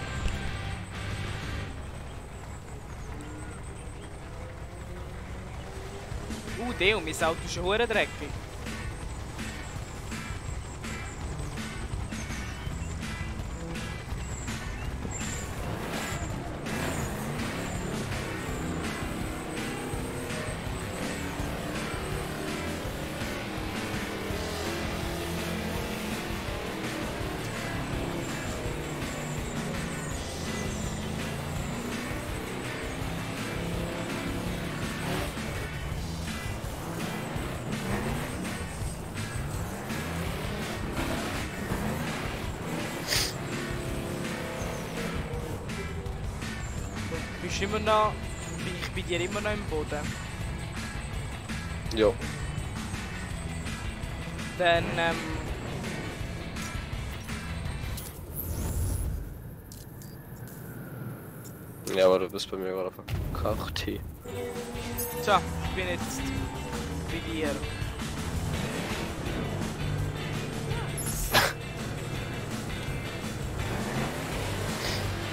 Deo, mein Auto ist hure dreckig. Immer noch, bin ich bei dir immer noch im Boden? Jo. Dann, Ja, aber du bist bei mir gerade verkracht. So, ich bin jetzt bei dir.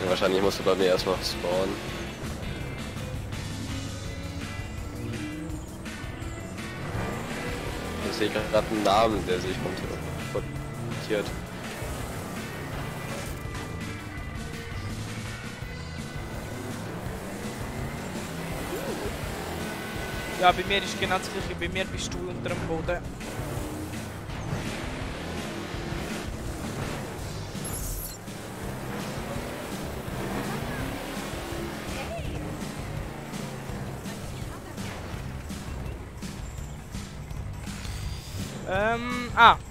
Ja, wahrscheinlich musst du bei mir erstmal spawnen. Ich sehe gerade einen Namen, der sich kontiert. Ja, bei mir ist genau das gleiche. Bei mir bist du unter dem Boden.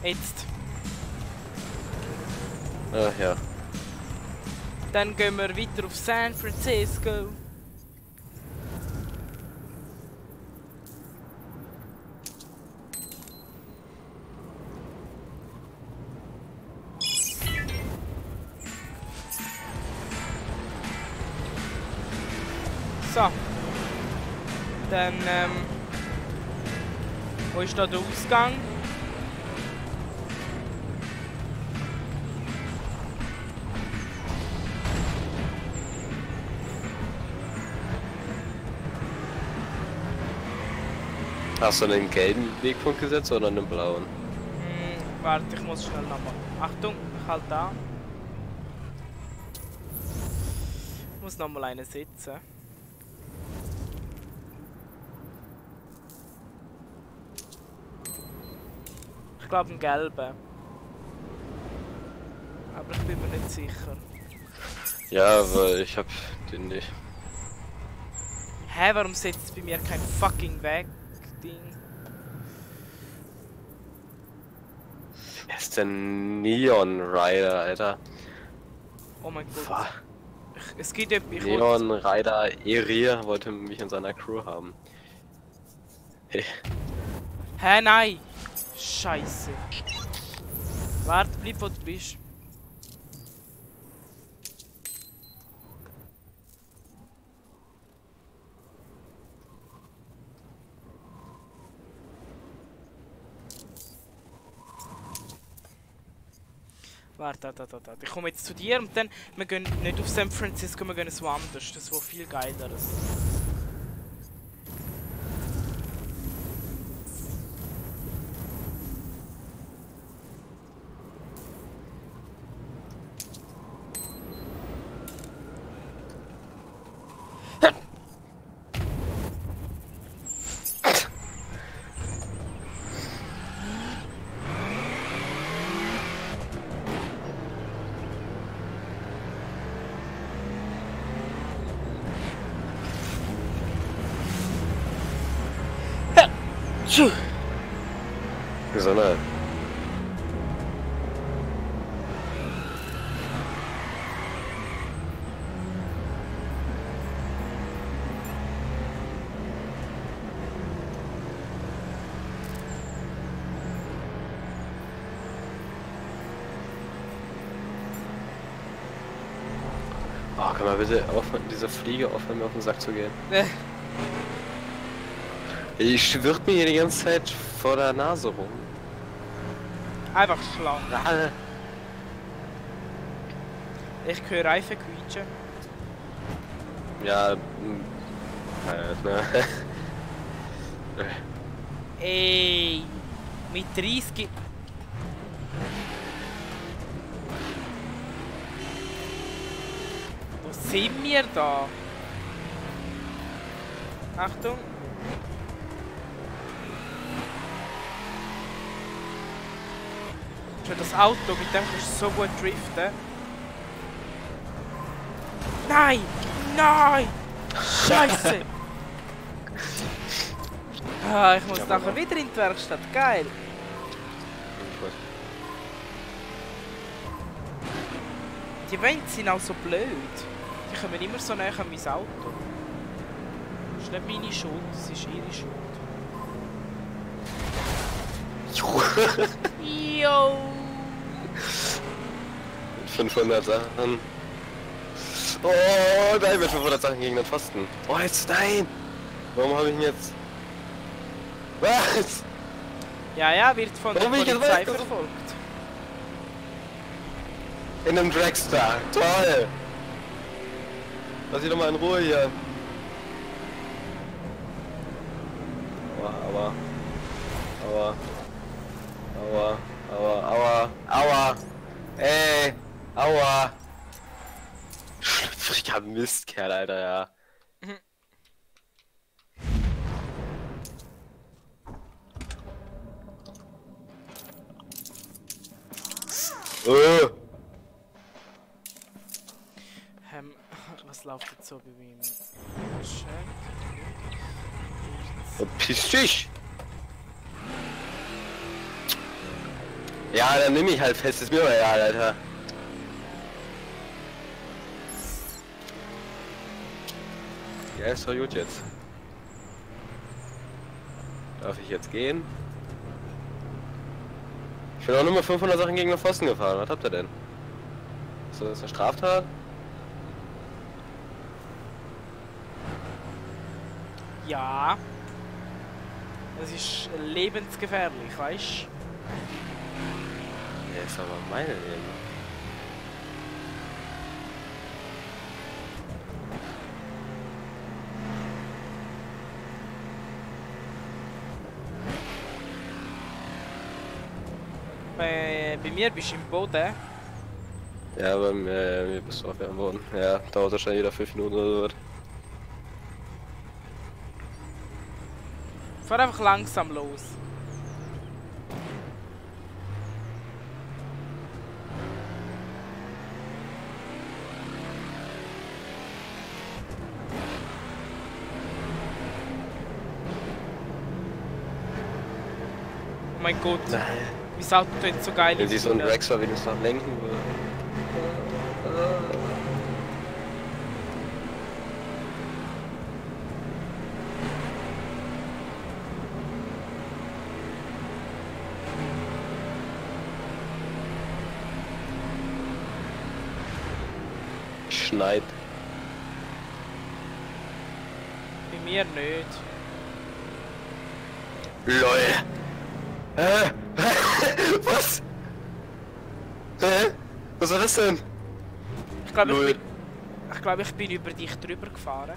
Jetzt. Ja. Dann gehen wir weiter auf San Francisco. So. Dann, wo ist da der Ausgang? Hast du einen gelben Wegpunkt gesetzt oder einen blauen? Warte, ich muss schnell nochmal. Achtung, ich halte da. Ich muss nochmal einen setzen. Ich glaube einen gelben. Aber ich bin mir nicht sicher. Ja, aber ich hab den nicht. Hä, warum setzt bei mir kein fucking Weg-Ding? Wer ist denn Neon Rider, Alter? Oh mein Gott. Es gibt etwas. Neon Rider Erir wollte mich in seiner Crew haben. Hey. Hä, nein! Scheiße. Warte, bleib wo du bist. Warte, da. Ich komme jetzt zu dir und dann, wir gehen nicht auf San Francisco, wir gehen woanders. Das ist viel geileres. Gesundheit. Oh, kann man bitte aufhören, diese Fliege aufhören, mir auf den Sack zu gehen? Ich schwirrt mir hier die ganze Zeit vor der Nase rum. Einfach schlau. Ich höre Reifen quietschen. Ja, ne. Ey, mit 30... Wo sind wir da? Achtung. Schon das Auto, mit dem kannst du so gut driften. Nein! Nein! Scheiße! Ah, ich muss nachher wieder in die Werkstatt. Geil! Die Wände sind auch so blöd. Die kommen immer so näher an mein Auto. Das ist nicht meine Schuld, das ist ihre Schuld. Jo! 500 Sachen. Oh nein, mit 500 Sachen gegen den Pfosten. Oh, jetzt nein! Warum habe ich ihn jetzt... Was? Ja, wird von der Polizei verfolgt. In einem Dragster. Toll! Lass ich doch mal in Ruhe hier. Aua. Ey, aua. Schlüpfriger Mistkerl, Alter, ja. Was läuft jetzt so bei ihm? Check. Piss dich! Ja, dann nimm ich halt fest, ist mir aber egal, Alter. Ja, ist doch gut jetzt. Darf ich jetzt gehen? Ich bin auch nur mal 500 Sachen gegen den Pfosten gefahren. Was habt ihr denn? Ist das eine Straftat? Ja. Das ist lebensgefährlich, weißt du? Ja, ist aber meine Leben. Bei mir bist du im Boden. Ja, bei mir bist du auch am Boden. Ja, dauert wahrscheinlich jeder 5 Minuten oder so. Fahr einfach langsam los. Oh mein Gott. Nein. Mein Auto tut so geil. Wenn sich so ein Dragster wenigstens noch lenken würde. Schneit. Bei mir nicht. LOL. Was? Was war das denn? Ich glaube, ich bin über dich drüber gefahren.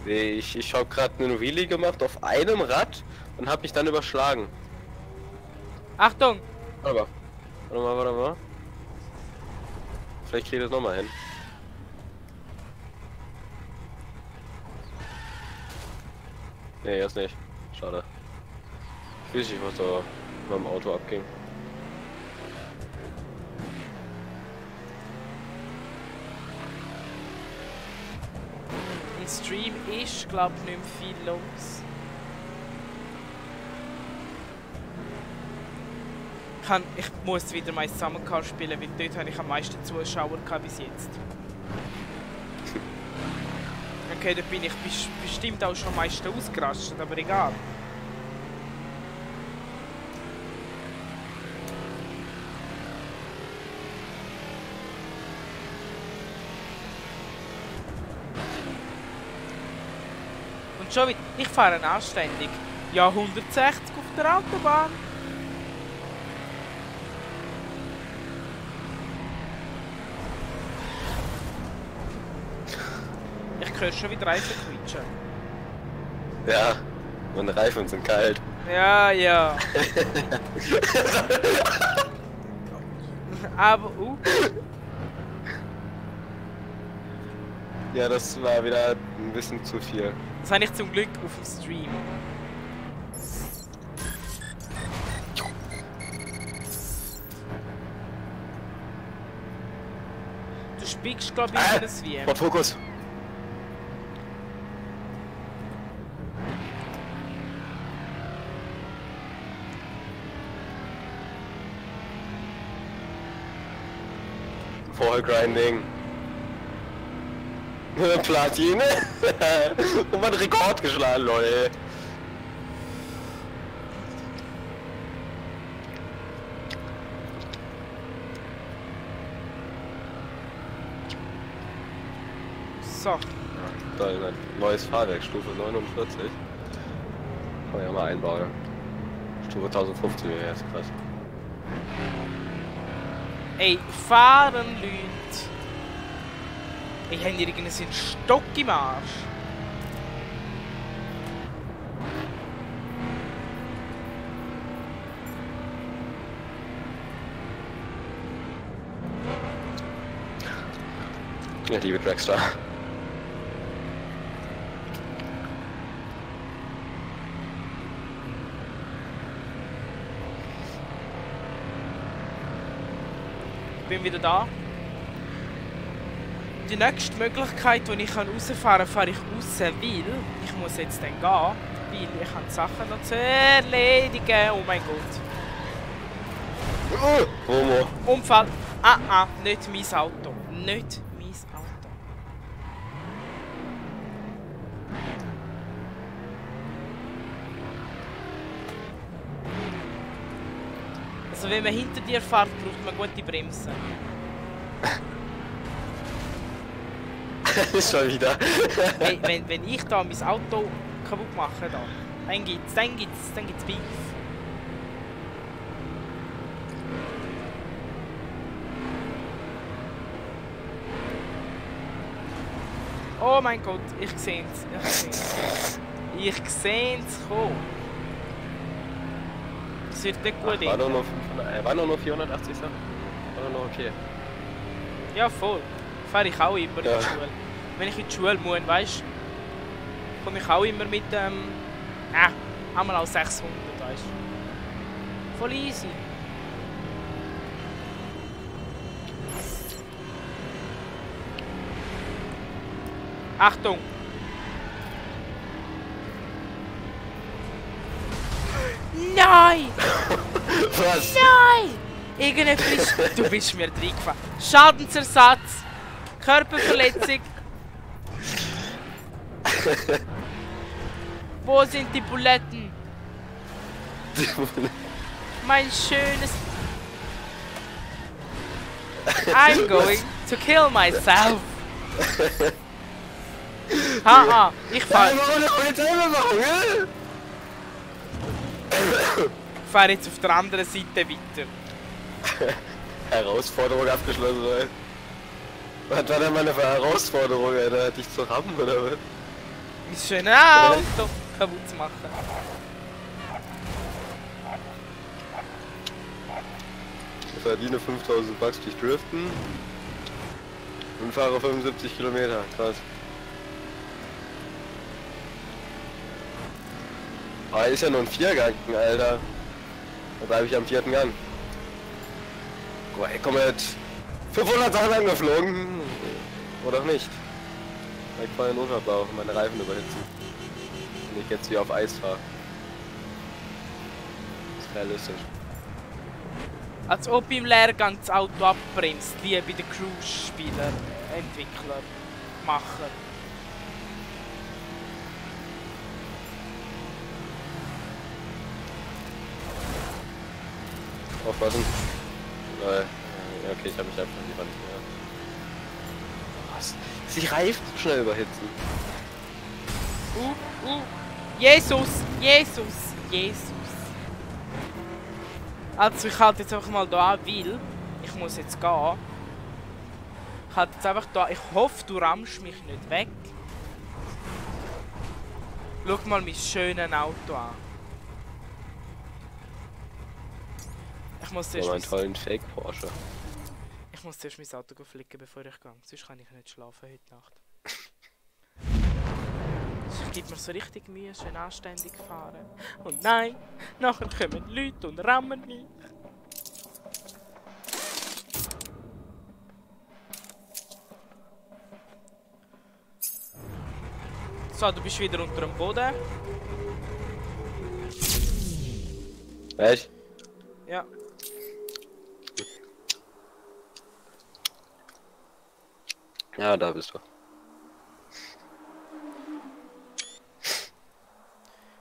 Ich habe gerade einen Wheelie gemacht auf einem Rad und habe mich dann überschlagen. Achtung! Warte mal. Vielleicht kriege ich das nochmal hin. Nee, jetzt nicht. Schade. Ich weiß nicht, was da mit dem Auto abging. Im Stream ist, glaube ich, nicht mehr viel los. Ich muss wieder mein Summercar spielen, weil dort habe ich am meisten Zuschauer gehabt bis jetzt. Okay, da bin ich bestimmt auch schon am meisten ausgerastet, aber egal. Und schon wieder, ich fahre anständig. Ja, 160 auf der Autobahn. Ich höre schon wieder Reifen quietschen. Ja, meine Reifen sind kalt. Ja. Aber, Ja, das war wieder ein bisschen zu viel. Das habe ich zum Glück auf dem Stream. Du spickst, glaube ich, das wie. Fokus. Vollgrinding. Platine. Und mein Rekord geschlagen, Leute. So. Da ist ein neues Fahrwerk, Stufe 49. Kann man ja mal einbauen. Stufe 1050 wäre jetzt krass. Ey, fahren Leute! Ich habe irgendeinen Stock im Arsch. Ich liebe Dragster. Ich bin wieder da. Die nächste Möglichkeit, die ich rausfahren kann, fahre ich raus, weil ich muss jetzt dann gehen, weil ich habe Sachen noch zu erledigen. Oh mein Gott. Homo. Unfall. Nicht mein Auto. Nicht mein Auto. Also wenn man hinter dir fährt, braucht man gute Bremsen. Schon wieder. Hey, wenn ich da mein Auto kaputt mache, dann gibt's Beef. Oh mein Gott, ich seh's. Ich seh's kommen. Das wird nicht gut. War nur 480 Sachen? War nur okay. Ja, voll. Fahre ich auch immer in die Schule. Wenn ich in die Schule muss, weißt du, komme ich auch immer mit einmal auch 600, weißt du. Voll easy. Achtung! Nein! Was? Nein! Irgendetwas. Du bist mir reingefahren. Schadensersatz! Körperverletzung! Wo sind die Buletten? Mein schönes... I'm going to kill myself! Ich fahr... fahre jetzt auf der anderen Seite weiter. Herausforderung abgeschlossen, ey. Was war denn meine Herausforderung, Alter? Dich zu rammen, oder was? Mein schönes Auto kaputt zu machen. Ich verdiene 5000 Bucks durch Driften und fahre 75 Kilometer. Krass. Ah, ist ja nur ein Viergang, Alter. Da bleibe ich am 4. Gang. Boah, ey, komm jetzt 500 Sachen angeflogen. Oder auch nicht. Ich fahre in den Unterbau, meine Reifen überhitzen. Wenn ich jetzt hier auf Eis fahre. Das ist realistisch. Als ob im Lehrgang das Auto abbremst, liebe der Cruise-Spieler, Entwickler, Macher. Aufpassen. Okay, ich habe mich einfach an die Wand. Ja. Was? Sie Reifen so schnell überhitzen. Jesus! Jesus! Jesus! Also ich halte jetzt einfach mal da an, weil ich muss jetzt gehen. Ich halte jetzt einfach da. Ich hoffe, du rammst mich nicht weg. Schau mal mein schönes Auto an. Ich muss zuerst einen tollen Fake Porsche. Ich muss zuerst mein Auto flicken, bevor ich gehe. Sonst kann ich nicht schlafen heute Nacht. Es gibt mir so richtig Mühe, schön anständig fahren. Und nein, nachher kommen Leute und rammen mich. So, du bist wieder unter dem Boden. Echt? Ja. Ja, da bist du.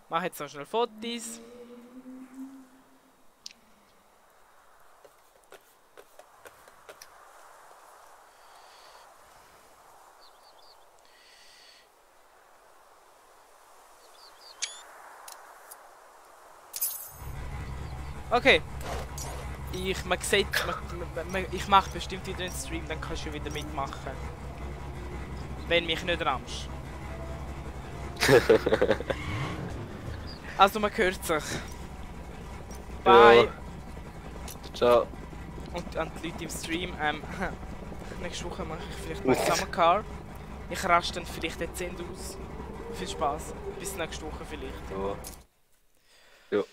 Mach jetzt noch schnell Fotos. Okay. Man sieht, ich mache bestimmt wieder einen Stream, dann kannst du wieder mitmachen. Wenn mich nicht rammst. Also man hört sich. Bye. Ja. Ciao. Und an die Leute im Stream, nächste Woche mache ich vielleicht mal Summer Car. Ich raste dann vielleicht dezent aus. Viel Spaß. Bis nächste Woche vielleicht. Ja. Jo.